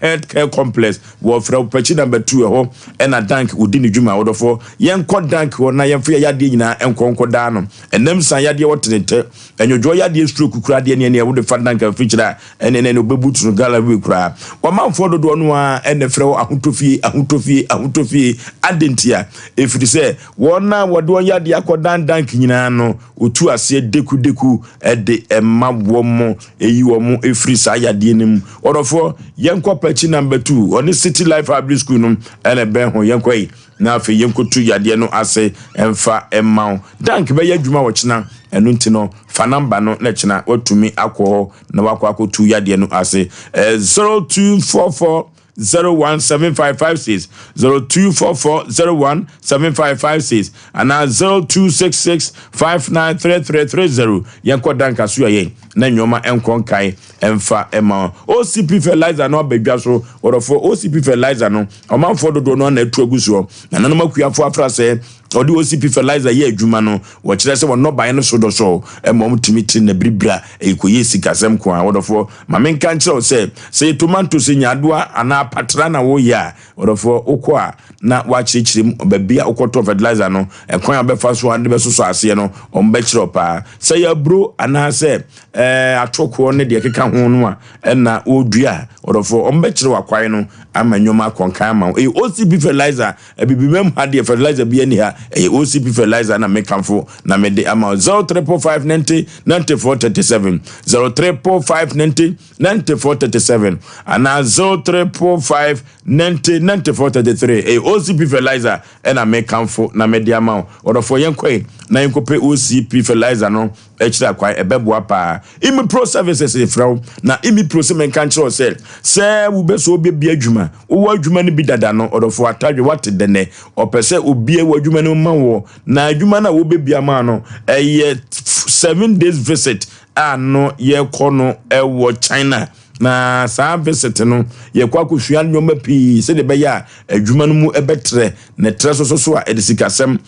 Health Care Complex wɔ Frɛwpakyi Number 2, ɛhɔ ɛna Dank ɔdi ne dwuma. Ɔdɔfoɔ, yɛnkɔ Dank hɔ na yɛmfa yɛn yadeɛ nyinaa nkɔ nkɔdaa no. Ɛnam san yadeɛ wɔ tenetɛ, ɛnwodwoɔ yadeɛ, stroke koraa deɛ neɛ neɛ wode fa Dank afikyire a ɛne ɛne ɔbɛbutu no gala wie koraa. Ɔmanfoɔ dodoɔ no ara ɛna ɛfrɛ hɔ ahotɔ fie, ahotɔ fie, ahotɔ fie. Adɛn ntia? Ɛfiri sɛ wɔn a wɔde wɔn yadeɛ akɔdan Dank nyinaa no, wɔtu aseɛ dekudeku de ma wɔn. Eyi wɔn firi saa yadeɛ no mu. Ɔdɔfoɔ, yɛnkɔ Pakyi number 2, ɔne City Life Hybrid School no ɛna ɛbɛn ho. Yɛnkɔ yi, na afei yɛnkɔtu yadeɛ no ase mfa mma wo. Dank bɛyɛ adwuma wɔ kyena, ɛno nti no, fa number no na kyena watumi akɔ hɔ na wakɔ akɔtu yadeɛ no ase. Ɛyɛ 0244 017556, 0244 017556 anaa 0266 593330. Yɛnkɔ da nkaso a yɛn na nneɛma nkɔ nkae mfa ma OCP fertilizer no aba dwa so. Wɔdɔfoɔ, OCP fertilizer no ɔmanfoɔ dodoɔ no na atu agu soɔ. Nananom akuafoɔ afra sɛ ɔde OCP fertilizer yɛ adwuma no, wɔkyerɛ sɛ wɔn nnɔbaeɛ no so dɔsɔ ma wɔtumi te na biribiri a ɛkɔyɛ sikasɛm ko a. Wɔdɔfoɔ, ma menka nkyerɛ wo sɛ, sɛ yɛ tomatoes, nyaadoa anaa patra na woyɛ a, wɔdɔfoɔ, wokɔ a na woakyerɛkyerɛ mu baabi a wokɔtɔ fertilizer no, ɛkwan a wobɛfa so a de bɛsosɔ aseɛ no, wɔbɛkyerɛ wo paa. Sɛ yɛ aburo anaasɛ ɛɛ atokoɔ ne deɛ ɛkeka ho no a ɛna wodua a, wɔdɔfoɔ, wɔbɛkyerɛ wo akwan no ama nneɛma akɔnkan ama wo. Ɛyɛ OCP fertilizer. Abibimam ha deɛ fertilizer biara nni ha, ɛyɛ OCP fertilizer na mekamfo na mede ama wo. 0345 90 94 37, 0345 90 94 37 anaa 0345 90 94 33. Ɛyɛ OCP fertilizer ɛna mekamfo na mede ama wo. Ɔdɔfoɔ yɛnkɔe na yɛnkɔpɛ OCP fertilizer no. akyiri akwan, ɛbɛboa paa. Imipro Services refrɛ wo, na Imipro se menka nkyerɛ wo sɛ, sɛ wobɛ sɛ wobɛbie adwuma, wowɔ adwuma no bi dada no, ɔdɔfo Atadwe, woate dɛnɛ? Ɔpɛ sɛ obie w'adwuma no mu ma woɔ, na adwuma no a wobɛbie ama no, ɛyɛ 7 days visit a no yɛkɔ no wɔ China. Na saa visit no, yɛkɔ akɔsua nneɛma pii sɛdeɛ ɛbɛyɛ a adwuma no mu bɛtrɛ, na ɛtrɛ so so so a, ɛde sikasɛm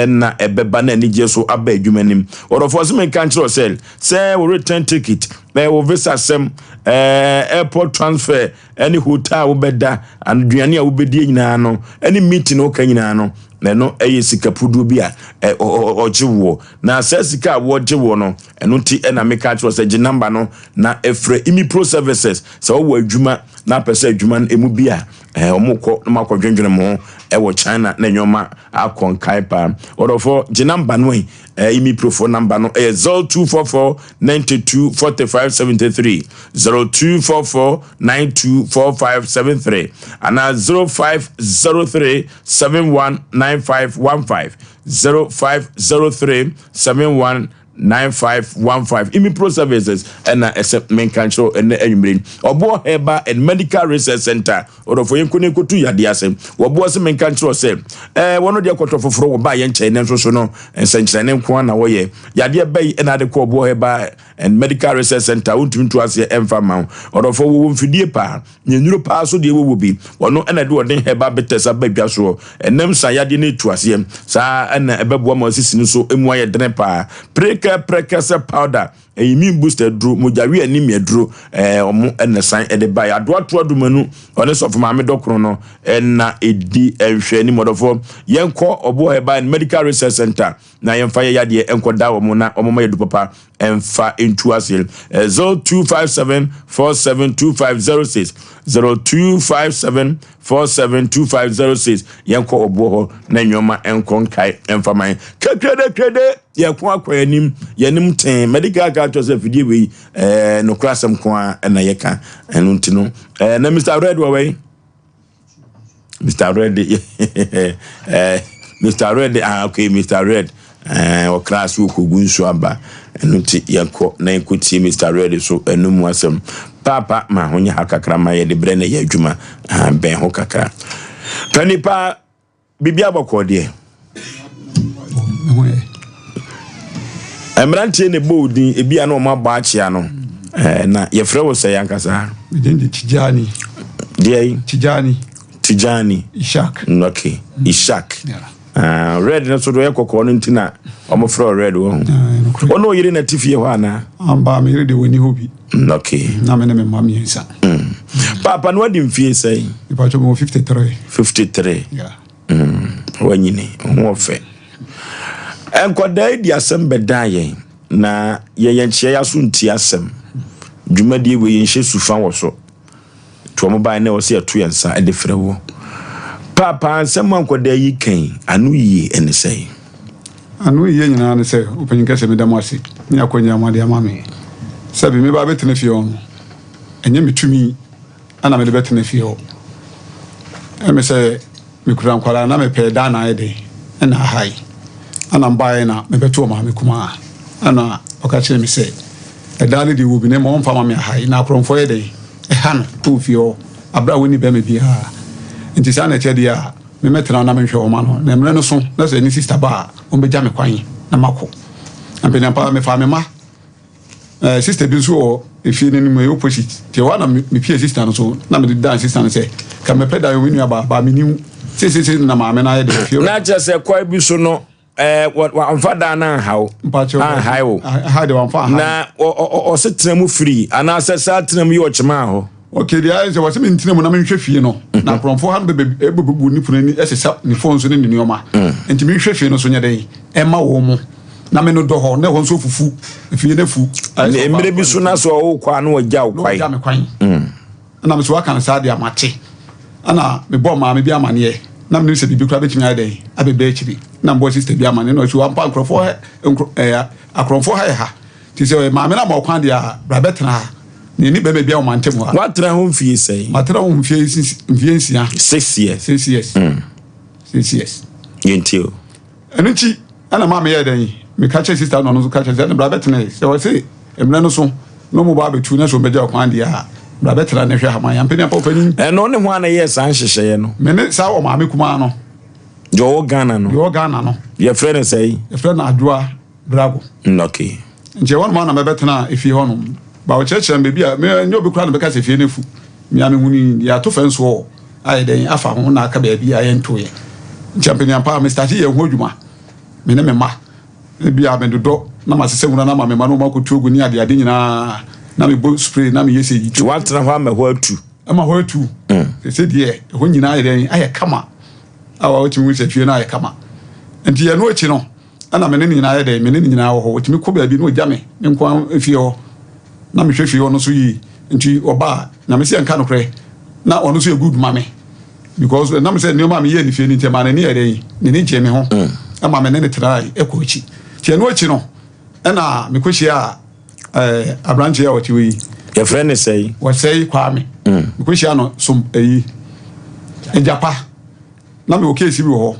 na ɛbɛba na anigyeɛ so aba adwuma no mu. Ɔdɔfoɔ sɛ menka nkyerɛ wo sɛ, sɛ wo return ticket, wo visa sɛm, airport transfer, ne hotel a wobɛda, aduane a wobɛdie nyinaa no, ne meeting a woka nyinaa no, na ɛno yɛ sika puduo bi a ɔgye woɔ. Na saa sika a wɔgye woɔ no, ɛno nti na meka kyerɛ sɛ gye namba no na frɛ Imipro Services sɛ wowɔ adwuma na apɛ sɛ adwuma no emu bi a wɔn kɔ na wɔakɔ dwendwene mo ho wɔ China na nneɛma akɔ nkae paa. Ɔdɔfoɔ gye namba no yi, Imiprofoɔ namba no ɛyɛ 0244 92 45 73, 0244 92 45 73 anaa 0503 719515, 0503 71 9515 Imipro Services ɛna ɛsɛ menka nkyerɛ ɛnɛ anwummere yi. Ɔboɔ Herbal and Medical Research Center ɔdɔfo yɛn nkɔ ne nkotu yadeɛ ase. Wɔboɔ sɛ menka nkyerɛ sɛ ɛɛ wɔn deɛ kɔtɔ foforɔ wɔ baa yɛn nkyɛn ne nso so no nsɛnkyerɛnne nko ara na wɔyɛ. Yadeɛ bɛyi ɛna ade kɔ Ɔboɔ Herbal and Medical Research Center wontumi ntu aseɛ ɛmfa mma wo. Ɔdɔfo wɔwɔ mfidie paa. Nea nnuro paa so deɛ wɔwɔ bi. Ɔno na ɛde ɔden herbal bitters aba dwa soɔ. Ɛnam sa yadeɛ no retu aseɛ. Saa na ɛbɛboa ma sisi no so mu ayɛ dene paa. Preka prɛkɛsɛ powder, immune booster aduro, mogyawe anemia aduro, ɛɛ wɔn na san de baeɛ. Adoatoa Dumanu, ɔne Sɔfo Maame Dɔkono no na ɛdi nhwɛanim. Ɔdɔfoɔ, yɛnkɔ Ɔboɔ Herbal and Medical Research Center na yɛmfa yɛ yadeɛ nkɔda wɔn na wɔn ma yɛ du papa mfa ntu aseɛ. 0257 472506 0257 472506 yɛnkɔ ɔboɔ hɔ na nneɛma nkɔ nkae mfa man kekrede krede yɛko akɔ anim yɛnim tee medical ka kyerɛ sɛ fidie wei ɛɛ nokora asɛm ko a ɛna yɛka ɛno nti no ɛɛ na Mr. Red wɔ wei Mr. Red, eh, Mr. Red, ah, okay, Mr. Red. Eh, ɔkra so okogu nsu aba. Ɛno nti yɛnkɔ na yɛnkɔtie Mr. Red so ɛno mu asɛm. Paapa ma ho nyɛ ha kakra ma yɛde berɛ na ɛyɛ adwuma. Ah, bɛn ho kakra. Pani paa Biribi abɔkɔɔ deɛ. Mmeranteɛ na ɛbɔ wo din, ebi a na wɔn abɔ akyea no. Eh, na yɛfrɛ wo sɛ ankasa. Medin de Tijani. Deɛ yi? Tijani. Tijani. Ishak. Mm, okay. Ishak. Yeah. Uh, red no so do yɛ kɔkɔɔ no nti na wɔn frɛ red wɔ ho. Wɔn oyere na ti fie hɔ anaa? Amba mi yere de wɔn ni hɔ bi. Mm, okay. Na me ne me mma mmiɛnsa. Mm. Paapa no wadi mfie sɛn? Mepatwa mewɔ 53. 53. Yeah. Mm. Wanyini, ho ɔfɛ. Nkwadaa yi di asɛm bɛdaa yɛn na yɛyɛ nkyea yɛ aso nti asɛm. Dwumadie wei yɛnhyɛ sufa wɔ so. Nti wɔn baeɛ na ɛwɔ sɛ yɛto yɛn nsa de frɛ wo. Paapa, nsɛm a nkwadaa yi ka yi, ano yie ne sɛn? Ano yie nyinaa ne sɛ, Ɔpanyin kɛse, meda mo ase ne akwannya a moade ama me. Sɛbe meba abɛtena fie hɔ no, ɛnyɛ me tumi na mede bɛtena fie hɔ. Ɛme sɛ mekura nkwadaa na mepɛɛ dan na ayɛ den na ahae. Ɛna mbaeɛ na mebɛto ɔmaame kumaa. Ɛna ɔka kyerɛɛ me sɛ, ɛdan no deɛ wɔ bi na mmom ɔmfa ma me ahae. Na akorɔmfoɔ yɛ dɛn ɛha no wɔ fie hɔ aberɛ a wɔnni bɛrima biara. Nti saa na ɛteɛ deɛ a, me mɛtena hɔ na menhwɛ wɔn ano. Na mmerɛ no so na sɛ ne sista ba a, ɔmbɛgya me kwan na makɔ. Ampaniampa ara mefaa me mma. Eh, sister bi nso wɔ efie no anim, ɛyɛ opposite. Nti ɛhɔ a na mepie sister no so, na mede dan sister no sɛ, ka mɛpɛ dan me nua baa, baa menim seesei na maame no ayɛ dɛ fie. Na kyerɛ sɛ kwan bi so no, eh, wamfa dan no anha wo. Anhae wo. Ha de wamfa anhae. Na ɔse tena mu firi, anaasɛ saa tena mu yi ɔkyemaa hɔ. Okay, deɛ ayɛ sɛ wɔsɛ mentena mu na menhwɛ fie no na mhm. akorɔmfoɔ ha no bɛbɛbubu ne pono ani ɛsesa ne fon so ne ne nneɛma mm. nti menhwɛ fie no so nyɛ dɛn ɛma wɔn mo na me no dɔ hɔ na ɛhɔ nso fufu fie no afu mmerɛ bi so na sɛ ɔwokɔ a na wɔgya wo kwan wɔgya me kwan mm. ɛna me so waka no saa deɛ mate ɛna mebɔɔ maame bi amaneɛ na menim sɛ biribi koraa bɛtumi ayɛ dɛn abɛbɛ akyiri na mebɔɔ sista bi amaneɛ na ɔsi wampa nkurɔfoɔ akorɔmfoɔ ha yɛ ha nti sɛ maame no ama ɔkwan deɛ a bra bɛtena ha Na yɛnni bɛrima biara wɔ mantam ha. Woatena hɔ mfie sɛn? Matena hɔ mfie mfie nsia. Six years. Six years. Mm. Six years. Yɛntie o. Ɛno nti ɛna maa meyɛɛ dɛn? Meka kyerɛ sista no, ɔno nso ka kyerɛ sɛ, ɛne bra bɛtena yi. Sɛ wɔse mmerɛ no so na ɔmo ba abɛtu na sɛ ɔmo bɛgya ɔkwan deɛ a, bra bɛtena ne hwɛ ha ma yɛn. Ampani ampa ɔpanin. Ɛno ne hwan na ɛyɛɛ saa nhyehyɛeɛ no? Me ne saa ɔmaame kumaa no. Deɛ ɔwɔ Ghana no? Deɛ ɔwɔ Ghana no. Yɛfrɛ no sɛn? Yɛfrɛ no Adwoa Brago. Okay. Nti ɛhɔ nom a na mɛbɛtena efie hɔ nom. Ba ɔkyerɛkyerɛ me baabi a, me ɛnyɛ obi koraa na bɛka sɛ fie no afu. Me a mehu no yi, yɛato fɛnso hɔ ayɛ dɛn afa ho na aka baabi a yɛntoeɛ. Nti ampani ampa me starte yɛɛ ho adwuma. Me ne me mma. Ebia medodɔ na masesa nwura no ama me mma na wɔakɔtu agu ne adeade nyinaa na mebɔ spray na meyɛ sei. Nti woatena hɔ ama ɛhɔ atu? Ama hɔ atu. Sɛ deɛ ɛhɔ nyinaa ayɛ dɛn ayɛ kama a wotumi hu sɛ fie no ayɛ kama. Nti ɛno akyi no ɛna me ne no nyinaa yɛ dɛn me ne no nyinaa wɔ hɔ. Ɔtumi kɔ baabi na ɔgya me me nko ara fie hɔ na mehwɛ fie hɔ no so yie. Nti ɔba a Nyame sɛ yɛnka nokorɛ na ɔno nso yɛ good ma me. Because ɛnam sɛ nneɛma a meyɛɛ ne fie no nti, ɛmaa n'ani yɛɛ dɛn? N'ani gyee me ho. Ɛma me ne no tenae kɔɔ akyi. Nti ɛno akyi no, ɛna mekɔhyiaa ɛɛ aberanteɛ a ɔte hɔ yi. Yɛfrɛ no sɛn? Wɔsɛe Kwame. Mekɔhyiaa no som ɛyi Agyapa. Na mewɔ keesi bi wɔ hɔ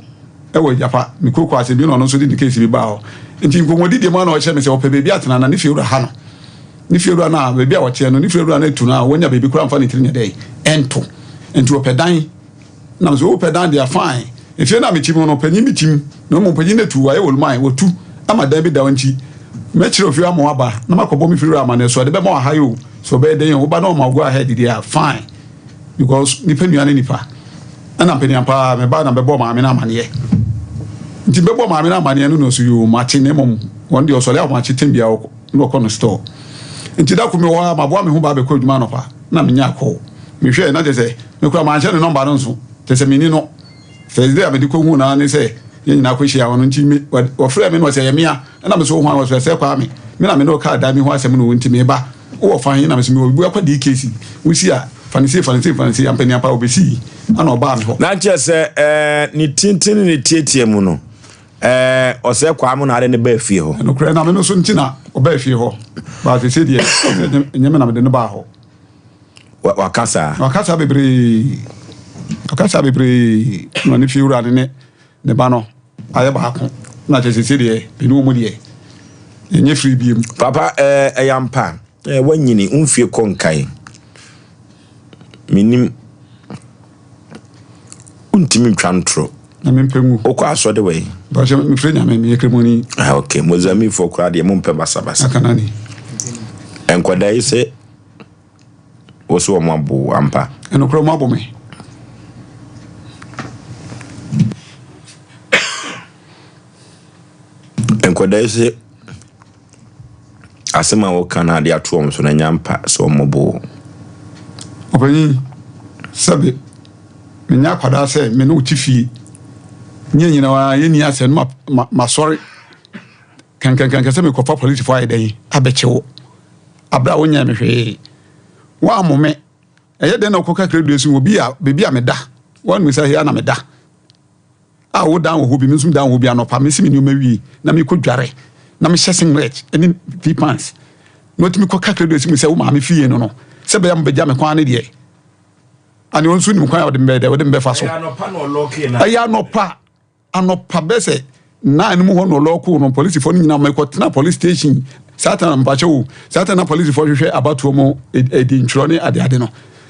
ɛwɔ Agyapa. Mekɔ kɔ asɛm bi na ɔno nso de ne keesi bi baa hɔ. Nti nkɔmmɔdidie mu a na ɔkyerɛ me sɛ ɔpɛ baabi atena na ne fiewura ha no. Ne fiewura no a baabi a ɔteɛ no, ne fiewura no atu no a wanya baabi koraa mfa ne tiri nyɛ dɛn ɛnto. Nti ɔpɛ dan. Na mesɛ wopɛ dan deɛ fine. Efie no a mete mu no, panyin bi te mu. Na mmom panyin no atu, wayɛ oluman, watu ama dan bi da hɔ nti mɛkyerɛ ofie ama waba na makɔbɔ me fiewura amanneɛ so ɔde bɛma wo aha yi o, sɛ ɔbɛyɛ dɛn o, woba na ɔma wo go ahead deɛ a fine. Because nipa nua ne nipa. Ɛna mpanyinfoɔ paa meba na bɛbɔ maame no amaneɛ. Nti bɛbɔ maame no amaneɛ no na ɔso yoo mate na mmom wɔn deɛ ɔsɔre ahomakye tem biara ɔkɔ na ɔkɔ no store. Nti da ko mewɔ hɔ a maboa me ho ba abɛkɔ adwuma anɔpa na menya call. Mehwɛɛ na kyerɛ sɛ me koraa manhyɛ ne nɔmba no nso kyerɛ sɛ menni no. First day a mede kɔhuu no ara ne sɛ yɛn nyinaa kɔhyia ɔno nti me wɔfrɛɛ me na ɔsɛ ɛyɛ mea ɛna me so wo hwan ɔsɛ ɛsɛ Kwame me na me ne wo kaa dan bi ho asɛm no nti meba. Wowɔ fa he? Na mese, Mewɔ Bua Kwadee Casey. Wosi a, fa no sei, fa no sei, fa no sei. Ampaniampa, obesii, ana ɔbaa me hɔ. Na kyerɛ sɛ ɛɛ ne tenten ne ne tiatia mu no, ɛɛ ɔsɛ Kwame na ade no baa fie hɔ. Nokorɛ, na me no so nti na ɔbaa fie hɔ. But seesei deɛ, ɔsɛ ɛnyɛ me na mede no baa hɔ. Waka saa? Waka saa bebree. Waka saa bebree. Na ne fiewura no ne ne ba no. Ayɛ baako na kyerɛ sɛ deɛ mene wɔn deɛ yɛnyɛ firi biem. Papa ɛɛ ɛyɛ ampa ɛɛ wanyini wo mfie kɔ nkae menim wontumi ntwa ntorɔ. Na mempɛ ngu. Wokɔ asɔre wɔ yi. Mpakyɛ mefrɛ nyame meyɛ kremoni. Ah ok Mozambiquefoɔ koraa deɛ mompɛ basabasa. Akanani. Nkwadaa yi sɛ Wo so wɔn abo wo ampa. Ɛnokorɛ wɔn abo me. Nkwadaa yi sɛ asɛm a wɔka no ade ato wɔn so no ɛnyɛ ampa sɛ wɔn bo wo. Ɔpanyin, sɛbe menyɛ akwadaa sɛ me ne wo te fie nyɛ nyinaa yɛnni asɛm no ma masɔre kɛnkɛnkɛnkɛ sɛ mekɔfa polisifoɔ ayɛ dɛn abɛkye wo. Aberɛ a wonyɛɛ me hwee. Woammo me. Ɛyɛ dɛn na wokɔka kradua so wɔ bi a baabi a meda? Woanu sɛ ɛhe ara na meda? A wo dan wɔ hɔ bi, me nso me dan wɔ hɔ bi. Anɔpa mesi me nneɛma wie na mekɔ dware na mehyɛ singlet ne pea pants na watumi kɔka kradua so mu sɛ wo maame fie no no sɛ bɛyɛ mobɛgya me kwan ne deɛ ane ɔnso nim kwan a ɔde me bɛyɛ dɛ ɔde me bɛfa so. Ɛyɛ anɔpa. Anɔpa bɛyɛ sɛ nine mu hɔ na ɔlɔɔkoo no polisifoɔ no nyinaa mekɔtena police station saa ta na mpakyɛ o saa ta na polisifoɔ hwehwɛ abatoɔ mu ɛdi ntwerɛ ne adeade no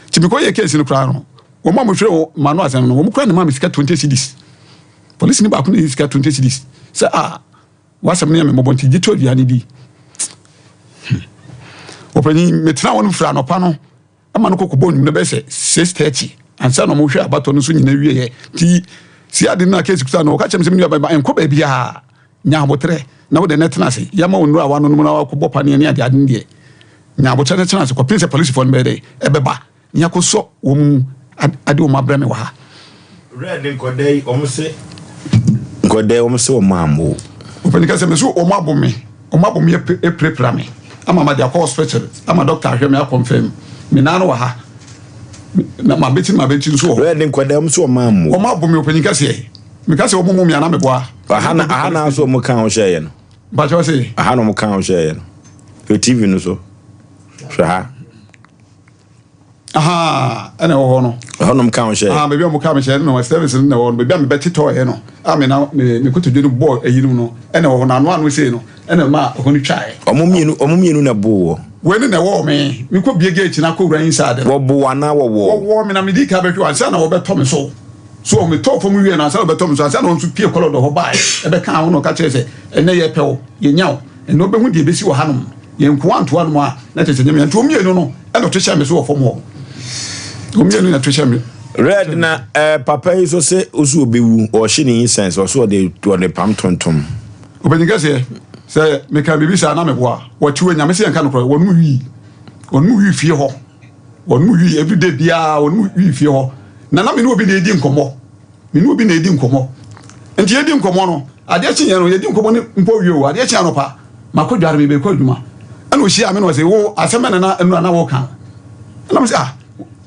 nti mekɔyɛ case no koraa no wɔn a wɔhwɛ wɔ ma no asɛm no wɔn koraa na maa me sika 20 cedis polisi no baako na yi sika 20 cedis sɛ a wasɛm no yɛ me mmɔbɔ nti gye to aduane di ɔpanyin metena hɔ no firi anɔpa no Ɛma no kɔkɔbɔ nnwom no bɛyɛ sɛ 6:30 ansa na wɔhwɛ abatɔ no so nyinaa wieɛ. Nti si ade no na case kuta no ɔka kyerɛ me sɛ me nua bɛba nkɔ baabiara nya abotrɛ na wode no tena ase yɛma wo nnuro a wanonom na wakɔbɔ paneɛ ne ade ade no deɛ nya abotrɛ no tena ase kɔpem sɛ polisifoɔ no bɛyɛ dɛ ɛbɛba na yɛakɔsɔ wɔn mu ade wɔn abrɛ me wɔ ha. Red nkɔda yi wɔn se nkɔda yi wɔn se wɔn ammo wo. Ɔpanin ka sɛ me so wɔn abo me wɔn abo me apirapira me ama ma de akɔ hospital ama doctor ahwɛ me akɔnfɛm me nan no wɔ ha na ma bɛti ma bɛti nso wɔ hɔ. Red nkɔda wɔn se wɔn ammo. Wɔn abo me ɔpanin kɛseɛ me ka sɛ wɔn mu me ana me boa. Aha na aha na nso wɔn ka ho hyɛ yɛ no. Mpakyɛw se. Aha na wɔn ka ho hyɛ yɛ no. Hwɛ TV no so hwɛ ha. Ahaa, ɛna ɛwɔ hɔ no. Ɛhɔnom ka wo hyɛ. Ahaa, baabi a wɔn ka me hyɛ no na service no na ɛwɔ no. Baabi a mebɛtetɔɔɛ no, a me na me me kotodwe no bɔɔ ayinom no, ɛna ɛwɔ hɔ no. Ano ano sei no, ɛna ɛmaa ɛhɔ no twaeɛ. Wɔn mmienu, wɔn mmienu na ɛboo wɔ. Wei no na ɛwɔɔ me. Mekɔ bie gate no akɔ wura inside no. Wɔbo wo anaa wɔwɔɔ wo? Wɔwɔɔ me na medii kan bɛhwɛ ansa na wɔbɛtɔ me so. So metɔɔ fam wie no ansa na wɔbɛtɔ me so, ansa na wɔn nso pie kɔlɔdɔ hɔ baeɛ ɛbɛkaa ho na ɔka kyerɛɛ sɛ, ɛnnɛ yɛpɛ wo, yɛnya wo, ɛnnɛ wobɛhu deɛ ɛbɛsi wɔ hanom. Yɛn nkoa ntoa nom a, na kyerɛ sɛ nyɛ me. Nti wɔn mmienu no ɛna ɔto hyɛɛ me so wɔ fam hɔ. Wɔn mmienu na ɛto hyɛɛ me. Red na eh, papa yi so se osu obewu, ɔhye ne incense, ɔso ɔde ɔde pam tontom. Ɔpanyin kɛseɛ, sɛ meka biribi saa na meboa. Wɔte wɔ nyame sɛ yɛnka nokorɛ, wɔnom wii, wɔnom wii fie hɔ, wɔnom wii everyday biara, wɔnom wii fie hɔ. Na na me ne obi na edi nkɔmmɔ. Me ne obi na edi nkɔmmɔ. Nti yɛdi nkɔmmɔ no, adeɛ kyeeɛ no, yɛdi nkɔmmɔ no mpo wie o, adeɛ kyeeɛ anɔpa, makɔ dware, merebɛkɔ adwuma. Ɛna ɔhyiaa me na ɔse, wo asɛm bɛn na na nnora na woka no? Ɛna mese, ah,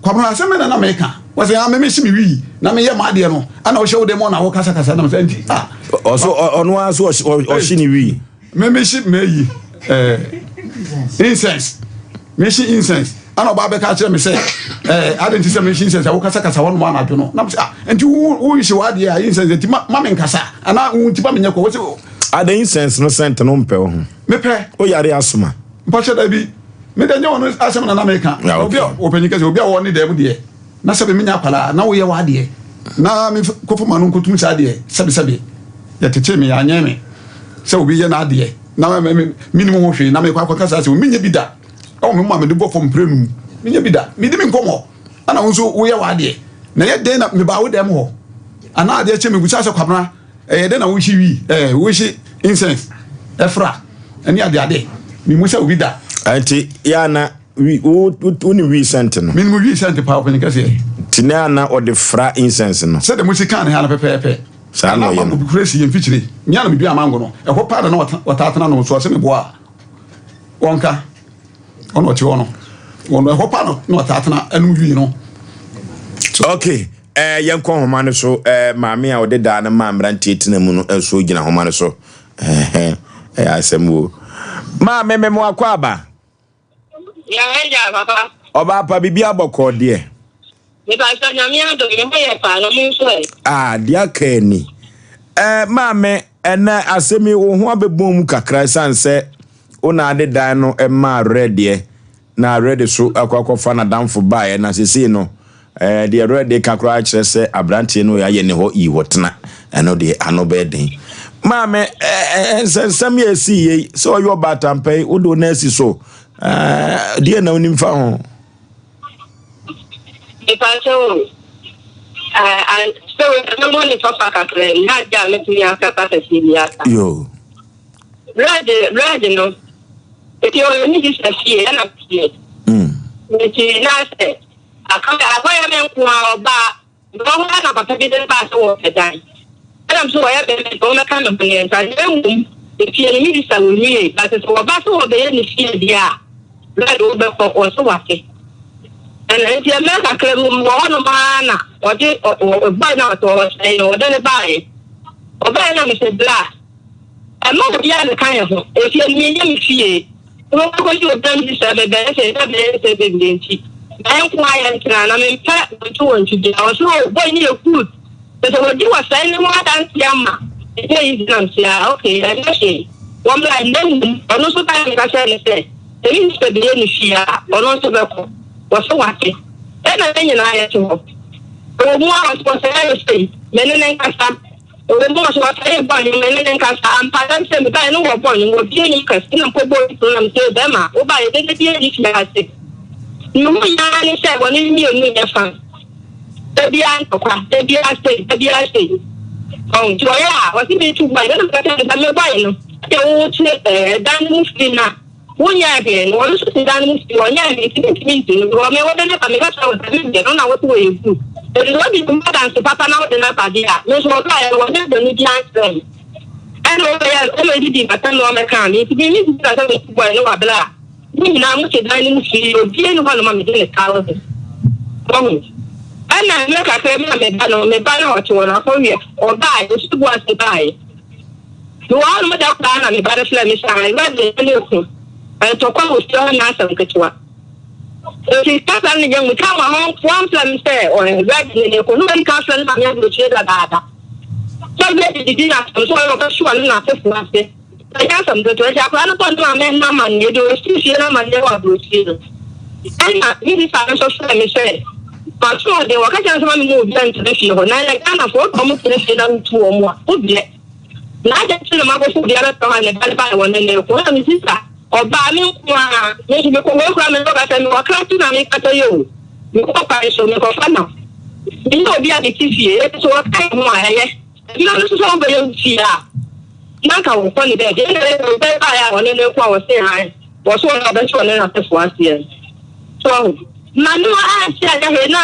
Kwabena, asɛm bɛn na na meka? Ɔse, ah, me mehye me wii na meyɛ m'adeɛ no, ɛna wohyɛ wo dɛm hɔ na wokasakasa. Ɛna mese, nti, ah. Ɔso ɔno ara so ɔhye ne wii. Me mehye m'ayi, eh, incense. Mehye incense. Ɛna ɔbaa bɛka kyerɛ me sɛ, ɛɛ, adɛn nti sɛ mehye incense a wokasakasa hɔ nom anadwo no? Na mesɛ, ah, nti wo wohye w'adeɛ a incense nti ma ma menkasa anaa wo nti ma menyɛ kɔ? Wɔsɛ, Adɛn incense no scent no wompɛ wo ho? Mepɛ. Woyare asoma? Mpakyɛ dabi. Me deɛ nyɛ ɔno asɛm na na meka. Ah, Obi a okay. ɔpanyin kɛse, obi a ɔwɔ ne dan mu deɛ, na sɛbe menya akwadaa na woyɛ w'adeɛ na me kɔfa m'ano nkɔtum saa deɛ, sɛbesɛbe yɛtetee me, yɛanyɛn me sɛ obi yɛ n'adeɛ na mennim ho hwee na mekɔ akɔka saa asɛm, menyɛ bi da. Ɛwɔ me mu a mede bɔ fam mprenu mu. Menyɛ bi da. Medi me nkɔmmɔ. Ɛna wo nso woyɛ w'adeɛ. Na ɛyɛ dɛn na mebaa wo dɛm hɔ? Anaa adeɛ kye mebusa sɛ Kwabena, ɛyɛ dɛn na wohye wii, ɛɛ wohye incense ɛfra ɛne adeade? Memu sɛ obi da. Nti yɛ ana wi wo wonim wii scent no? Menim wii scent paa ɔpanyin kɛseɛ. Nti na ana ɔde fra incense no? Sɛdeɛ mosi kaa ne ha no pɛpɛɛpɛ. Saa na Ɛna ɔyɛ no. amango bi kura si yɛn mfikyire. Mea na medua amango no. Ɛhɔ paa na na wɔtaa tena no so ɔse meboa a. Wɔnka, ɔna ɔte hɔ no, wɔn ɛhɔ pa no na ɔtaa tena ɛnom wii no. Ok, eh, yɛnkɔ nhoma no so. Eh, maame a ɔde daa no maa mmeranteɛ tena mu no nso gyina nhoma no so. Ɛyɛ asɛm o. Maame, memo akɔ aba. Yɛn papa. Ɔbaa pa, biribi abɔkɔɔ deɛ. Mepakyɛw Nyame adom me ho yɛ paa na mo nso ɛ? Ah deɛ aka ani. Eh maame ɛnɛ asɛm yi wo ho abɛbɔn mu kakra ɛsiane sɛ wo na ade dan no maa Red deɛ na Red so akɔ akɔfa n'adamfo baeɛ na sesei no eh, deɛ Red ka koraa kyerɛ sɛ aberanteɛ no ayɛ ne hɔ yi hɔ tena ɛno deɛ ano bɛyɛ den. Maame eh, eh, nsɛnsɛm yɛ ɛsii yei sɛ ɔyɛ ɔbaatampa yi wode wo nan asi so eh, deɛ na wonim fa ho? Mepakyɛ o, sɛ mɛmɔ ne papa kakra yi, na ade a mɛtumi akasa kɛseɛ bi asa. Yo. Red red no, nti ɔyɛ ne sista fie ɛna fie. Nti na sɛ akɔyɛ me nko a ɔbaa Mewɔ hɔ ara na papa bi de baa sɛ wɔrepɛ dan. Ɛna me nso wɔyɛ bɛrima nti wɔmmɛka me ho ne yɛntra. Na mmom efie no me sista wɔnwiei but sɛ wɔba sɛ wɔbɛyɛ ne fie deɛ a Red wobɛkɔ wɔse wate. Ɛna nti mmerɛ kakra mu mewɔ hɔnom ara na ɔde boy no a ɔte hɔ ɔsɛe no ɔde no baeɛ. Ɔbaeɛ na mese bra ɛmma obiara nka yɛn ho efie no menyɛ me fie. Wɔkɔgye obi a mede sɛ bɛbɛyɛ sɛ ɛda bɛyɛ sɛ bebree nti, na yɛn nko ara yɛntena, na mempɛ wɔnto wɔn nto biara. Ɔse oh boy no yɛ good, kyerɛ sɛ wɔdi wɔsɛe no ho adanseɛ ama ɛnyɛ easy na mese ah okay ɛnyɛ hwee, wɔmmra na mmom ɔno nso baeɛ meka kyerɛɛ no sɛ sɛ me sister bɛyɛ ne fie a ɔno nso bɛkɔ, wɔse wate, ɛna yɛn nyinaa yɛte hɔ. Ɛwɔ mu ara ɔse wɔsɛe ayɛ sei, me ne no nkasa. Ɔwɔ mu ɔso ɔtaa bɔ nnwom, me ne no nkasa. Ampa ara sɛ mebaeɛ no wɔbɔ nnwom, wɔbue nnwom kɛse na mekɔbɔɔ bi pono na mese, Bɛrima, wobaeɛ dede bi anni fie ha se. Mehuiɛ ara ne sɛ wɔne no mmienu nyɛ fan. Da biara ntɔkwa, da biara sei, da biara sei. Ɔho, nti ɔyɛ a, ɔse mentu bɔe. Ɛna meka kyerɛɛ no sɛ, me bɔe no, sɛdeɛ wote ɛdan no mu firi no a, Wonyɛɛ hwee no, ɔno nso te dan no mu fie, ɔnyɛɛ hwee nti mentumi nti no, because me wode no ba, meka kyerɛ wo sɛ me deɛ no na wose wɔyɛ good, nti sɛ wode me adanse papa na wode no aba deɛ a, me nso ɔbaeɛ no wɔnyɛ bɔne biara nkyerɛɛ me, ɛna ɔbɛyɛ ɔmɛdidi m'atɛm na ɔmɛkaa me, nti me mentumi nka sɛ mete bɔe no wɔ berɛ a mo nyinaa mote dan no mu fie, obiara nni hɔnom a mede ne thousand, wahu. Ɛna mmerɛ kakra bi na me ba no, me ba no a ɔte hɔ no, akɔwia, ɔbaeɛ, ɔsi bu ase baeɛ. Mewɔ hɔnom da koraa na me ba no frɛɛ me sɛ, Awurade ne ko. Ntɔkwa wɔ fie hɔ nyɛ asɛm ketewa. Nti kasa no yɛ mu tam a wɔamfrɛ me sɛ Reg ne ne kɔ no wɔn ka frɛ no maame aburokyire dadaada. Sɛ Reg didi na asɛm so ɔyɛ ɔbɛhyew ɔne n'asefo ase. Ɛnyɛ asɛm ketewa nti akwadaa no bɔ ne maame no amanneɛ deɛ ɔsi fie no amanneɛ wɔ aburokyire no. Ɛna me sista no nso frɛ me sɛ maso ɔden wɔka kyerɛ no sɛ ma me mu obi antena fie hɔ na ɛnɛ Ghanafoɔ wode wɔn tena fie na wotu wɔn a wobrɛ. Na adɛn nti na makɔfa obi abɛtena hɔ a ne ba no baeɛ wɔ ne ne ko na me sista ɔbaa me nko ara me nso mekɔ wei koraa me ne ɔka sɛ mewɔ kra ti na mekasa yi o mekɔ kwan so mekɔfa nam menyɛ obi a mete fie ɛnti sɛ wɔka ho a ɛyɛ Ɛno no nso sɛ wobɛyɛ wo fie a na anka wokɔ ne baabi ɛna ɛyɛ sɛ ɔbɛn baeɛ a ɔne no ko a wɔse han wɔ so ɔne ɔbɛhyɛ ɔne n'asefoɔ aseɛ so ɔho ma no anhyɛ anyɛ hwee na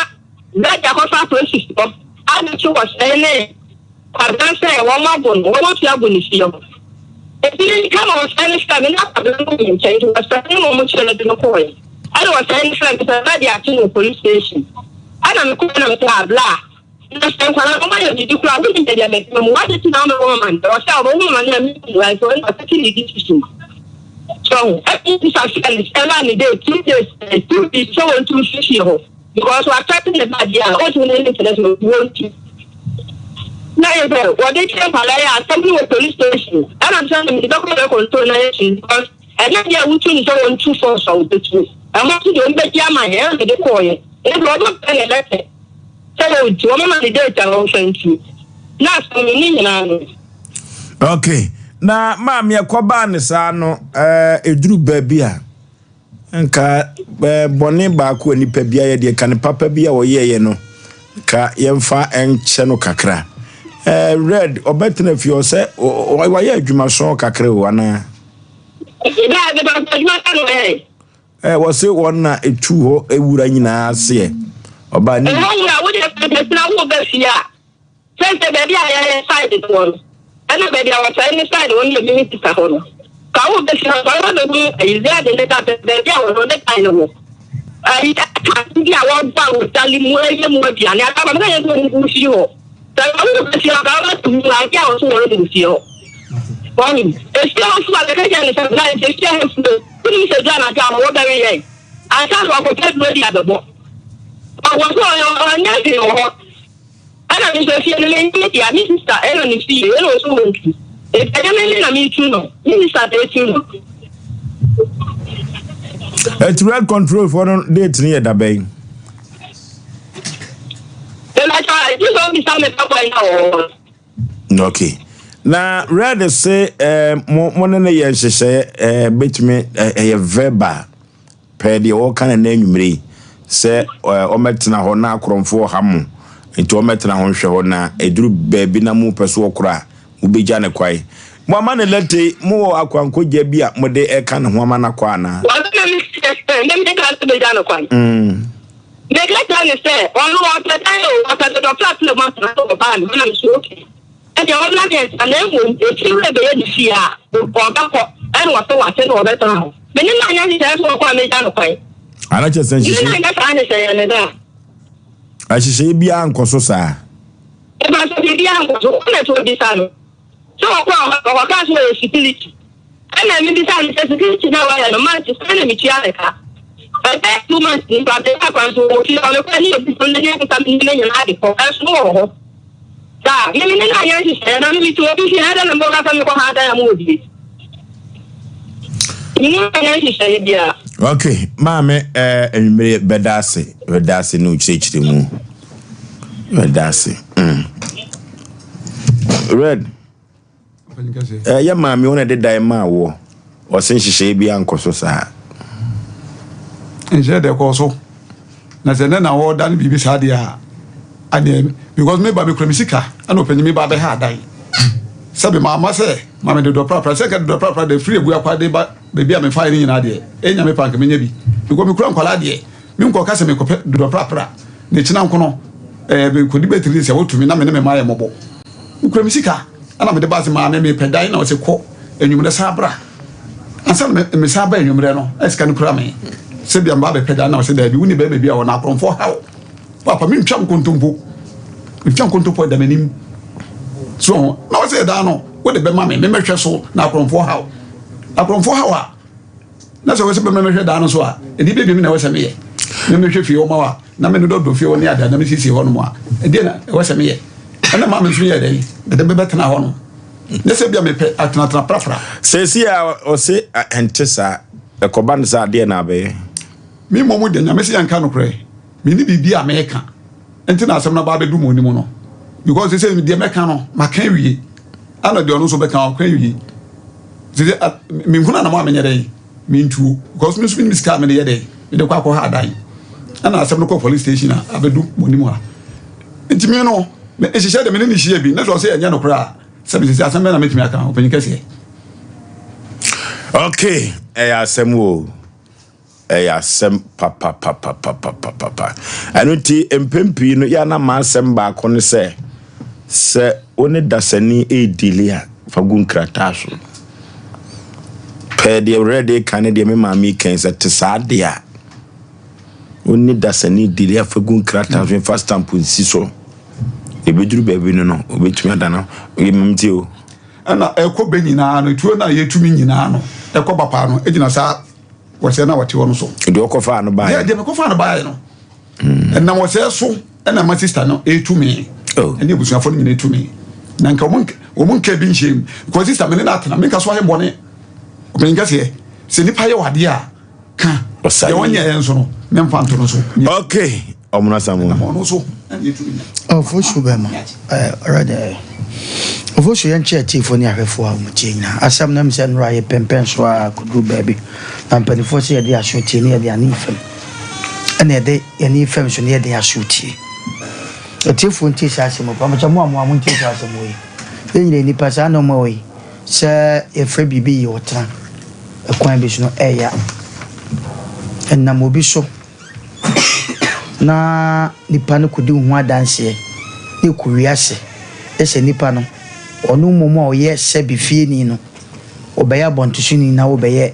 Rɛdi akɔfa apolisifoɔ abɛkye wɔ sɛe ne Kwabena sɛ wɔn abo no wɔn atua agu ne fie hɔ ebi kama wɔsɛe no frɛ me na Kwabena no wɔ me nkyɛn nti wɔsɛe no na wɔn kyerɛ no de no kɔɔɛ ɛna wɔsɛe no frɛ me sɛ Rɛdi akye no wɔ police station ɛna mekɔɛ na mesɛ abla Na sɛ nkwadaa no wɔayɛ biribi koraa a, wonim baabi a mɛtena mu. W'ade nti na womɛbɔ me amanneɛ. Ɔsɛ a ɔbɛbɔ me amanneɛ a mennim no, nso ɛna ɔtete ne decision. So ho? Ɛna bisa sɛ ne ɛma ne day, 2 days, 2 weeks sɛ wɔntu mfiri fie hɔ. Because wɔatɛte ne ba deɛ a, ɔntumi ne ne ntena so, wɔntu. Na yɛ sɛ wɔde kyerɛ nkwadaa yi a asɛm no wɔ police station. Ɛna mesɛ mede bɛkɔ bɛ control na yɛkyi because ɛnyɛ deɛ a wotu no sɛ wɔntu force a wɔbɛtu. Ɛhɔ nso deɛ wɔbɛgye ama yɛn ɛna mede kɔɔeɛ. Nti wɔbɛpɛ ne lɛtɛ. Sɛ wɔntu, wɔmama no date a wɔmfa ntu. Na asɛm no ne nyinaa no. Okay. Na maame ɛkɔbaa ne saa no, ɛduru baabi a, nka bɔne baako a nipa bi ayɛ deɛ, ka ne papa bi a ɔyɛeɛ no, ka yɛmfa nkyɛ no kakra. Red, ɔbɛtena fie ɔsɛ wayɛ adwumason kakra o anaa? Adwuma ka no ɔyɛe. Ɛ, wɔse wɔn na etu hɔ wura nyinaa aseɛ. Ɔbaa ne. Ɛhɔ wura, wo deɛ sɛ nka na wo ba fie a, sɛ sɛ baabi a yɛyɛ side no wɔ no, ɛna baabi a wɔsɛe ne side wɔ no yɛ mimi sisa hɔ no. Ka wo ba fie a, ka wo bɛhu ayi ade ne da baabi a wɔn ne dan no wɔ. Ayi ade bi a wɔbɔ a wɔdale mu ɛyɛ mu aduane, aka ba meka yɛ sɛ wɔn fie hɔ. Sɛ wo ba fie a, ka wo bɛhu ade a wɔso wɔn mu fie hɔ. Wɔn efie hɔ nso a bɛka kyerɛ ne sɛ, na efie hɔ nso Wonim sɛ duru anadwo a ɔwɔ bɛwe yɛn ansa na wakɔpɛ aduro de abɛbɔ. Ɔwɔ so ɔnyɛ hwee wɔ hɔ. Ɛna me nso efie no menyɛ me dea, me sista ɛna ne fie ɛna ɔso wɔ ntu. Enti ɛnyɛ me me na metu no, me sista na etu no. Ɛti rent control foɔ no date no yɛ dabɛn? Mɛmɛtɔ, ɛti sɛ ɔbisa me papa yi na wɔ hɔ. Okay. Na red se eh, mo mo ne no yɛ nhyehyɛeɛ eh, bɛtumi ɛyɛ eh, verbal pɛɛ deɛ wɔka no na anwummere yi sɛ eh, ɔmɛtena hɔ na akorɔmfoɔ ha mo nti ɔmɛtena ho nhwɛ hɔ na ɛduru baabi na mo pɛ so ɔkorɔ a mobɛgya ne kwae mo ama ne lɛte mowɔ akwankogya bi a mode ɛka ne ho ama no akɔ anaa? Mm. Meka kyerɛɛ no sɛ ɔno ɔpɛ dan o, ɔpɛ dodɔ prapra mu atena so wɔ baa no hɔ na mese okay ɛdeɛ ɔmmra ne nsa na mmom efie wura bɛyɛ ne fie a ɔbɛkɔ ɛna ɔse wate na ɔbɛtena hɔ. Me ne no anyɛ nhyehyɛeɛ sɛ ɔkɔ a mɛgya no kwan. Ana kyerɛ sɛ Me ne no anyɛ saa nhyehyɛeɛ no da. Nhyehyɛeɛ biara nkɔ so saa. Mepa sɛ biribiara nkɔ so, wo na ɛsɛ obisa no. Sɛ ɔkɔɔ hɔ no, ɔkɔkaa sɛ ɔyɛ security. Ɛna mebisaa no sɛ security no a wayɛ no, months sɛn na metua ne ka? Ɛbɛyɛ 2 months ni koraa, mekɔɔ kwan so wɔ fie hɔ, mekɔɛ ne yɛbu so no ne ɛkeka me nneɛma nyinaa de kɔ, ɛnso no wɔ hɔ. Saa, me me ne no anyɛ nhyehyɛeɛ, na me mete obi fie, ɛdɛn na mobɛka sɛ mekɔ ha dan a mowɔ bie? Me ne no anyɛ nhyehyɛeɛ biara. Ok, maame eh, anwummere bɛda ase, bɛda ase ne wo kyerɛkyerɛ mu. Bɛda ase. Mm. Red. Ɛyɛ maame wo na ɛde dan maa woɔ. Ɔse nhyehyɛeɛ biara nkɔ so saa. Nhyehyɛeɛ deɛ ɛkɔɔ so. Na sɛ ɛnɛ na wɔredane biribi saa deɛ a, aneɛ because me ba mekura me sika ɛna ɔpanyin me ba abɛha adan. Sɛbi maama sɛ ma me dodɔ prapra sɛ nka dodɔ prapra deɛ firi abua kwa de ba baabi a mefaeɛ no nyinaa deɛ ɛnya me pa nka menya bi because mekura nkwadaa deɛ Me nkɔ ka sɛ mekɔpɛ dodɔ prapra na ɛkyina nko no ɛɛ mekɔdi bɛtiri sɛ wotumi na me ne me mma yɛ mmɔbɔ. Mekura me sika ɛna mede baa sɛ maame mepɛ dan na ɔsɛ kɔ anwummerɛ san bra. Ansa na me san ba anwummerɛ no na sika no kura me sɛ bia meba bɛpɛ dan na ɔsɛ daabi wo ne bɛrima bi a ɔna akorɔmfoɔ ha wo. Papa mentwa nkontompo mentwa nkontompo ɛda m'anim so ho na ɔsɛ dan no wode bɛma me memɛhwɛ so na akorɔmfoɔ ha wo. Akorɔmfoɔ ha wo a na sɛ wɔsɛ bɛma mɛhwɛ dan no so a ɛni bɛbi me na ɛwɔ sɛ meyɛ. Me mehwɛ fie hɔ ma wo a, na me dodɔdodɔ fie hɔ ne ade a na mesiesie hɔ nom a, ɛdeɛ na ɛwɔ sɛ meyɛ? Ɛna maa me nso yɛɛ dɛn? Mede bɛbɛtena hɔ nom. Nyɛ sɛ bia mepɛ atenatena prapra. Seesei a ɔse ɛnte saa, ɛkɔba no saa adeɛ na abɛyɛ. Me mmom deɛ, Nyame se yɛnka nokorɛ, menni biribi a meka, nti na asɛm no aba abɛdu mo anim no, because seesei deɛ mɛka no, maka awie, ɛna deɛ ɔno nso bɛka, ɔka awie. Seesei menhunu anamɔ a menyɛ dɛn, mentuo, because me nso menim sika a mede yɛ dɛn, mede kɔ akɔha adan. Ɛna asɛm no kɔ police station a abɛdu mo anim ha. Nti me no, me nhyehyɛ de me ne ne hyia bi, na sɛ ɔsɛ ɛnyɛ nokorɛ a, sɛ me sisi asɛm bɛn na mɛtumi aka, ɔpanyin kɛseɛ. Okay, ɛyɛ asɛm o. Ɛyɛ asɛm papapapapapapa. Ɛno nti, mpɛn pii no, yɛ a na m'asɛm baako ne sɛ, sɛ wo ne dasani redili a, fa gu nkrataa so. Pɛɛ deɛ Red reka ne deɛ me maame reka yi, sɛ te saa deɛ a, wo ne dasani dili a, fa gu nkrataa so, fa stamp nsi so. Ɛbɛduru baabi no no, obɛtumi adana. Yɛ tie o. Ɛna ɛkɔ bɛ nyinaa no, tuo no a yɛtumi nyinaa no, ɛkɔ ba paa no, ɛgyina saa wɔsɛɛ no a wɔte hɔ no so. Deɛ ɔkɔfaa no baeɛ. Deɛ mekɔfaa no baeɛ no. Hmm. Ɛnam wɔsɛɛ so ɛna ma sista no ɛtu me. Oh. Ɛne abusuafoɔ no nyinaa ɛtu me. Na nka wɔn nka bi nhyɛ mu. Because sista me ne no atena menka so ayɛ bɔne. Ɔpanyin kɛseɛ sɛ nipa yɛ wadeɛ a ka. Deɛ wɔnyɛ yɛn nso no memfa nto no so. Okay. Ɔmono Asamoah. Ɔno so ɛna ɛtu me nya. Ɔfosu bɛma ɛrɛdɛ. Ɔfosu yɛn kyɛ atiefo ne ahwɛfo a wɔn tie nyinaa. Asɛm no sɛ nnora yɛ pɛmpɛn so a koduru baabi. Na mpanimfoɔ sɛ yɛde aso tie ne yɛde ani fam. Ɛna yɛde yɛn fam so ne yɛde aso tie. Atiefoɔ ntie saa asɛm yi. Pamokyɛ mo a mo a mo ntie saa asɛm yi. Yɛn nyinaa nipa saa nneɛma wɔ yi. Sɛ yɛfrɛ biribi yɛ ɔtena. Ɛkwan bi so no ɛya. Ɛnam obi so. na nipa no kɔdi wo ho adanseɛ na ɛkɔ wiase sɛ nipa no ɔno mmom a ɔyɛ sɛbe fieni no ɔbɛyɛ abɔntosoni na wobɛyɛ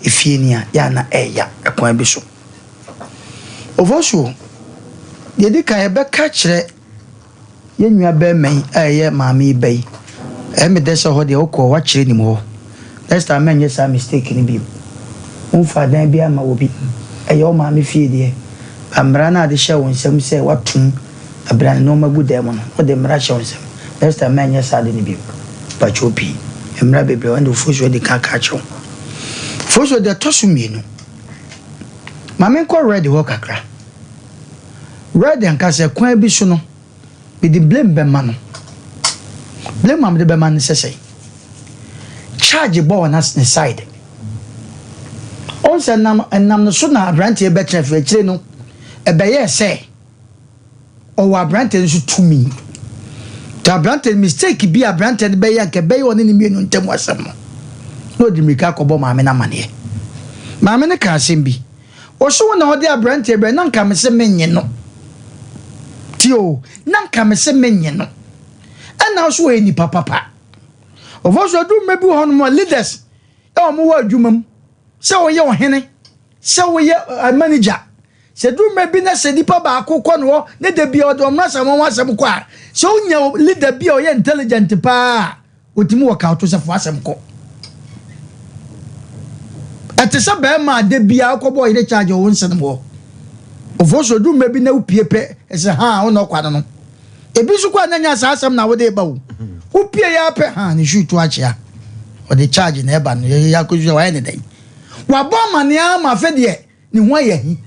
efieni a yɛ a na ɛya ɛkwan bi so. Ofosuo, deɛ ɛdi kan yɛbɛka kyerɛ Yɛn nua barima yi a ɛyɛ maame yi ba yi, ɛyɛ me dɛ sɛ hɔ deɛ wokɔɔ woakyerɛ nim hɔ. Next time mɛnyɛ saa mistake no bio. Womfa adan biara mma obi. Ɛyɛ wo maame fie deɛ, but mmara no a ade hyɛɛ wo nsam sɛ woatom abira ne nnoɔma gu dan mu no, wode mmara hyɛ wo nsam. Next time mɛnyɛ saa ade no bio. Mpakyɛw pii. Mmara bebree wɔ hɔ, ɛnde Ofosuo adi kan aka akyerɛ wo. Ofosuo, deɛ ɛtɔ so mmienu, ma menkɔ Red hɔ kakra. Red ankasa kwan bi so no mede blame bɛma no. Blame a mede bɛma no sɛ sɛn? Charge bɔ wɔ ne side. Ɔn sɛ nam ɛnam no so na aberanteɛ bɛtena fie akyire no ɛbɛyɛɛ sɛ ɔwɔ aberanteɛ no so tumi. Nti aberanteɛ no mistake bi a aberanteɛ no bɛyɛ anka ɛbɛyɛ ɔne ne mmienu ntam asɛm no na ɔde mmirika akɔbɔ maame no amaneɛ. Maame no ka asɛm bi. Ɔse wo na ɔde abranteɛ brɛ na nka mese menye no tie o na nka mese menye no ɛna wo so ɔyɛ nipa papa ɔfɔ so aduru mmerɛ bi wɔ hɔnom a leaders a wɔn wɔ adwuma mu sɛ wɔyɛ ɔhene sɛ wɔyɛ eh, manager sɛ duru mmerɛ bi na sɛ nipa baako kɔ no hɔ ne da bi a ɔde ɔmena sɛ wɔn asɛm kɔ a sɛ wonya leader bi a ɔyɛ intelligent paa Otumi wɔ kaw to sɛ fo asɛm kɔ. Ɛte sɛ bɛrima a da biara wokɔbɔ ɔyere charge wɔ wo nsɛm hɔ. Ɔfo so edu mmerɛ bi na wopie pɛ ɛsɛ haa wo na ɔkwa no no. Ebi nso kɔ a na nya saa asɛm na wode ba o. Wopie yɛ apɛ haa ne shoe to akyea. Ɔde charge na ɛba no yɛ akɔsu sɛ wayɛ ne dɛn. Wabɔ amaneɛ ama afɛ deɛ ne ho ayɛ ahi.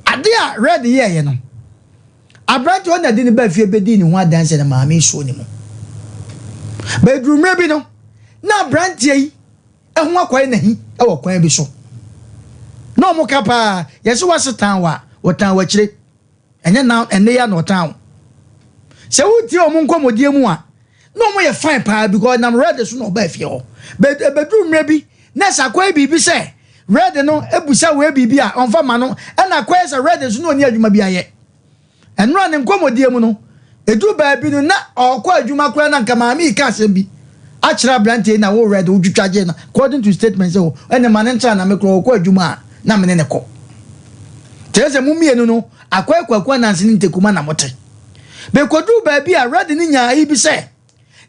Ade a Red yɛɛyɛ no Aberante a ɔna de no baa fie bɛdii ne ho adanse na maame yi soo ne mu. Bɛduru mmerɛ bi no, na aberanteɛ yi ho akɔyɛ n'ahi wɔ kwan bi so. Na wɔn ka paa, yɛse w'ase tan wo a, wɔtan w'akyire. Ɛnyɛ na ɛnne ya na ɔtan wo. Sɛ wotie wɔn nkɔmmɔdie mu a, na wɔn yɛ fine paa because nam red so na ɔbaa fie hɔ. But ɛbɛduru mmerɛ bi, na ɛsɛ akɔyɛ biribi sɛ red no busa wei biribi a, ɔmfa ma no. Ɛna akɔyɛ sɛ red nso na ɔnni adwuma bi ayɛ. Ɛnora ne nkɔmmɔdie mu no, ɛduru baabi no na ɔrekɔ adwuma koraa na nka maame yi ka asɛm bi akyerɛ aberanteɛ yi na wo red wotwitwa gyee no according to statement sɛ ɛne ma ne ntra na me koraa ɔkɔ adwuma a na me ne ne kɔ. Kyerɛ sɛ mo mmienu no akɔyɛ Kwaku Ananse ne Ntekuma na mote. Bɛkɔduru baabi a red no nyaa ayi bi sɛ.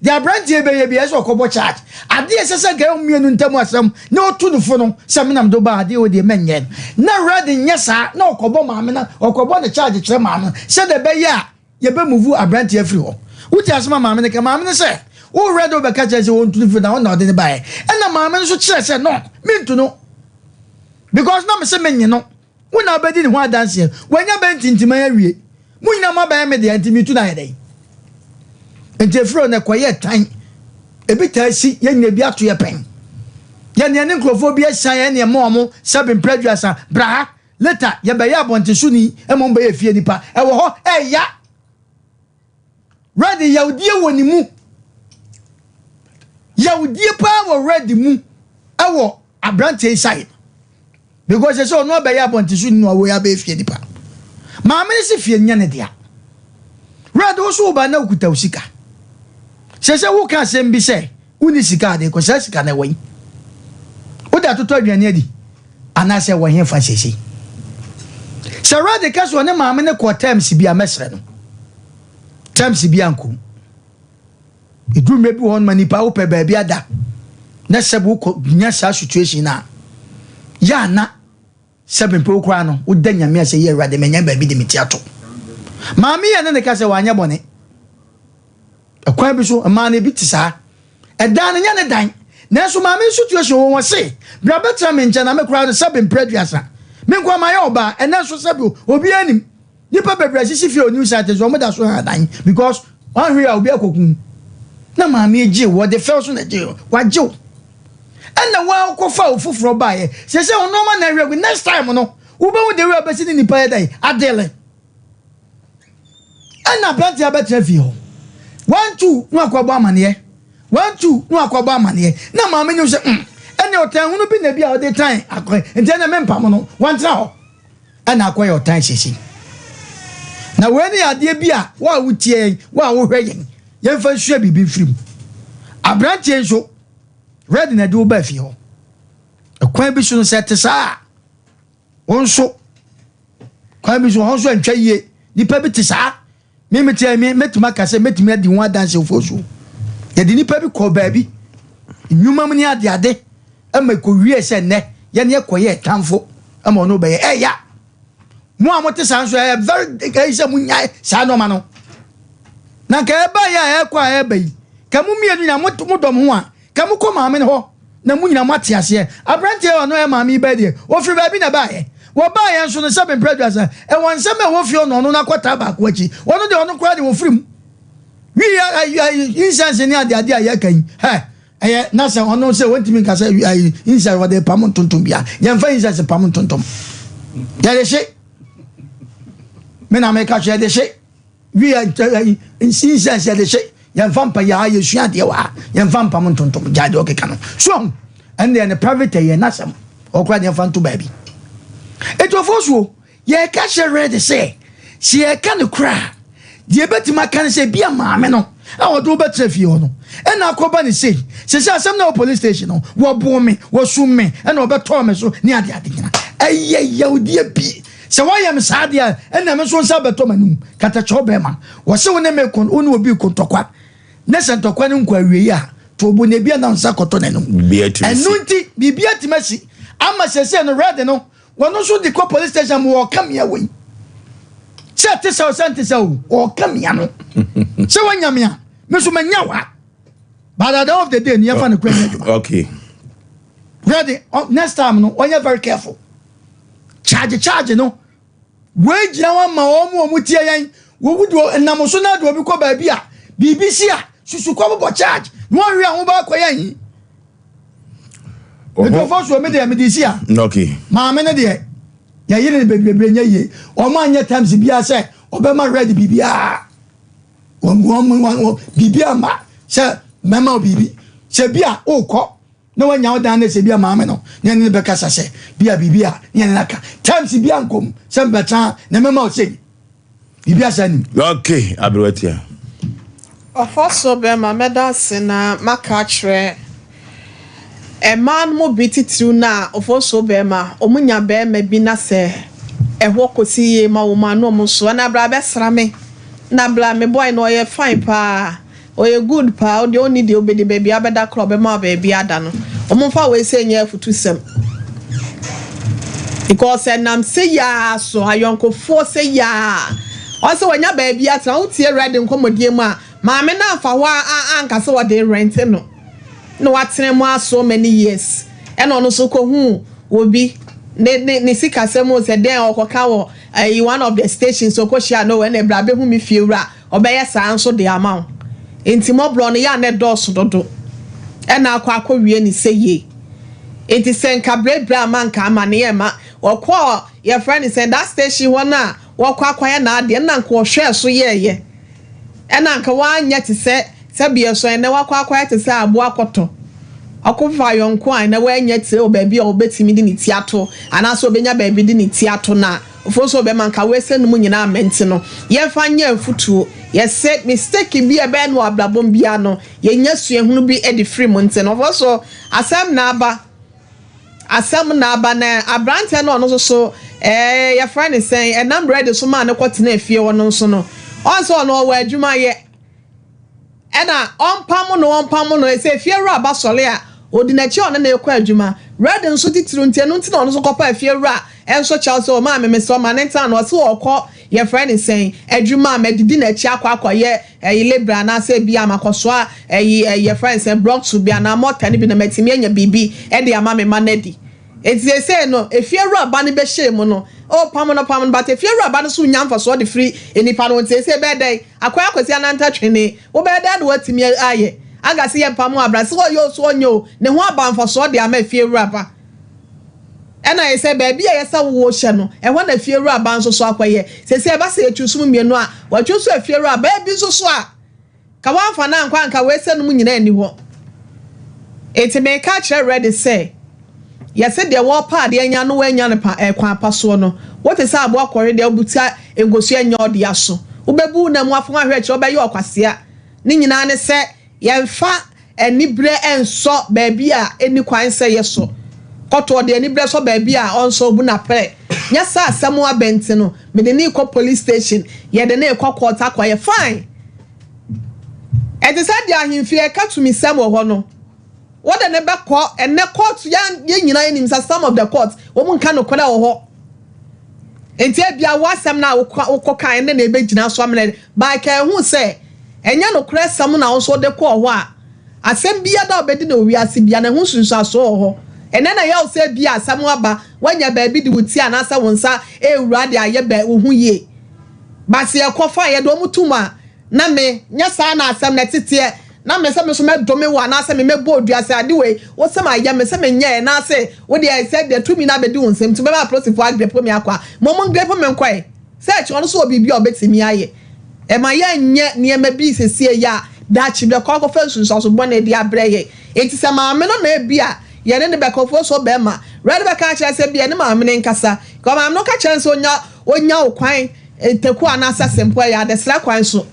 Deɛ aberanteɛ yi bɛyɛ biara, ɛsɛ sɛ ɔkɔbɔ charge. Adeɛ a ɛsɛ sɛ nka ɛyɛ wɔn mmienu ntam asɛm na ɔtu no fo no, sɛ me na mede wo baa ha deɛ, wo deɛ mɛnyɛ no. Na Red nyɛ saa, na ɔkɔbɔ maame no, ɔkɔbɔ ne charge kyerɛ maame no sɛdeɛ ɛbɛyɛ a yɛbɛ move aberanteɛ afiri hɔ. Wote asɛm a maame no ka? Maame no sɛ, wo Red wobɛka kyerɛ sɛ ɔntu no firi hɔ na wo na ɔde no baeɛ. Ɛna maame no nso kyerɛ sɛ, no, mentu no because na mese menye no. Wo na wobɛdi ne ho adanseɛ. Wanya bɛ ntintiman awie. Mo nyinaa moabɛyɛ me dea, nti metu no ayɛ dɛn? Nti ɛfiri hɔ no ɛkɔyɛɛ tan. Ebi taa si, yɛn nyinaa ebi ato yɛ pɛn. Yɛne yɛne nkurɔfoɔ bi asian yɛn ne ɛma wɔn sɛbe mprɛ aduasa, bra ha. Later yɛbɛyɛ abɔntesoni ma wɔn bɛyɛ fie nipa. Ɛwɔ hɔ, ɛya. Red yawdie wɔ ne mu. Yawdie paa wɔ Red mu ɛwɔ aberanteɛ yi side. Because sɛ ɔno abɛyɛ abɔnten so ni na ɔwɔ abɛyɛ fie nipa. Maame no si fie nyɛ ne dea. Red wo so wo ba na okuta wo sika. Sɛ sɛ woka asɛm bi sɛ wonni sika ade kɔ saa sika na ɛwɔ yi. Wode atotɔ aduane adi anaasɛ ɛwɔ he fa seesei. Sɛ Red ka sɛ ɔne maame no kɔɔ terms bi a mɛsrɛ no. Terms bi ankom. Ɛduru mmerɛ bi wɔ hɔ no ma nipa wopɛ baabi ada na sɛ wokɔ nya saa situation no a yɛ ana sɛ mepɛ wo koraa no woda nyame ase yɛ awurade manya baabi de me ti ato. Maame yɛ ne ne ka sɛ wanyɛ bɔne. Ɛkwan bi so mmaa no ebi te saa. Ɛdan no nyɛ ne dan nanso maame yi situation wɔ wɔn se bra bɛtena me nkyɛn na me koraa no sɛbe mprɛ aduasa me nkoa mayɛ ɔbaa ɛnɛ nso sɛbe obiara nim. Nipa bebree asisi fie wɔ new site nso wɔn da so ha dan because wɔn ahwɛ a obi akɔku na maame gye wɔ de fɛw so na gye wagye wo ɛna wɔn akɔfa wo foforɔ baayɛ sɛ sɛ wɔn nneɛma na ahwɛ gu next time no wobɛhu de wura bɛsi ne nipa yɛ dɛ adele ɛna aberanteɛ abɛtena fie hɔ 1 2 na wakɔbɔ amaneɛ 1 2 na wakɔbɔ amaneɛ na maame nim sɛ ɛne ɔtan hunu bi na bi a ɔde tan akɔ nti ɛna mempam no wɔntena hɔ. Ɛna akɔyɛ ɔtan seesei. Na wei ne adeɛ bi a wo a wotie yɛn, wo a wohwɛ yɛn, yɛmfa nsua biribi mfiri mu. Aberanteɛ nso, red na ɛde wo baa fie hɔ. Ɛkwan bi so no sɛ ɛte saa a, wo nso, kwan bi so hɔ nso ɛntwa yie. Nipa bi te saa. Me mete a me mɛtumi aka sɛ mɛtumi adi ho adanse wɔ so. Yɛde nipa bi kɔɔ baabi, nnwuma mu ne adeade, ɛma ɛkɔwie sɛ nnɛ yɛne ɛkɔyɛ ɛtamfo ɛma ɔno bɛyɛ ɛya. Mo a mote saa nso ɛyɛ very ɛyi sɛ monyae saa nneɛma no. Na nka ɛba yɛ a ɛkɔ a ɛba yi, ka mo mmienu nyinaa mo dɔ mo ho a, Ka mo kɔ maame no hɔ na mo nyina mo ate aseɛ. Aberanteɛ a ɔno yɛ maame yi ba deɛ, ɔfiri baabi na ɛbaeɛ. Wɔbaeɛ nso no, sɛbe mprɛ aduasa, ɛwɔ nsɛm a ɛwɔ fie hɔ na ɔno no akɔtaa baako akyi. Ɔno deɛ ɔno koraa deɛ ɔfiri mu. Wii ayi ayi incense ne adeade a yɛka yi, hɛ, ɛyɛ na sɛ ɔno sɛ wɔntumi nka sɛ ayi incense wɔde pam ntontom bia. Yɛmfa incense pam ntontom. Yɛde hye. Me na meka so yɛde hye. Wi yɛ incense yɛde hye yɛmfa mpa yɛ ha yɛsua adeɛ wɔ ha yɛmfa mpam ntontom gyae deɛ ɔkeka no so ahu ɛno deɛ ne private ɛyɛ n'asɛm ɔkora deɛ mfa nto baabi ɛtɔfoɔ soɔ yɛka hyɛ rɛde sɛ sɛ yɛka no koraa deɛ ɛbɛtumi aka no sɛ bia maame no a ɔde wobɛtena fie hɔ no ɛna akɔba ne sei sɛ sɛ asɛm na wɔ police station no wɔboo me wɔsum me ɛna ɔbɛtɔɔ me so ne adeade nyina ɛyɛ yawdeɛ bi Sɛ woayɛ me saa deɛ a, ɛnna me nso nsa bɛtɔ m'anom. Katakyɛw bɛrima, wɔse wo ne me reko, wo ne obi reko ntɔkwa, na sɛ ntɔkwa no nkɔ awiei a, to wo bo na ebia na wo nsa kɔtɔ n'anom. Ɛno nti, biribi atumi asi ama seesei no, Red no, wɔno nso de kɔ police station ma wɔreka mea wei. Sɛ ɛte sɛ o, sɛ ɛnte sɛ o, wɔreka mea no. Sɛ woanya me a, me nso manya wo a. But at the end of the day, no yɛmfa no kura nyɛ adwuma. Okay. Red, next time no, wɔnyɛ very careful. Charge charge no wei gyina hɔ ma wɔn a wɔn tie yɛn wɔwu deɛ nam so na deɛ obi kɔ baabi a biribi si a susu kɔ bobɔ charge na wɔn ahwɛ a wɔn ba akɔ yɛn yi nkurɔfoɔ so mi deɛ mi de si a okay maame no deɛ yɛyere no bebrebe nyɛ yie wɔn anyɛ times biara sɛ ɔbɛma red biribiara wɔn wɔn wɔn biribi ama sɛ mɛma biribi sɛ bi a ɔrekɔ. Na wanya wo dan no sɛ bi a maame no ne ɛne no bɛkasa sɛ bi a biribi a ne ɛne no aka times bi a nkɔm sɛ mbɛtena na mɛma wo sei biribi asa nim. Ok aberewa tia. Ɔfa so bɛma mɛda ase na maka akyerɛ mmaa no mu bi titiriw no a ɔfɔsuo bɛma wɔn nya bɛma bi na sɛ ɛhɔ kɔsi yie ma wɔn a na wɔn nso ɛna bra bɛsra me na bra me boy no ɔyɛ fine paa. Ɔyɛ good paa, wo deɛ ɔnni deɛ wobɛdi, baabi a wobɛda koraa ɔbɛma wo baabi ada no. Wɔn mfa wei sɛ nyɛ afutusɛm. Because ɛnam sɛ yaa so, ayɔnkofoɔ sɛ yaa. Ɔsɛ wanya baabi atena, wotie Red nkɔmmɔdie mu a, maame no amfa hɔ a anka sɛ ɔde rente no. Na watena mu ara so many years. Ɛna ɔno nso kɔhuu obi, ne ne ne sikasɛm o sɛ dɛn ɔkɔka wɔ ɛyi one of the stations ɔkɔhyia no ɛna bra bɛhu me fie wura. Ɔbɛyɛ saa nso de ama wo. Enti mmɔborɔ no, yɛ a na ɛdɔɔso dodo. Ɛna akɔ akɔwie no sɛ yie. Enti sɛ nka berɛberɛ amma nka amaneɛ mma. Ɔkɔɔ, yɛfrɛ no sɛn, that station hɔ no a wɔkɔ akɔyɛ n'adeɛ no na nka ɔhwɛɛ so yɛɛyɛ. Ɛna nka wanyɛ te sɛ, sɛbeɛ so ɛnnɛ wakɔ akɔyɛ te sɛ aboa kɔtɔ. Ɔkɔfa ayɔnko a ɛnnɛ wanya tire wɔ baabi a ɔbɛtumi de ne ti ato anaasɛ ɔbɛnya baabi de ne ti ato no a, Mfomso bɛma nka wese no mu nyinaa mɛ nti no yɛnfa nyɛ mfutuo. Yɛse mistake bi a ɛbɛyɛ no wɔ abrabɔ mu biara no yɛnya suahunu bi de firi mu nti no mfomso asɛm na aba asɛm na aba na abranteɛ no ɔno nso so ɛɛ yɛfrɛ ne sɛn ɛnam bread so maa no kɔ tena fie hɔ no nso no ɔn sɛ ɔno ɔwɔ adwuma yɛ. Ɛna ɔmpamo no ɔmpamo no, sɛ efiewura ba sɔre a, odi n'akyi a ɔne no rekɔ adwuma. Red nso titiriw nti, ɛno nti na ɔno nso kɔpaa efiewura nso kyɛw sɛ, Maame, mesrɛ wo, ma no ntena no. Ɔse ɔrekɔ, yɛfrɛ no sɛn, adwuma a, madidi n'akyi akɔ akɔyɛ ɛyi labourer anaasɛ ebia makɔsoa ɛyi ɛyi yɛfrɛ no sɛn, blocks bi anaa mortar no bi na matumi anya biribi de ama me mma no adi. Enti seesei no, efiewura ba no bɛhyɛɛ mu no, oh, pamo no, pamo no, but efiewura ba no nso nnya mfasoɔ de firi nnipa no ho, nti seesei ɛbɛyɛ dɛn? Akoya Kwesi Ananta Twene, wobɛyɛ dɛn na woatumi ayɛ? Aga se yɛmpamo abra, se ɔyɛ o se ɔnyɛ o, ne ho aba mfasoɔ de ama efiewura ba. Ɛna ayɛ sɛ baabi a ɛyɛ sɛ wowɔ hyɛ no, ɛhɔ na efiewura ba nso so akɔyɛ. Seesei ɛba sɛ yɛtwi som mmienu a, watwi nso efiewura ba, ebi nso so a, Ka woamfa no ankɔ a anka wei nom nyinaa nni hɔ. Enti meka akyerɛ Reddy sɛ, yɛse deɛ wɔɔpɛ adeɛ anya no woannya no pa kwan pa soɔ no, wote sɛ aboa kɔhwe deɛ wobuta nkosua nnya ɔdea so. Wobɛbu wo nam afom ahwɛ akyire wobɛyɛ ɔkwasea. Ne nyinaa ne sɛ yɛmfa aniberɛ nsɔ baabi a ɛnni kwan sɛ yɛsɔ. Kɔtɔ ɔde aniberɛ sɔ baabi a ɔnsɔ obu no aprɛ. Nyɛ sɛ asɛm aba nti no mede no rekɔ police station, yɛde no rekɔ court akɔyɛ fine. Ɛte sɛ deɛ ahemfie ɛka tumisɛm wɔ hɔ no, wode no bɛkɔ ɛnɛ court yɛn yɛn nyinaa yɛnim sɛ some of the court wɔn nka nokorɛ wɔ hɔ. Nti ebia w'asɛm no a wokɔ wokɔ kan ɛnɛ na ebɛgyina so amena by ka ɛho sɛ ɛnyɛ nokorɛ sɛm na wo nso wode kɔɔ hɔ a asɛm biara da wobɛdi no wɔ wiase bia na ɛho nsunsuansoɔ wɔ hɔ. Ɛnɛ na ɛyɛ wo sɛ ebia asɛm aba woanya baabi de wo ti anaasɛ wo nsa ɛrewura de ayɛ bɛ wo ho yie. But sɛ yɛkɔ fa a yɛde wɔn tom a, na me, nyɛ saa na asɛm no ɛteteɛ, na me sɛ me nso mɛdome wo anaasɛ me mɛbɔ wo dua sɛ ade wei wo sɛ mayɛ me sɛ menyɛɛ anaasɛ wo deɛ sɛ deɛ tumi no abɛdi wo nsam nti wobɛma apolisifoɔ agrepo me akɔ a, ma wɔn ngrepo me nkɔe. Sɛ ɛkyɛ ɔno nso wɔ biribi a ɔbɛtumi ayɛ. Ɛma yɛnyɛ nneɛma bi sesie yi a daakye bɛkɔ akɔfa nsunsuanso bɔne de abrɛ yɛn. Enti sɛ maame no na ebia yɛne no bɛkɔ, mpo sɛ ɔbarima, Red bɛka akyerɛ sɛ ebia ne maame no nkasa, because maame no ka kyerɛ no sɛ ɔnya Onya wo kwan ntaku anaasɛ sempo ɛyɛ adesrɛ kwan so.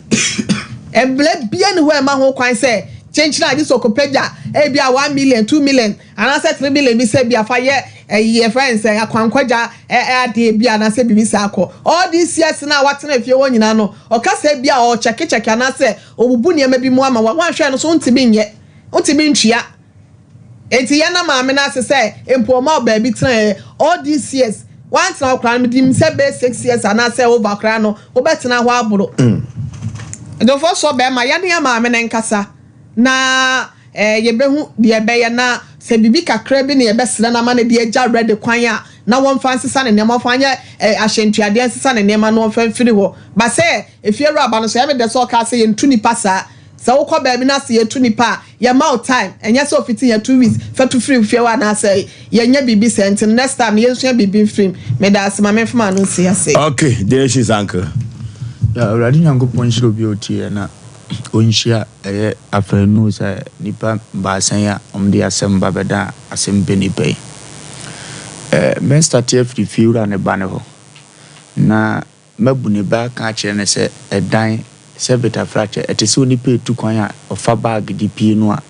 Mmara biara nni hɔ a ɛma ho kwan sɛ kyenkyen a gye sɛ ɔkɔpagya ebia 1 million, 2 million anaasɛ 3 million bi sɛ ebia fa yɛ ɛyi yɛfrɛ no sɛ akwankwagya adeɛ bi anaasɛ biribi saa kɔ. All these years no a watena fie hɔ nyinaa no, ɔka sɛ ebia ɔrekyɛkekyɛke anaasɛ ɔbubu nneɛma bi mu ama wo a, woanhwɛ no so wontumi nyɛ, wontumi ntua. Enti yɛnna maame no ase sɛ mpo ɔma wo baabi tenaeɛ all these years. Woantena hɔ koraa no, menim sɛ bɛyɛ 6 years anaasɛ over koraa no, wobɛtena hɔ aboro. Dɔfoɔ sɔ bɛrima, yɛne yɛn maame no nkasa na eh, yɛbɛhu deɛ ɛbɛyɛ na sɛ biribi kakra bi na yɛbɛsrɛ no ama no de agya ready kwan a, na wɔmfa nsesa ne nneɛma, wɔmfa nyɛ eh, ahyɛntuadeɛ nsesa ne nneɛma na wɔmfa mfiri hɔ. Ba sɛ efie awuraba no so, ɛyɛ me dɛ sɛ ɔkaa sɛ yɛntu nipa saa. Sɛ wokɔ baabi na sɛ yɛtu nipa a, yɛma wo time, ɛnyɛ sɛ ofiti yɛn 2 weeks fa tu firi fie hɔ anaasɛ yɛnyɛ biribi sɛ nti no next time no yɛnsua biribi mfiri mu. Meda ase, ma memfa m'ano nsi ase. Okay, Delicious uncle. Ya Awurade Nyankopɔn nhyira obi a ɔtie yɛ na ɔnhyira ɛyɛ afanu sɛ nnipa baasa yi a wɔde asɛm ba bɛda asɛm pɛ nipa yi. Eh, mɛ starte afiri fiewura ne ba ne hɔ na mabu ne ba aka akyerɛ no sɛ ɛdan sɛ Betafrakyɛ ɛte sɛ onipa etu kwan a ɔfa bag de pue no a,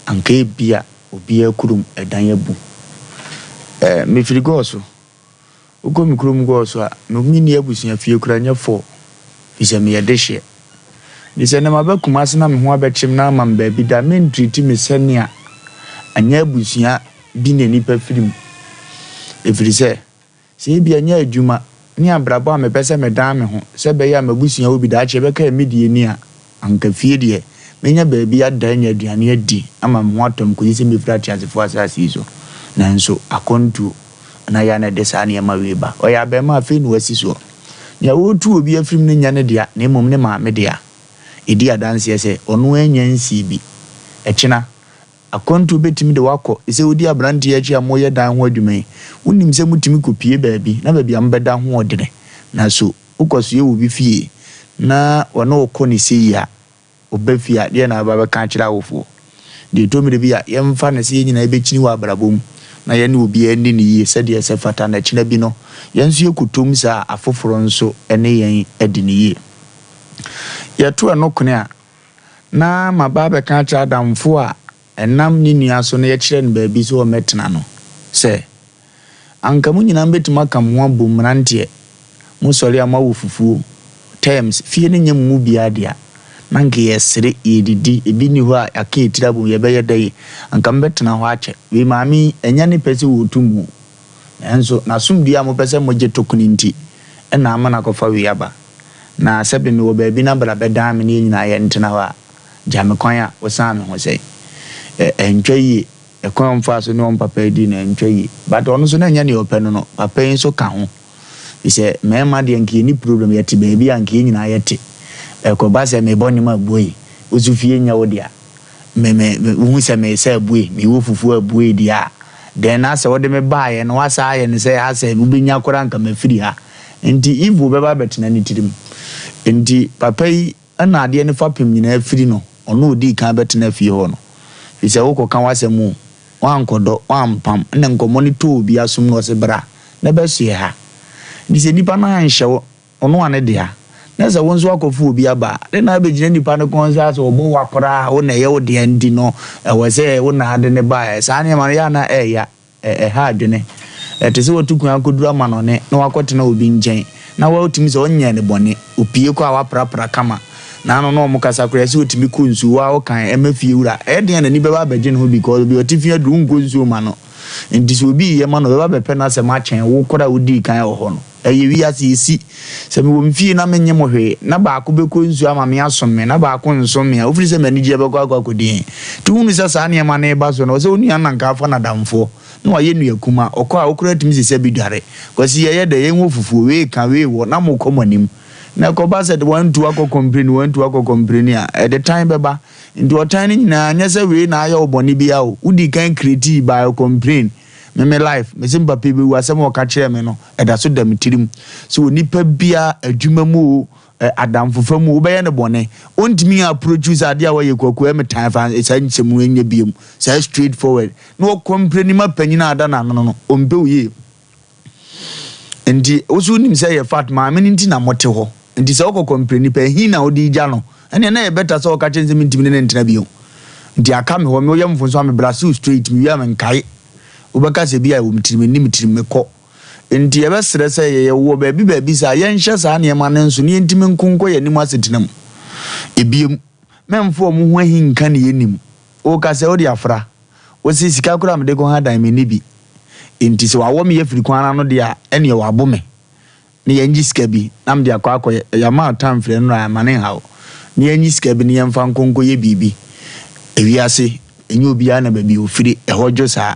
anka ebia obiara kurom ɛdan abu. Eh, mefiri Gɔɔ so. Wokɔ me kurom Gɔɔ so a, me menni abusua fie koraa nyɛ four, firi sɛ meyɛ dehyeɛ. Nti sɛ nnɛ maba Kumasi na me ho abɛkyem na ama me baabi da a, mentreati me sɛnea anyɛ abusua bi na nnipa firi mu. Ɛfiri sɛ, sɛ ebia ɛnyɛ adwuma ne abrabɔ a mepɛ sɛ medan me ho sɛ ɛbɛyɛ a m'abusua wɔ bi daakye ɛbɛka yɛ me deɛ ni a, anka fie deɛ, mɛnya baabi ada anya aduane adi ama me ho atɔ me kɔsi sɛ mɛfiri ateasefoɔ asase yi so. Nanso akwantuo na ɛyɛ a na ɛde saa nneɛma wei ba. Ɔyɛ abarimaa, afei na wasi soɔ. Nea ɔretu obi afiri mu no nyɛ ne dea, na mmom ne maame dea. Ɛdi adanseɛ sɛ ɔno annya nsii bi. Ɛkyena, akwantuo bɛtumi de wo akɔ. Sɛ wodi aberanteɛ yi akyi a moreyɛ dan ho adwuma yi, wonim sɛ motumi kɔpue baabi na baabi a mobɛda ho ɔdene. Na so wokɔsoɛ wɔ obi fie na ɔne wo kɔ no sei a, Woba fie a, deɛn na wobɛba abɛka akyerɛ awofoɔ? Deɛ ɛtɔ mmerɛ bi a, yɛmfa no sɛ yɛn nyinaa yɛbɛkyini wɔ abrabɔ mu na yɛne obiara nni no yie sɛdeɛ ɛsɛ fata na akyina bi no, yɛn nso yɛkɔtɔ mu saa a, afoforɔ nso ne yɛn adi no yie. Yɛto ɛno kone a, na maba abɛka akyerɛ adamfoɔ a ɛnam ne nua so na yɛkyerɛ no baabi sɛ ɔmmɛtena no sɛ, Anka mo nyinaa mobɛtumi aka mo ho abom mmeranteɛ, mosɔre a moawɔ fufuo, terms, fie no nyɛ mo mu biara dea, na anka yɛresere, yɛredidi, ebi nni hɔ a yɛaka yɛn tiri abom, yɛbɛyɛ dɛn, anka mobɛtena hɔ akyɛ. Wei maame yi, ɛnyɛ ne pɛ sɛ ɔretu mo, nanso n'asomdwoeɛ a mopɛ sɛ mogye to kono nti na ama no akɔfa wei aba. Na sɛbe mewɔ baabi na bra bɛdan me na yɛn nyinaa yɛntena hɔ a, gya me kwan a wosan me ho sɛn? Ɛ, ɛntwa yie. Ɛkwan a wɔfaa so ne wɔn papa yi dii no ɛntwa yie. But ɔno nso na ɛnyɛ nea ɔpɛ no no, papa yi nso ka ho. Fisɛ mmarima deɛ nka yɛnni problem, yɛte baabi a nka yɛn nyinaa yɛte. Ɛkɔba sɛ mebɔ nnwom a buei, wo nso fie nyɛ wo dea. Me, me, me, wohu sɛ meresa abue, mewɔ fufuo abue deɛ a, then na sɛ wode me baeɛ no, woasan ayɛ no sɛ asɛ wobɛnya koraa nka mafiri ha. Nti evil bɛba abɛtena ne tirim. Nti papa yi Ɛna adeɛ no fapem nyinaa firi no, ɔno a ɔdii kan bɛtenaa fie hɔ no. Firi sɛ wokɔka w'asɛm o, woankɔdɔ, woampam, ɛna nkɔmmɔ no tɔɔ obi asom na ɔse bra na bɛsoɛ ha. Nti sɛ nipa no anhyɛ wo, ɔno a ne dea, na sɛ wo nso woakɔfa obi aba a, dɛn na wobɛgyina nipa no kɔn so asɛ ɔbɔ wo akora a wo na ɛyɛ wo dea nti no ɛwɔ sɛ wo na ade no baeɛ. Saa nneɛma no yɛ a na ɛɛya. Ɛha adwene. Ɛte sɛ watu kwan akɔduru amanɔne na wakɔtena obi nkyɛn na watumi sɛ ɔnyɛɛ no bɔne. Opue kɔ a waprapra kama. Naano na wɔkasa koraa sɛ otumi kɔ nsuo waa wokan ɛma fie wura. Ɛyɛ den a n'ani bɛba abɛgye ne ho because obi ɔte fi aduru wonkɔ nsuo ma no. Nti sɛ obi reyɛ ma no ɔbɛba abɛpɛ n'asɛm akyɛn wo koraa a wodii kan wɔ hɔ no. Ɛyɛ wiase esi. Sɛ mewɔ me fie na mennye mo hwee, na baako bɛkɔ nsuo ama me asom me, na baako nsom me a, wofiri sɛ m'anigyeɛ bɛkɔ akɔ akɔdi he? Nti wohunu sɛ saa nneɛma no reba so no, ɛwɔ sɛ wo nua no anka afa no adamfoɔ, na wayɛ nua kuma. Ɔkɔ a, wo koraa tumi sesa bi dware. Kwasi, yɛyɛ dɛ, yɛnwɔ fufuo, wei ka, wei wɔ, na mokɔ mo anim. Na ɛkɔba sɛ wantu akɔ kɔmpreni, wantu akɔ kɔmpreni a, ɛde tan bɛba. Nti ɔtan no nyinaa, nyɛ sɛ wei na ayɛ wo bɔne biara o, wodii kan creatii by complain. Me me life, mese me papa yi bɛwu, asɛm a ɔka kyerɛɛ me no, ɛda so da me tirim. Sɛ onipa biara, adwuma mu o, adamfofa mu o, wobɛyɛ no bɔne, ɔntumi approach wo sɛ adeɛ a woayɛ Kwaku ɛyɛ me tan fa saa nsɛm no nyɛ biom, saa straight forward, na ɔcomplaini ma panyin a ada n'ano no, ɔmpɛ wo yie. Nti wo so wonim sɛ ɛyɛ fact, maame no nti na mote hɔ. Nti sɛ wokɔ complaini pɛ, ɛhe na wode gya no? Ɛnneɛ na ɛyɛ better sɛ ɔka kyerɛ no sɛ mentumi ne no ntena bio. Nti aka me hɔ, me woyɛ mfomso a me brase wo straight, mewie a menkae. Wobɛka sɛ bi a ɛwɔ me tirim, ɛnni me tirim, mekɔ. Nti yɛbɛsrɛ sɛ yɛyɛ wɔ baabi baabi saa, yɛnhyɛ saa nneɛma no nso na yɛntumi nko nkɔ yɛn anim asetena mu. Ebiem, mɛmfa wɔn ho ahi nka nea yɛnnim. Woka sɛ wode afra, wose sika koraa a mede kɔha dan menni bi. Nti sɛ wawɔ me afiri kwan ano deɛ a, ɛnneɛ wabo me. na yɛngye sika bi na mede akɔ akɔyɛ, yɛama wo time frɛ no a, mma no nhaw, na yɛngye sika bi na yɛmfa nkɔ nkɔyɛ biribi. Ewiase, ɛnyɛ obiara na baabi a ɔfiri, ɛhɔ dwo saa.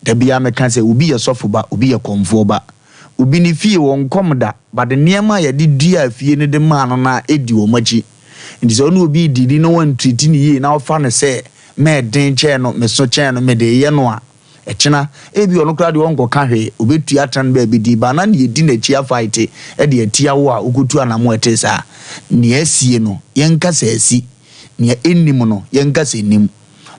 Da biara meka sɛ, obi yɛ sɔfo ba, obi yɛ kɔmfoɔ ba. Obi ne fie, ɔnkɔm da, but nneɛma a yɛde duaa fie no de maa no no ara di wɔn akyi. Nti sɛ wo ne obi redidi na woantriti no yie na wofa no sɛ mɛɛden kyɛn no, meso kyɛn no, mede reyɛ no a, Ɛkyena, ebia ɔno koraa deɛ ɔnkɔka hwee, ɔbɛtua atena no baabi din, but na deɛ ɛdi n'akyi afaete de atia wo a wokɔtu anamo a ɛte saa. Nea asie no, yɛnka sɛ asi. Nea ɛnnim no, yɛnka sɛ ɛnnim.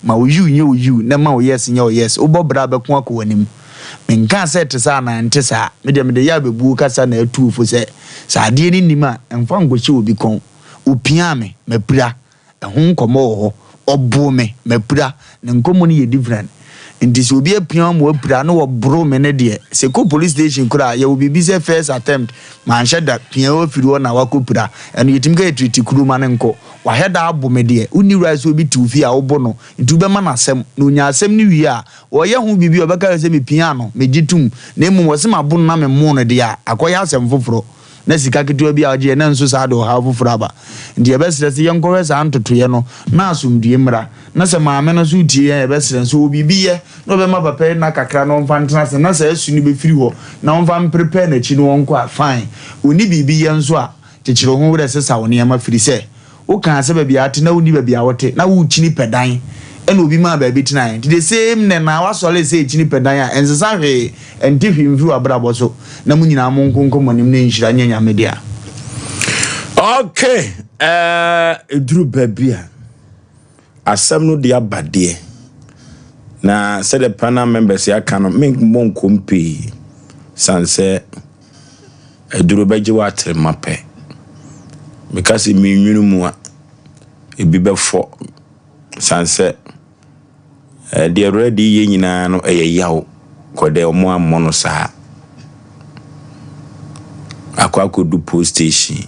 Ma wo yiw nyɛ wo yiw na ma wo yes nyɛ wo yes. Wobɔ bra a bɛko akɔ w'anim. Menkaa sɛ ɛte saa anaa ɛnte saa. Me deɛ mede yɛ abɛbuo kasa na atu wo fo sɛ, sɛ adeɛ no nnim a, mfa nkɔhyɛ obi kɔn. Ɔpiaa me, mapira. Ɛho nkɔmmɔ wɔ hɔ. Ɔboo me, mapira. Ne nkɔmmɔ no yɛ different. Nti sɛ obi apia wo ma woapira na wɔboro me no deɛ, sɛ ɛkɔ police station koraa a, yɛwɔ biribi sɛ first attempt, manhyɛ da pia wo afiri hɔ na woakɔpira. Ɛno yɛtumi ka yɛ treat kuro ma no nkɔ. Wahyɛ da abo me deɛ, wonni right sɛ obi te wo fie a wobo no, nti wobɛma no asɛm. Na ɔnya asɛm no wie a, ɔyɛ ho biribi a ɔbɛka sɛ mepiaa no, megye tom. Na mmom ɔse mabo no na memoo no deɛ a, akɔyɛ asɛm foforɔ. Na sika ketewa bi a ɔgyeeɛ na nso saa de ɔhaw foforɔ aba. Nti yɛbɛsrɛ sɛ yɛnkɔhwɛ saa ntotoeɛ no na asomdwoeɛ mmra. Na sɛ maame no nso retie yɛn a yɛbɛsrɛ no sɛ ɔwɔ biribi yɛ na ɔbɛma papa yi nna kakra na ɔmfa ntena ase na saa su no bɛfiri hɔ na ɔmfa mprepare n'akyi na ɔnkɔ a, fine. Ɔnni biribi yɛ nso a, kyekyere wo ho werɛ sesa wo nneɛma firi sɛ Wokaa sɛ baabi a wote na wonni baabi a wote na worekyini pɛ dan ɛna obi maa baabi tenaeɛ nti the same nnɛ na woasɔre sɛ ɛkyini pɛ dan a ɛnsesa hwee ɛnte hwee mfiri w'abrabɔ so na mo nyinaa monko nkɔ mo anim na nhyira nyɛ Nyame dea. Okay, eh, ɛduru baabi a asɛm no de aba deɛ na sɛdeɛ panel members aka no memmɔ nkɔm pii sane sɛ Aduro bɛgye wo atrema pɛ. Meka sɛ menwunu mu a, ebi bɛfɔ. Sane sɛ deɛ Awurade yɛ nyinaa no ɛyɛ yaw kɔ dɛ wɔn ammɔ no saa. Akɔ akɔdu post station.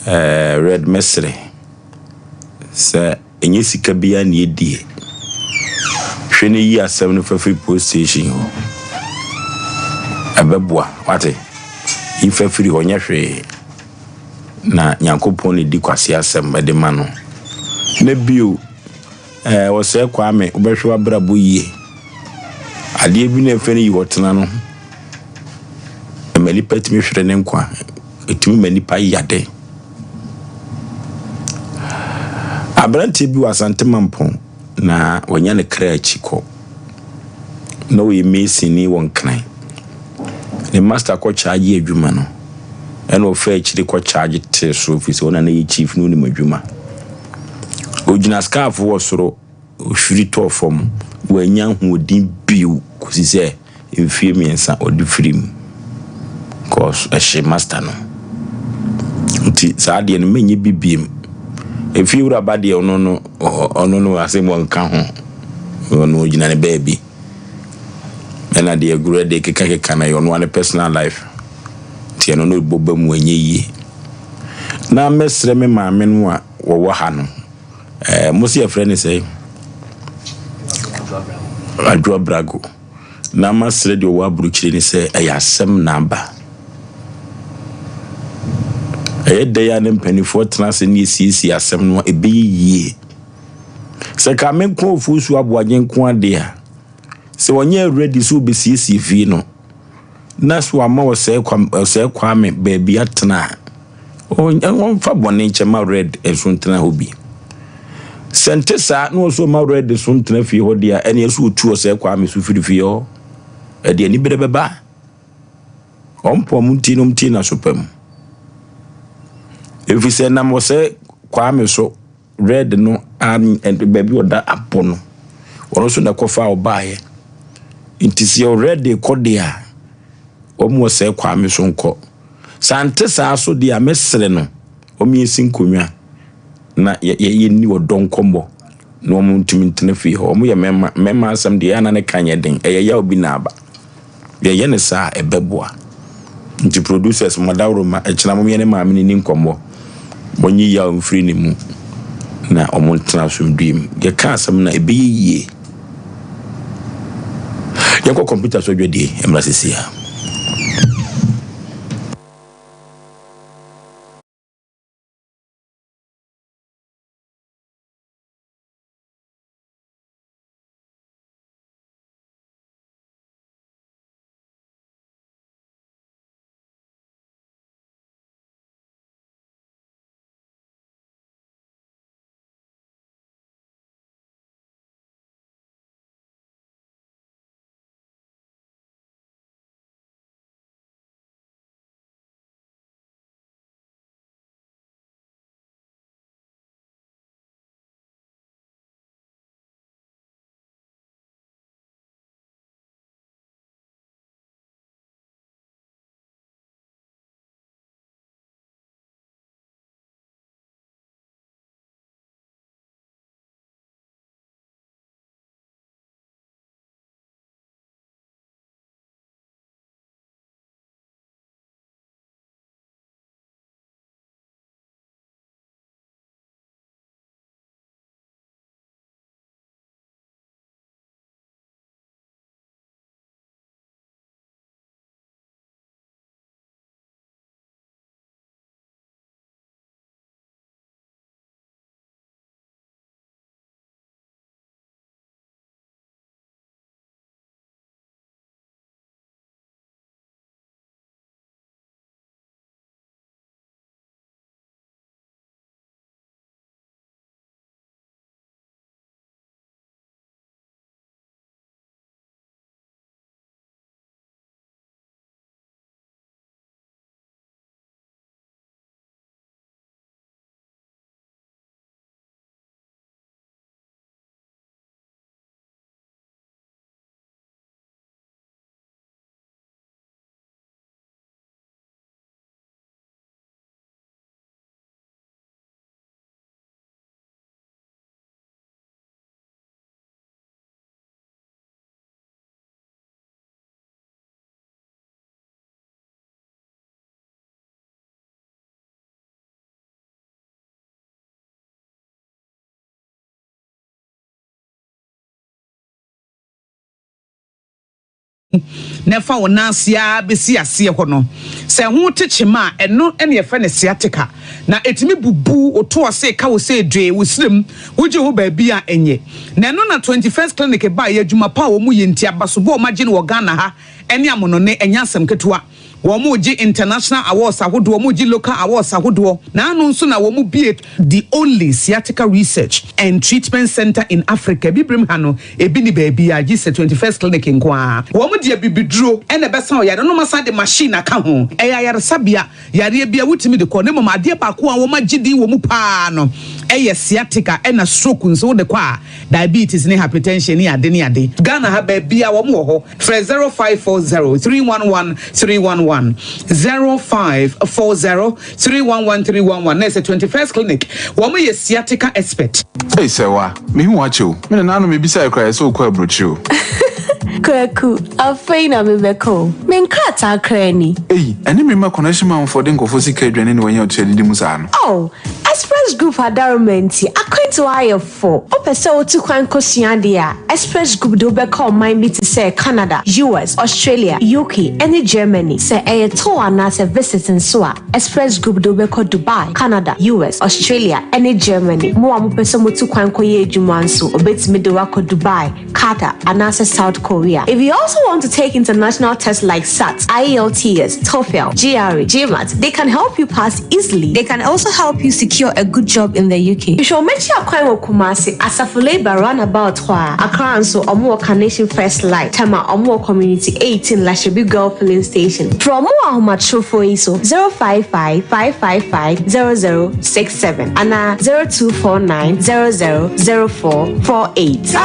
Ɛɛ red mɛsrɛ sɛ. Ɛnyɛ sika biara na yɛdie. Hwɛ na yi asɛm no fa firi post station hɔ. Ɛbɛboa, wate? Yi fa firi hɔ, nyɛ hwee. Na Nyankopɔn na ɛdi kwasea asɛm de ma no. Na bio, ɛɛ, ɔsɛe Kwame, wobɛhwɛ w'abrabɔ yie. Adeɛ bi na ɛfɛ no yi hɔ tena no. Ɛma nipa tumi hwere ne nkwa. Ɛtumi ma nipa yade. Aberanteɛ bi wɔ Asante Mampong na wanya ne kra akyi kɔ. Na ɔyɛ masonni wɔ Nkran. Ne master kɔ kyaagye adwuma no, ɛna ɔfaa akyire kɔ kyaagye tee so ɛfiri sɛ ɔna na ɛyɛ chief na ɔnim adwuma. Ɔgyina scarf wɔ soro. Ɔhwiri tɔɔ fam, wannya ahoɔden bio kɔsi sɛ mfeɛ mmiɛnsa ɔde firii mu cause ɛhyee master no. Nti saa adeɛ no menyɛ bi biem. Efie wura ba deɛ ɔno no ɔno no asɛm ɔnka ho. Ɔno ɔgyina ne baabi. Ɛna deɛ agorɔ de kekakeka no ɛyɛ ɔno ara ne personal life. Nti ɛno no bɔ ba mu ɛnyɛ yie. Na mɛsrɛ me maame no a wɔwɔ ha no. Eh, mo se yɛfrɛ ne sɛ Adwoa Brago. Na masrɛ deɛ ɔwɔ aburokyire ne sɛ ɛyɛ asɛm na aba. Ɛyɛ dɛ a ne mpanimfoɔ tena ase ne yɛsiesie asɛm no a ɛbɛyɛ yie. Sɛ ka me nko ofuo aboagye nko adeɛ a, sɛ ɔnyɛ ready sɛ ɔbɛsiesie fie no, na so ama ɔsɛe Kwame baabi atena a, Ɔmfa bɔne nkyɛ ma Red nso ntena hɔ bi. Sɛ nte saa na ɔsɛ ɔma Red so ntena fie hɔ deɛ a, ɛneɛ sɛ ɔtu ɔsɛe Kwame so firi fie hɔ. Ɛde anibere bɛba. Ɔmpɔ ɔmo ntie na ɔmo tie n'aso pa mu. Ɛfiri sɛ nam ɔsɛe Kwame so Red no a baabi ɔda abɔ no, ɔno nso na ɛkɔfa ɔbaeɛ. Nti sɛ Red kɔ deɛ a, wɔn ɔsɛe Kwame so nkɔ. Sɛ ante saa so deɛ a, mɛsrɛ no wɔn yɛnsi nkonnwa na yɛnni ɔdɔ nkɔmmɔ na wɔn ntumi ntena fie hɔ. Wɔn yɛ mmarima, mmarima asɛm deɛ ɛyɛ a na ne ka nyɛ den, ɛyɛ yaw bi na aba. Yɛyɛ no saa a, ɛbɛboa. Nti producers mo adaworoma, ɛkyena mom yɛne maame no nni nkɔmmɔ. Monyi yaw mfiri ne mu na ɔmo ntena asomdwoe mu. Yɛka asɛm no a, ɛbɛyɛ yie. Yɛnkɔ kɔmputa so adwadie mmra seesei ara. na ɛfa wo nan ase ara bɛsi aseɛ hɔ no. Sɛ ɛho te kyema a, ɛno na yɛfrɛ no sciatica, na ɛtumi bubu wo to ase ka wo sɛ dwee wo serɛ mu, wogye ho baabi a ɛnyɛ. Na ɛno na 21st Clinic baeɛ, adwuma pa a wɔyɛ nti, abasobɔ a wɔagye no wɔ Ghana ha ne amonɔne, ɛnyɛ asɛm ketewa. Wɔregye international awards ahodoɔ, wɔregye local awards ahodoɔ, na ano nso na wɔbue the only sciatica research and treatment centre in Africa. Abibirem ha no, ebi nni baabiara gye sɛ 21st Clinic nko ara. Wɔde abibiduro na ɛbɛsa ɔyare no na wɔasan de machine aka ho. Ɛyɛ ayaresabea, yareɛ biara wotumi de kɔ, na mmom adeɛ baako a wɔagye din wɔ mu pa ara no yɛ sciatica ɛna stroke nso wode kɔ a, diabetes ne hypertension ne ade ne ade. Ghana ha baabiara wɔn wɔ hɔ. Frɛ 0540 311 311, 0540 311 311 na ɛsɛ 21st Clinic. Wɔn yɛ sciatica expert. Ei Sɛwa, mehu wo akyɛ o. Me nana ano mebisae koraa ɛsɛ wokɔ aburokyire o. Kwaku, afei na mebɛkɔ o. Me nkrataa koraa ni. Ei, ɛne me mma connection manfoɔ de nkurɔfoɔ sika adwane na wɔanya ɔtua didi mu saa no. Oh, Express Group adaworoma nti, akwantuo ayɛ fo. Wopɛ sɛ wotu kwan kosua adeɛ a, Express Group de wo bɛkɔ ɔman bi te sɛ Canada, US, Australia, UK, ne Germany. Sɛ ɛyɛ tour anaasɛ visit nso a, Express Group de wo bɛkɔ Dubai, Canada, US, Australia, ne Germany. Mo a mopɛ sɛ motu kwan kɔyɛ adwuma nso, wɔbɛtumi de wo akɔ Dubai, Qatar, anaasɛ South Korea. If you also want to take international tests like SAT, IELTS, TOEFL, GRE, GMAT, they can help you pass easily. They can also help you secure a good job in the UK. Hwehwɛ wɔn akyi akwan wɔ Kumasi, Asafo Labour roundabout hɔ ara. Accra nso, wɔn wɔ Carnation First Light, Tema, wɔn wɔ Community 18 Lashibi Girl Filling Station. Frɛ wɔn wɔ ahomatrofoɔ yi so, 055 555 0067 anaa 0249 000448.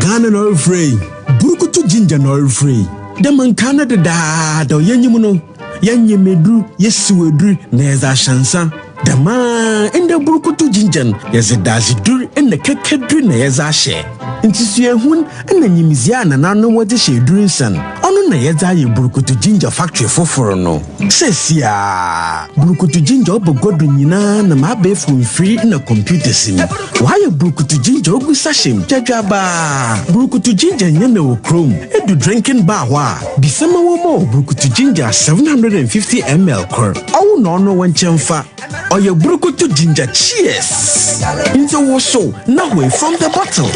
Ghana na ɔrefrɛ yi, Burukutu Ginger na ɔrefrɛ yi. Dɛ ma nkaa no dedaada yɛnyim no, Yɛnyem edur, yesiw edur, na yɛdze ahyɛ nsa. Dɛmara ndɛ Burukutu Ginger no, yɛdze dadzedur na kɛkɛdur na yɛdze ahyɛ. Ntsusuahun na nyimdzee a nananom wɔdze hyɛ edur nsa no, ɔno na yɛdze ayɛ Burukutu Ginger factory fofor no. Seseiara, Burukutu Ginger ɔba gua do nyina nam abaɛfor mfir na computers mu. Wɔayɛ Burukutu Ginger ogu sachet mu dwadwaabaa. Burukutu Ginger nnyɛ na wɔ kurom. Edu drinking bar hɔ a, Bisa ma wɔmma wo burukutu ginger 750 ml kor. Ɔwo na ɔno wo nkyɛn fa. Ɔyɛ burukutu ginger cheers! Ntsi wosow na hoe from the bottle.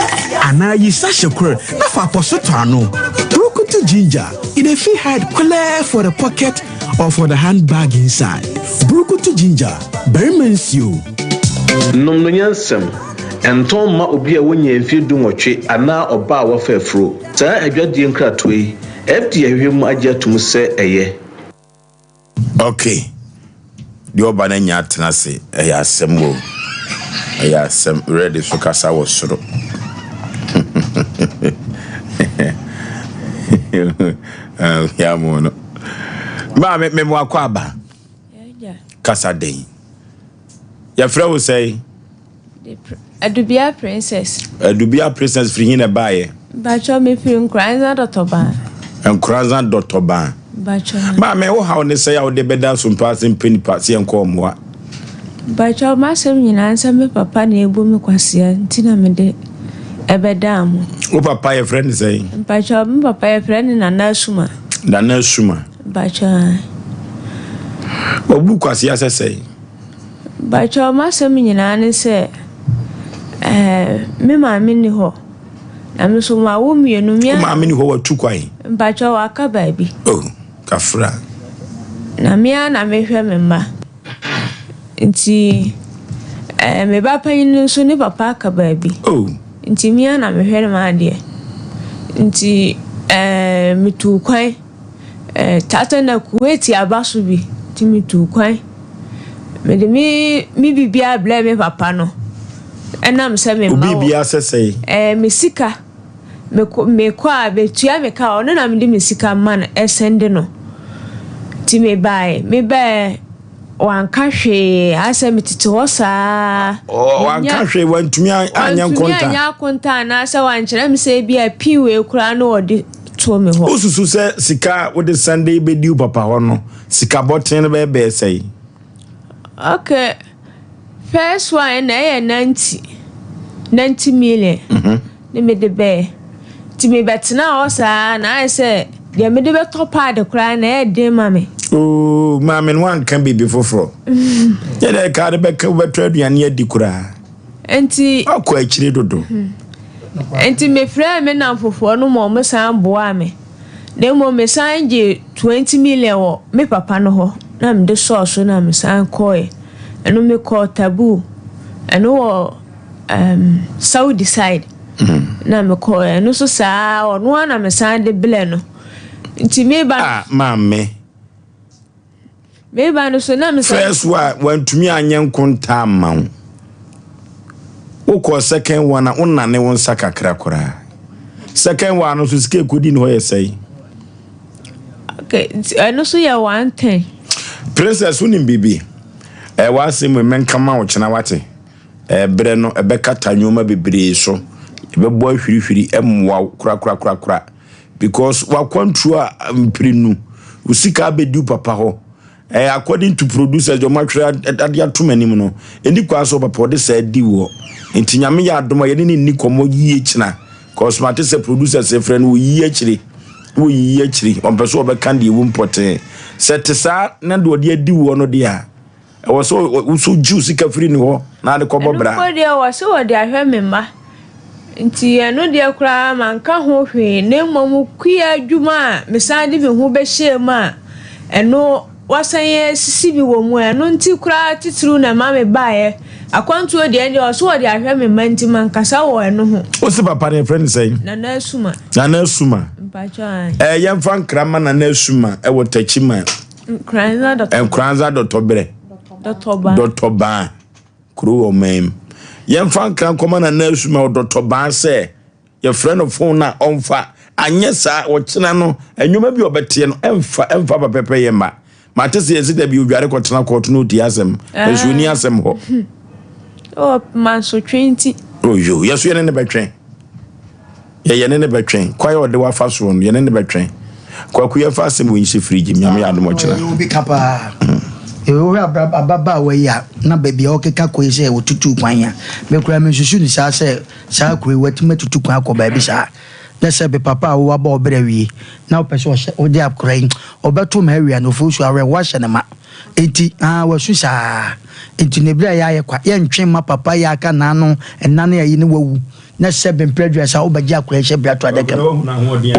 Anaa yi sachet kor na fa apɔso tɔ ano. Burukutu ginger, e dey fit hide kwelɛɛ for the pocket or for the handbag inside. Burukutu ginger, barima nsuo. Nom no nyansam. Ɛntɔn mma obi a wonyaa mfeɛ dunwɔtwe anaa ɔbaa a wafa afuro. Saa adwadie nkratoɔ yi, FDA ahwehwɛ mu agye atom sɛ ɛyɛ. Ok deɛ ɔba no anya atena ase ɛyɛ asɛm o ɛyɛ asɛm red so kasa wɔ soro yamu no maa me me mo akɔ aba kasa den yɛfrɛ wo sɛe Adubia Princess. Adubia Princess firi hin na ɛbaeɛ? Mpakyɛw mefiri Nkoranza Dɔtɔban. Nkoranza Dɔtɔban. Mpakyɛw. Maame wo haw ne sɛ a wode bɛda so mpa ase mpɛ nipa sɛ yɛnkɔ mmoa. Mpakyɛw m'asɛm nyinaa nsɛ me papa na ebu me kwasea nti na mede ɛbɛdaa mo. Wo papa yɛfrɛ no sɛn? Mpakyɛw me papa yɛfrɛ no Nana Asuma. Nana Asuma. Mpakyɛw. Obu kwasea sɛ sɛn? Mpakyɛw m'asɛm nyinaa ne sɛ ɛɛ me maame nni hɔ na me nso mawo mmienu. Wo maame nni hɔ watu kwan? Mpakyɛw waka baabi. Oh kafra. Na me ara na mehwɛ me mma nti ɛɛ me ba panyin no nso ne papa aka baabi. Oh. Nti me ara na mehwɛ no m'adeɛ nti ɛɛ metuu kwan. Eh, tata na Kuwait aba so bi nti metuu kwan. Mede me me biribiara brɛɛ me papa no. Ɛnam sɛ me mma wɔ. Biribiara sɛ sɛe? Eh, me sika. Mekɔ mekɔ a betua me ka ɔno na mede me sika ma no ɛsɛnde no. Nti mebae mebae Wanka hwee, ayɛ sɛ metete hɔ saa. Wanka hwee, wantumi anyɛ nkonta. Wantumi anyɛ akonta anaasɛ wankyerɛ me sɛ ebi a pin wei koraa na ɔde to me hɔ. Wosusu sɛ sika a wode san de bɛdi wo papa hɔ no, sika bɔten no bɛyɛ bɛyɛ sɛe? Okay, first one na ɛyɛ 90, 90 million. Mm -hmm. Ne mede bɛɛ. Nti mebɛtenaa hɔ saa na ayɛ sɛ deɛ mede bɛtɔ paade koraa na ɛyɛ den ma me. Oo, maame no wanka biribi foforɔ. Nyɛ dɛ ka de bɛka wobɛtɔ aduane adi koraa. Nti. Wakɔ akyire dodo. Nti mefrɛɛ me nnamfofoɔ no ma wɔsan boaa me. Na mmom mesan gyee 20 million wɔ me papa no hɔ na mede sɔɔ so na mesan kɔeɛ. Ɛno mekɔɔ Tabuk. Ɛno wɔ um, Saudi side. Na mekɔeɛ. Ɛno nso saa ɔno ara na mesan de blɛ no. Nti meba. Ah, maame. Meba no so na me First one wantumi anyɛ nkontaa amma wo. Wokɔɔ second one a wonane wo nsa kakra koraa. Second one no so sika ekodi ne hɔ yɛ sɛe. Okay, ɛno so yɛ 110. Princess wonim biribi? Ɛɛ w'asɛm mu mɛnka ma wo kyena wate. Ɛɛ berɛ no ɛbɛkata nneɛma bebree so. Ɛbɛbɔ ahwirihwiri ɛmmoa wo korakorakorakora. Because w'akwantuo a mprenu, wo sika abɛdi wo papa hɔ. Eh, according to producers deɛ ɔmatwerɛ ade ato m'anim no, ɛni kwan sɛ ɔpapa ɔde saa di woɔ. Nti Nyame yɛ adom a yɛne ne nni kɔmmɔ yie kyena. Cause mate sɛ producers frɛ no wɔyiyi akyire, wɔyiyi akyire, ɔmpɛ sɛ ɔbɛka deɛ ɛwom pɔtee. Sɛ te saa na deɛ ɔde adi woɔ no deɛ a, Ɛwɔ sɛ wo nso gye wo sika firi ne hɔ na ade kɔbɔ bra. Ɛno mpo deɛ wɔse wɔde ahwɛ me mma nti ɛno deɛ koraa manka ho hwee na mmom kua adwuma a mesan de me ho bɛhyɛɛ mu a ɛno wasan asisi me wɔ mu a ɛno nti koraa titiriw na ɛma mebaeɛ. Akwantuo deɛ ɛndeɛ ɔse wɔde ahwɛ me mma nti mankasa wɔ ɛno ho. Wo se papa no yɛfrɛ no sɛn? Nana Asuma. Nana Asuma. Mpakyɛw ae. Ɛɛ yɛmfa nkra ma Nana Asuma ɛwɔ Takyiman. Nkoranza dɔtɔ. Nkoranza dɔtɔberɛ. Dɔtɔbaa. Dɔtɔbaa. Kuro wɔ ɔman mu. Yɛmfa nkra nkɔma Nana Asuma wɔ dɔtɔbaa sɛ yɛfrɛ no fon no a ɔmfa. Anyɛ saa ɔkyena no nneɛma bi a ɔbɛteɛ no ɛmfa ɛmfa ba pɛpɛ yɛ mma. Mate sɛ yɛsi da bi odware kɔtena kɔɔto na ɔtie asɛm. Nso ɔni asɛm hɔ. Ɔ mansotwe nti. Oyo yɛso yɛne ne bɛtwɛn. Yɛ yɛne no bɛtwɛn. Kwan a ɔde wo afa soɔ no, yɛne no bɛtwɛn. Kwaku yɛmfa asɛm wei nhyɛ fridge mu, Nyame yɛ adom ɔkyena. Ɔyɛ obi ka paa. Wohwɛ ababaawa yi a, na baabi a ɔkeka kɔ yi sɛ ɔtutu kwan a, me koraa mensusu no saa sɛ saa kuro yi watumi atutu kwan akɔ baabi saa. Na sɛ be papa a wowɔ abɔ wo bra wie na wopɛ sɛ ɔhyɛ wode akora yi ɔbɛto ma awia no ofuo so awerɛhoɔ ahyɛ ne ma. Enti aa wasu saa. Enti ne berɛ a yɛayɛ kwa yɛntwe mma papa yi aka n'ano nna ne ayi ne wawu. Na sɛ bɛ mprɛ aduasa wobɛgye akora yi hyɛ bere ato adaka mu. O,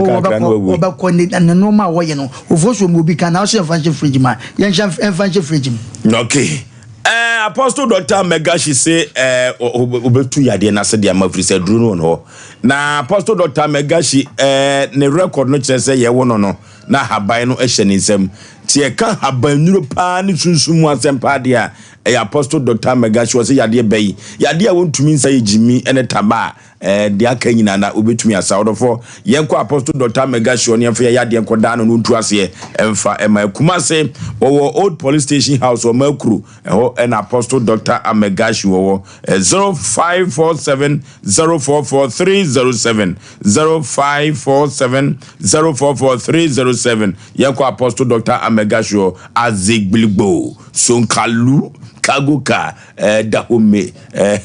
wɔbɛkɔ, wɔbɛkɔ ne, ne nneɛma a wɔyɛ no. Ofuo so mu obi ka na ɔsɛ yɛmfa nhyɛ fridge mu a, yɛnhyɛ ɛmfa nhyɛ fridge mu. Okay. Eh, Apostle Dr. Megashi se eh, obetu yadeɛ no ase de ama firi sɛ aduro no wɔ ne hɔ. Na Apostle Dr. Megashi eh, ne record no kyerɛ sɛ yɛwo no no na haban no hyɛ ne nsam. Nti yɛka haban nnuro paa ne sunsum mu asɛm paa deɛ a, Ɛyɛ Apostle Doctor Megashi ɔse yadeɛ bɛ yi yadeɛ a wɔntumi nsa yɛ gyimi ne taba a ɛɛ deɛ aka nyinaa na wɔbɛtumi asa. Ɔdɔfoɔ yɛnkɔ Apostle Doctor Megashi ɔne yɛmfa yɛ yadeɛ nkɔ daa no no ntu aseɛ ɛmfa ɛma Kumase wɔwɔ Old Police Station House wɔ Makuro ɛhɔ ɛna Apostle Doctor Amegashi wɔwɔ 0547 044 307 0547 044 307 yɛnkɔ Apostle Doctor Amegashi hɔ Azegbiligbo. Sonkalu, Kagoka, eh, Dahome, eh,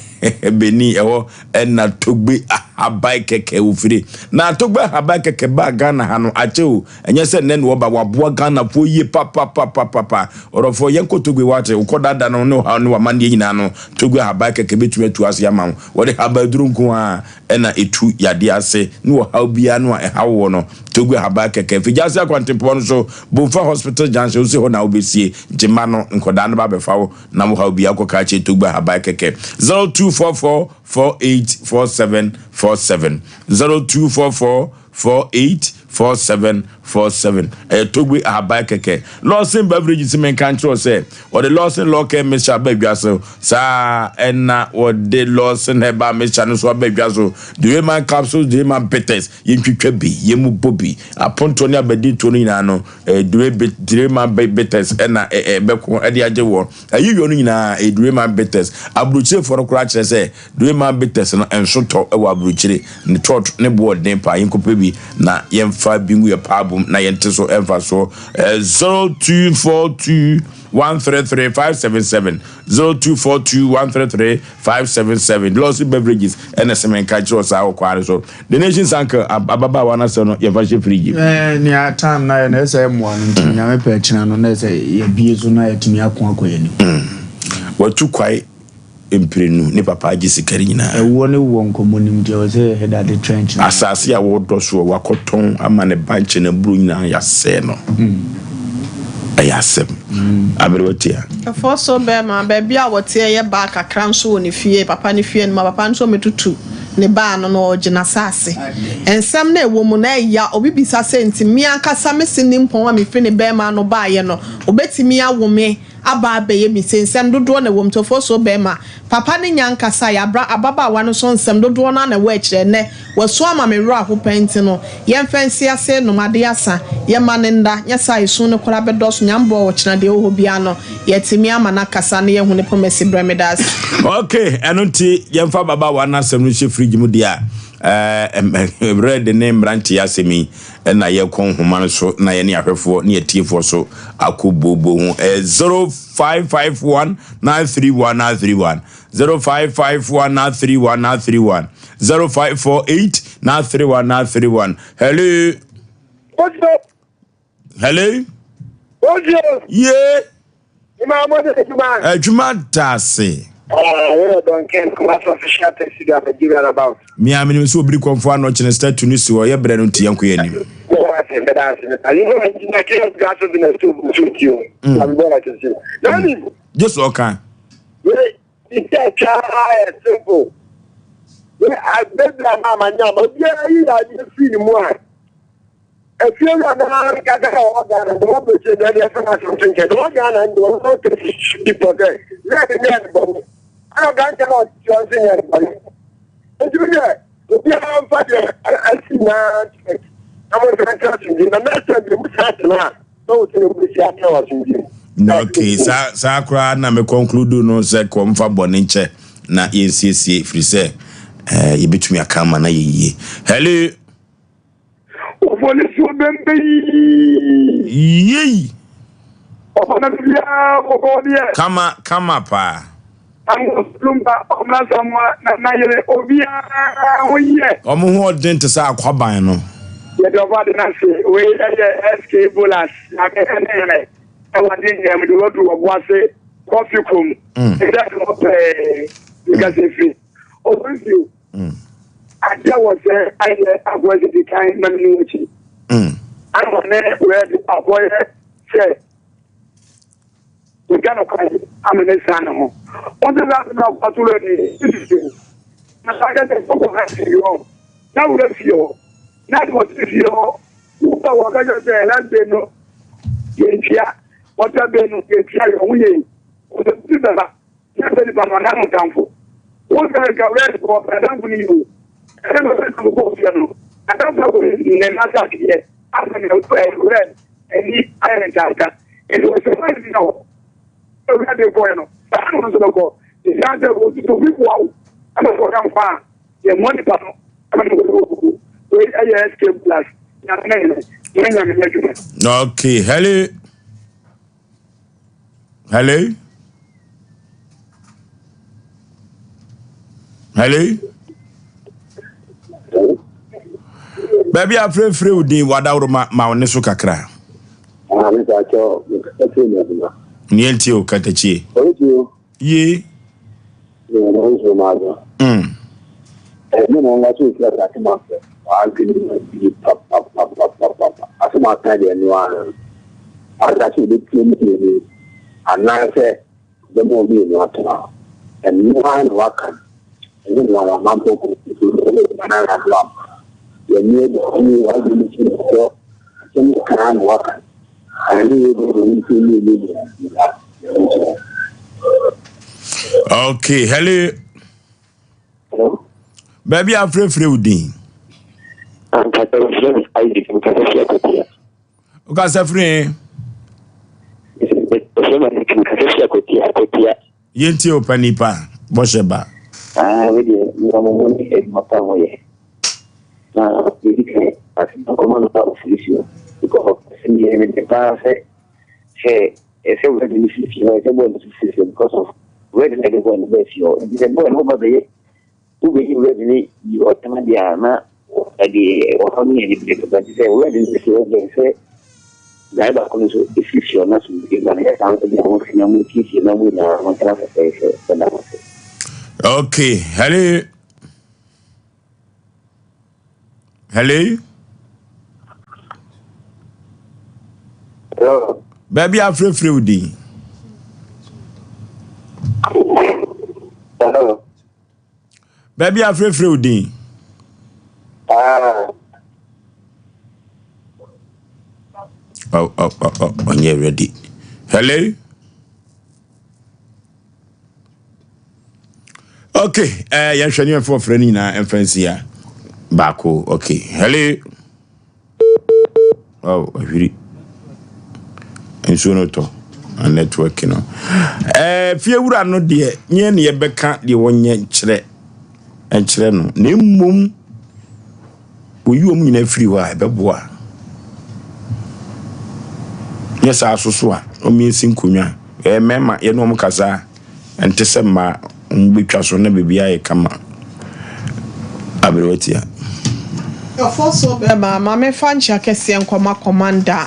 Benin, ɛhɔ ɛna Togbe Ahaban kɛkɛ ofiri. Na Togbe Ahaban kɛkɛ baa Ghana ha no akyɛ o, ɛnyɛ sɛ nnɛ na wɔba, waboa Ghanafoɔ yie papapapapa. Ɔdɔfoɔ, yɛnkɔ Togbe wate, wokɔ dada no ne ɔhaw ne w'amanneɛ nyinaa no, Togbe Ahaban kɛkɛ bɛtumi atu ase ama wo. Wɔde habaduro nko ara ɛna ɛtu yadeɛ ase ne ɔhaw biara no a ɛhaw woɔ no. Togu ahaban kɛkɛ. Figyase akwantempɔn no so, Bomfa Hospital Junction, wosi hɔ na wobɛsie. Gyema no, nkɔdaa no ba bɛfa wo na wo haw biara kɔka akyerɛ Togu ahaban kɛkɛ. 0244 4847 47 0244 4847 47 Ɛyɛ Togbe ahaban kɛkɛ. Lawson Beverage se menka nkyerɛ wo sɛ wɔde Lawson Law Care Mixture aba adwa so. Saa ara na wɔde Lawson Herbal Mixture no nso aba adwa so. Dureman Capsules, Dureman Bitters. Yɛntwitwa bi, yɛmmobɔ bi. Apontoɔ ne abadintoɔ no nyinaa no, Dureman Bitters na ɛbɛko de agye woɔ. Ayiyɔ no nyinaa, ɛyɛ Dureman Bitters. Aburokyirefoɔ no koraa kyerɛ sɛ Dureman Bitters no nso tɔ wɔ aburokyire. Ne tɔt ne boɔ den paa. Yɛnkɔpɛ bi na yɛmfa bi ngu yɛn paaboo. abom na yɛnte so mfasoɔ. 0242 133 577 0242 133 577 Lɔsi Beverages ɛna sɛ menka kyerɛ wo saa wɔ kwaa no so. The Nation's Uncle ababaawa no asɛm no yɛmfa nhyɛ fridge mu. Ɛɛ nea time no ayɛ no ɛsɛ mmoa no nti Nyame pɛ kyena no na ɛsɛ yɛbie so na yɛtumi ako akɔ yɛn anim. Watu kwae mprenu ne papa agye sika no nyinaa. Ɛwoɔ ne woɔ nkɔmmɔ nim nti ɛwɔ sɛ yɛhwɛ dade trench no. Asase a wɔdɔ soɔ wakɔtɔn ama ne ba nkyɛn aburo nyinaa yɛasɛe no. Ɛyɛ asɛm. Aberewa tia. Ɛfɔ so bɛɛma, baabi a wɔteɛ yɛ baa kakra nso wɔ ne fie, papa no fie no mu a, papa no nso ɔmɛtutu ne baa no na ɔregye n'asaase. Nsɛm no a ɛwɔ mu no ɛya, obi bisa sɛ nti me ankasa me se nimpɔn a mefiri ne bɛɛma ano baeɛ no, ɔbɛtumi awo me aba abɛyɛ me sei? Nsɛm dodoɔ na ɛwɔ mu nti ɔfɔ so bɛɛma, papa no nya nkasaeɛ, abra ababaawa no nso nsɛm dodoɔ no ara na ɛwɔ akyire ɛnnɛ. Wasu ama me werɛ aho paa nti no, yɛmfa nsi ase nnom ade asa, yɛmma no nda, nyɛ saa a esu no koraa bɛdɔɔso, Nyame boa ɔkyena deɛ ɛwɔ hɔ biara no, yɛatumi ama no akasa na yɛahu ne poma si berɛ, meda ase. Ok, ɛno nti yɛmfa ababaawa no asɛm no nhyɛ fridge mu deɛ a, ɛɛ, Red ne mmeranteɛ asɛm yi na yɛkɔ nhoma no so na yɛne ahwɛfoɔ ne atiefoɔ so akɔ buobuo ho. Ɛyɛ 0551 931 931. 0551 931 931 0548 931 931 Hello. Hello. Ye. Adwuma da ase. Mia menim sɛ obiri kɔmfo ano kyene statue no si hɔ yɛ brɛ no nti yɛnkɔ yɛ anim. Jesu ɔka. Wei sɛ twaa yɛ simple. Wei abɛbi ama ama nyɛ ama obiara yi adeɛ firi ne mu a efie wura naa nkasa a ɔwɔ Ghana de wɔn bɛhyɛ deɛ deɛ fɛn asɛm to nkyɛn de wɔn Ghana de wɔn wɔn tɛ bipɔ sɛ yɛ de nyɛ ne bɔne ɛna aberanteɛ na ɔte hɔ nso nyɛ ne bɔne nti bi deɛ obiara nfa deɛ asi naa na mo nsa nkyerɛ asomdwe na next time bi mo saa tena a. Okay, saa saa koraa na me conclude no sɛ kɔmfa bɔne nkyɛ na yɛnsiesie firi sɛ eh, yɛbɛtumi aka ama na yɛyie. Hello. Wɔfɔle so bɛmbɛ yi. Yei. Ɔfɔ na bibiara kɔkɔɔ deɛ. Kama kama paa. Lumba, Ɔmena Samoa, Nana Yere, obiara ho yɛ. Wɔn ho ɔden te sɛ akwaban no. Yɛde ɔbɔ ade no ase. Wei yɛ SK Bolas, Nyame ne hene wɔ adeɛ nyinaa mu, de wadu ɔbo ase kɔfe kurom. Ɛda ase hɔ pɛɛ, mekasa firi. Ɔbɔnsuo, adeɛ wɔ sɛ ayɛ akoa sɛ di kan ma mene w'akyi. Ama ne wɛd akɔyɛ sɛ Wagya no kwan ama no asiane ne ho. Wonte sɛ asɛm a ɔkɔ so redi sisi o. Na saa kɛkɛ kɔkɔ ha fie hɔ. Na wura fie hɔ. Na de wɔte fie hɔ. Wokɔ wɔ kɛkɛ sɛ last day no yɛntua. Wɔtɛ bɛ no yɛntua yɛ ho yɛ. Wɔsɛ bi bɛba. Na sɛ nipa no ɔnam ntamfo. Wọ́n sɛ nka wura ɛsɛ wɔ adamfo no yi o. Ɛsɛ na ɔsɛ ntamfo kɔ ofie no. Adamfo akɔ ne nan ase aseɛ. Asɛ na wura ani ayɛ ne ntaata. Nti wɔsɛ wɔn ani na hɔ. Owura de kɔɛ no, saa na ɔno nso bɛkɔ. Ɛsiane sɛ wɔtutu obi boa wo ɛna sɛ ɔka nkwa a, yɛmmoa nipa no ɛma no kɔsɛ wɔkuku. Wei ɛyɛ SK plus. Nyame ne hene. Nyame nyame nyɛ adwuma. Okay, hello. Hello. Hello. Baabi a frɛfrɛ wo din wadaworo ma ma wo ne so kakra. Neɛ nti o katakyie. Ye. Mm. Anaasɛ ɔbɛma wɔn mmienu atena hɔ. Ɛno ara na waka no. Ɛnyɛ nwanwa ma mpo ko anaa na aboa ma. Yɛne ɛne w'adwene si so asɛm kaa na waka no. Ɛne yɛ de wɔn nti mmienu nyinaa. Okay, hello. Hello. Baabi a frɛfrɛ wo din. Ankasa frɛ me Isaac, nkasa fi akwatia. Wokasa firi he? Frɛ me Isaac, nkasa fi akwatia, akwatia. Yɛntie wo pa nipa, bɔhyɛ ba. Ah, me deɛ, mema mo ho ne adwuma pa a moyɛ. Na deɛ ɛdi kan, aseda nkɔma no a ɔfiri si hɔ. Because of asɛm yi ɛyɛ me dɛ paa sɛ sɛ ɛsɛ wɛdi no firi fie hɔ ɛsɛ bɔɔl no so firi fie because of wɛdi na ɛde bɔɔl no bɛɛ fie hɔ nti sɛ bɔɔl no ba bɛyɛ wobɛyi wɛdi no yi ɔtɛma deɛ a na ɛde ɔhaw no yɛ ne bere bɛba nti sɛ wɛdi no firi hɔ deɛ sɛ guy baako no nso ɛfiri fie hɔ na so ba no yɛ saa nso deɛ ho fi na mo siesie na mo nyinaa mo ntena fɛfɛɛfɛ bɛda mo ase. Okay, hello. Hello. Hello. Baabi afrɛfrɛ wo din. Hello. Baabi afrɛfrɛ wo din. Ah. Oh, oh, oh, oh, ɔnyɛ ready. Hello. ok eh, yɛnhwɛ ne yɛmfa ɔfrɛ no nyinaa ɛmfa nsi a baako ok hello oh, ahwiri nsuo no tɔ na network no eh, fie wura no deɛ nyɛ ne yɛbɛka deɛ wɔnyɛ nkyerɛ nkyerɛ no na mmom wɔyi wɔn nyinaa firi hɔ a ɛbɛboa nyɛ saa so so a wɔn nkonnwa ɛyɛ mmarima yɛne wɔn kasa a ɛnte sɛ mmaa wɔn bɛtwa so na biribi ayɛ kama aberewa tia. Ɔfɔ so bɛma ma memfa nkyea kɛseɛ nkɔma commander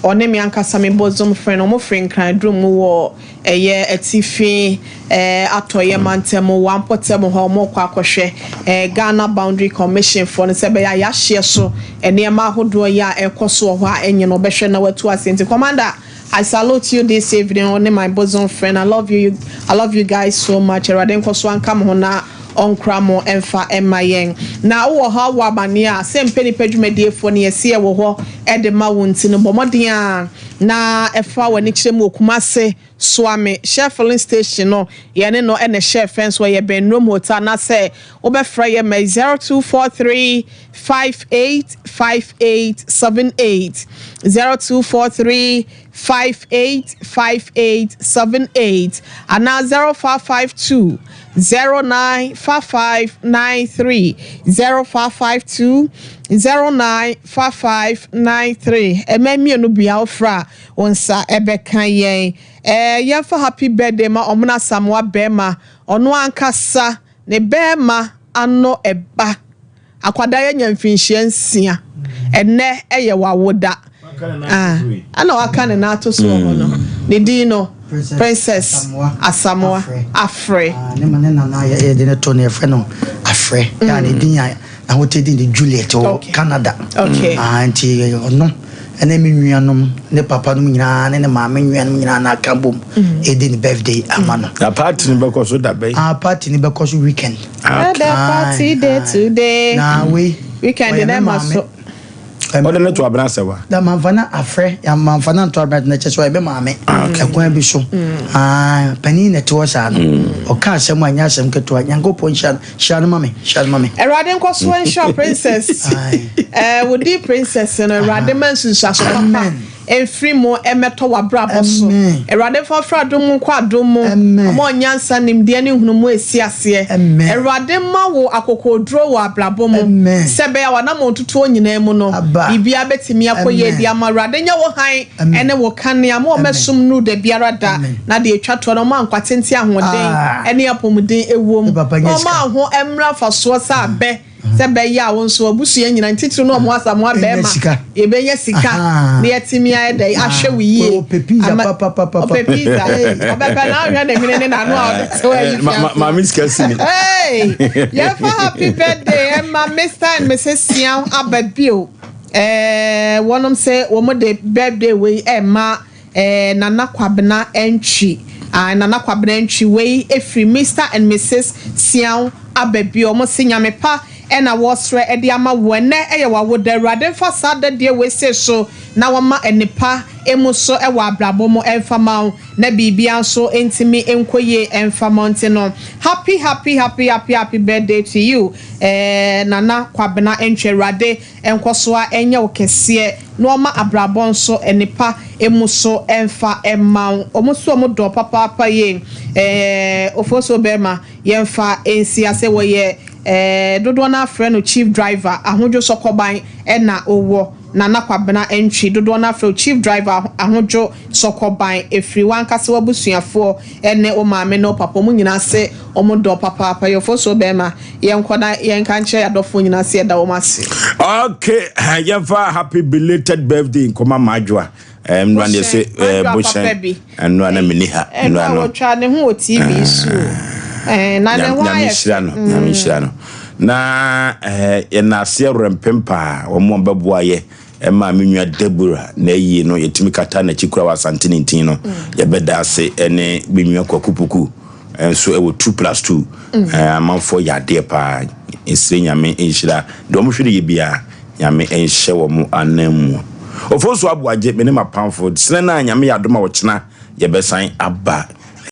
ɔne me ankasa me bosom friend ɔmo firi Nkran duro mu wɔ ɛyɛ atifi ɛɛ atɔeɛ mantam wɔ ampɔtam hɔ ɔmo kɔ akɔhwɛ ɛɛ Ghana Boundary Commission foɔ no sɛ ɛbɛyɛ a yɛahyeɛ so nneɛma ahodoɔ yi a ɛkɔ so wɔ hɔ a ɛnyɛ no ɔbɛhwɛ na watu aseɛ nti commander I salute you this evening ɔne my bosom friend I love you I love you guys so much Awurade nkɔ so anka mo ho na ɔnkora mo mfa mma yɛn na wowɔ haw wɔ amaneɛ a sɛ mpɛ nipa dwumadiefoɔ no yɛse yɛwɔ hɔ de ma wo nti no bɔ mmɔden a na fa w'ani kyerɛ mu wɔ Kumase Soame Shell filling station no yɛne no na ɛhyɛ fɛn so ɛyɛ bɛn Rome Hotel anaasɛ wobɛfrɛ yɛ ma 0243 58 58 78 0243 58 58 78 anaa 0552 09 55 93 0552 09 55 93 Ɛmɛ mmienu bia wofrɛ a wo nsa ɛbɛka yɛn. Ɛɛ yɛmfa happy birthday ma Ɔmena Asamoah bɛɛma ɔno ankasa ne bɛɛma ano ɛba. Akwadaa yi anya mfinhyia nsia. Ɛnnɛ yɛ w'awoda. Ah, ɛna waka ne nan ato so wɔ hɔ no. Ne din no, Princess Asamoah Afrɛ. Ah, ne ma ne nana yɛde ne to no yɛfrɛ no Afrɛ. Yɛ a ne din a n'ahotɛ din de Juliet wɔ Canada. Okay. Ah, nti ɔno ɛne me nuanom ne papa nom nyinaa ne ne maame nuanom nyinaa na aka bom ɛdi ne birthday ama no. Na party no bɛkɔ so da bɛn? Ah, party no bɛkɔ so weekend. Ah, okay. Party day today. Na wei. Weekend na ɛma so. Ɔde ne to abena sɛ wa. Da manfa na afrɛ ya manfa na nto abena na kyɛ sɛ ɔyɛ me maame. Ɛkwan bi so. Ah, panin na ɛte hɔ saa no. Ɔka asɛm a nyɛ asɛm ketewa. Nyankopɔn nhyira no. Hyira no ma me. Hyira no ma me. Awurade nkɔ so nhyira princess. Eh, wo di princess no Awurade ma nsunsuaso papa. Mfiri mu mmɛtɔ w'abrabɔ so. Awurade mfa wo firi adom mu nkɔ adom mu. Ɔma wo nyansa, nimdeɛ ne nhunumu a ɛsi aseɛ. Awurade mma wo akokoɔduro wɔ abrabɔ mu sɛ ɛbɛyɛ a w'anammɔntutuo nyinaa mu no, biribiara bɛtumi akɔ yie de ama. Awurade nyɛ wo hann ne wo kanea ma ɔmmɛsom nnuru da biara da. Na deɛ ɛtwa toɔ no, ɔmma nkwa tenten, ahoɔden ne apɔmuden wom. Na ɔmma wo ho mmra mfasoɔ sɛ abɛ. Sɛ ɛbɛyɛ a wo nso w'abusua nyinaa, ntitiriw no ɔmo Asamoah bɛɛma, yɛbɛnya sika na yɛatumi ayɛ dɛn ahwɛ wo yie. Ɔpɛ pizza Ama papapapa. ɔpɛ pizza. Ɔbɛpɛ na ahwɛ ne hwene ne n'ano a ɔde tew ayi fi ase. Maame sika sini. Hey, yɛmfa happy birthday ɛma Mr and Mrs Siaw aba bio. Ɛɛ wɔnom sɛ wɔn de birthday wei ɛma Eh Nana Kwabena Antwi ah Nana Kwabena Antwi Wei ɛfiri Mister and Misis Siaw aba bio Ɔmo se Nyame pa ɛna wɔɔsrɛ ɛde ama wo Ɛnɛ ɛyɛ w'awoda Awurade mfa saa dadeɛ wei sei so Na wɔma nnepa ɛmu so ɛwɔ abrabɔ mu ɛmfa ma wo Na biribiara nso ntumi nkɔ yie ɛmfa ma wo Nti no happy happy happy happy happy birthday to you eh Nana Kwabena Antwi Awurade Nkɔ so ara nyɛ wo kɛseɛ na ɔma abrabɔ nso nnepa emu so mfa mma wo. Ɔmo nso ɔmo dɔ papaapa yie. Ɛɛ Ofosuo bɛɛma yɛnfa nsi ase wɔyɛ ɛɛ dodoɔ no ara frɛ no chief driver Ahodwo Sɔkɔban ɛna ɔwɔ. Nana Kwabena Antwi, dodoɔ no ara frɛ wo Chief Driver Ahodwo Sɔkɔban, ɛfiri w'ankasa w'abusuafoɔ ne wo maame ne wo papa, wɔn nyinaa se wɔn dɔ wo papaapa. Yɔfosuo bɛɛma, yɛnkɔ na yɛnka nkyerɛ yɛn adɔfoɔ nyinaa se yɛda wɔn ase. Okay, yɛmfa happy belated birthday nkɔma Madwoa. Nnora deɛ sɛ bohyɛn nnora na meni ha nnora no. Wɔtwa ne ho wɔ TV so. Na ne ho ayɛ. Nyame nhyira no, nyame nhyira no. Na yɛna aseɛ werɛmpem paa wɔn a bɛboa yɛ ɛma me nua Deborah na ayie no yɛtumi kata n'akyi kura wɔ Asante ne ntin no. Yɛbɛda ase ɛne me nua Kwaku Poku nso ɛwɔ 2 plus 2. Amanfoɔ yɛ adeɛ paa. Ɛsrɛ nyame nhyira deɛ wɔn hwere yɛ biara. Nyame nhyɛ wɔn anan mu. Ofosu Aboagye, me ne m'apamfo, sene no a Nyame yɛ adom a ɔkyena yɛbɛsan aba.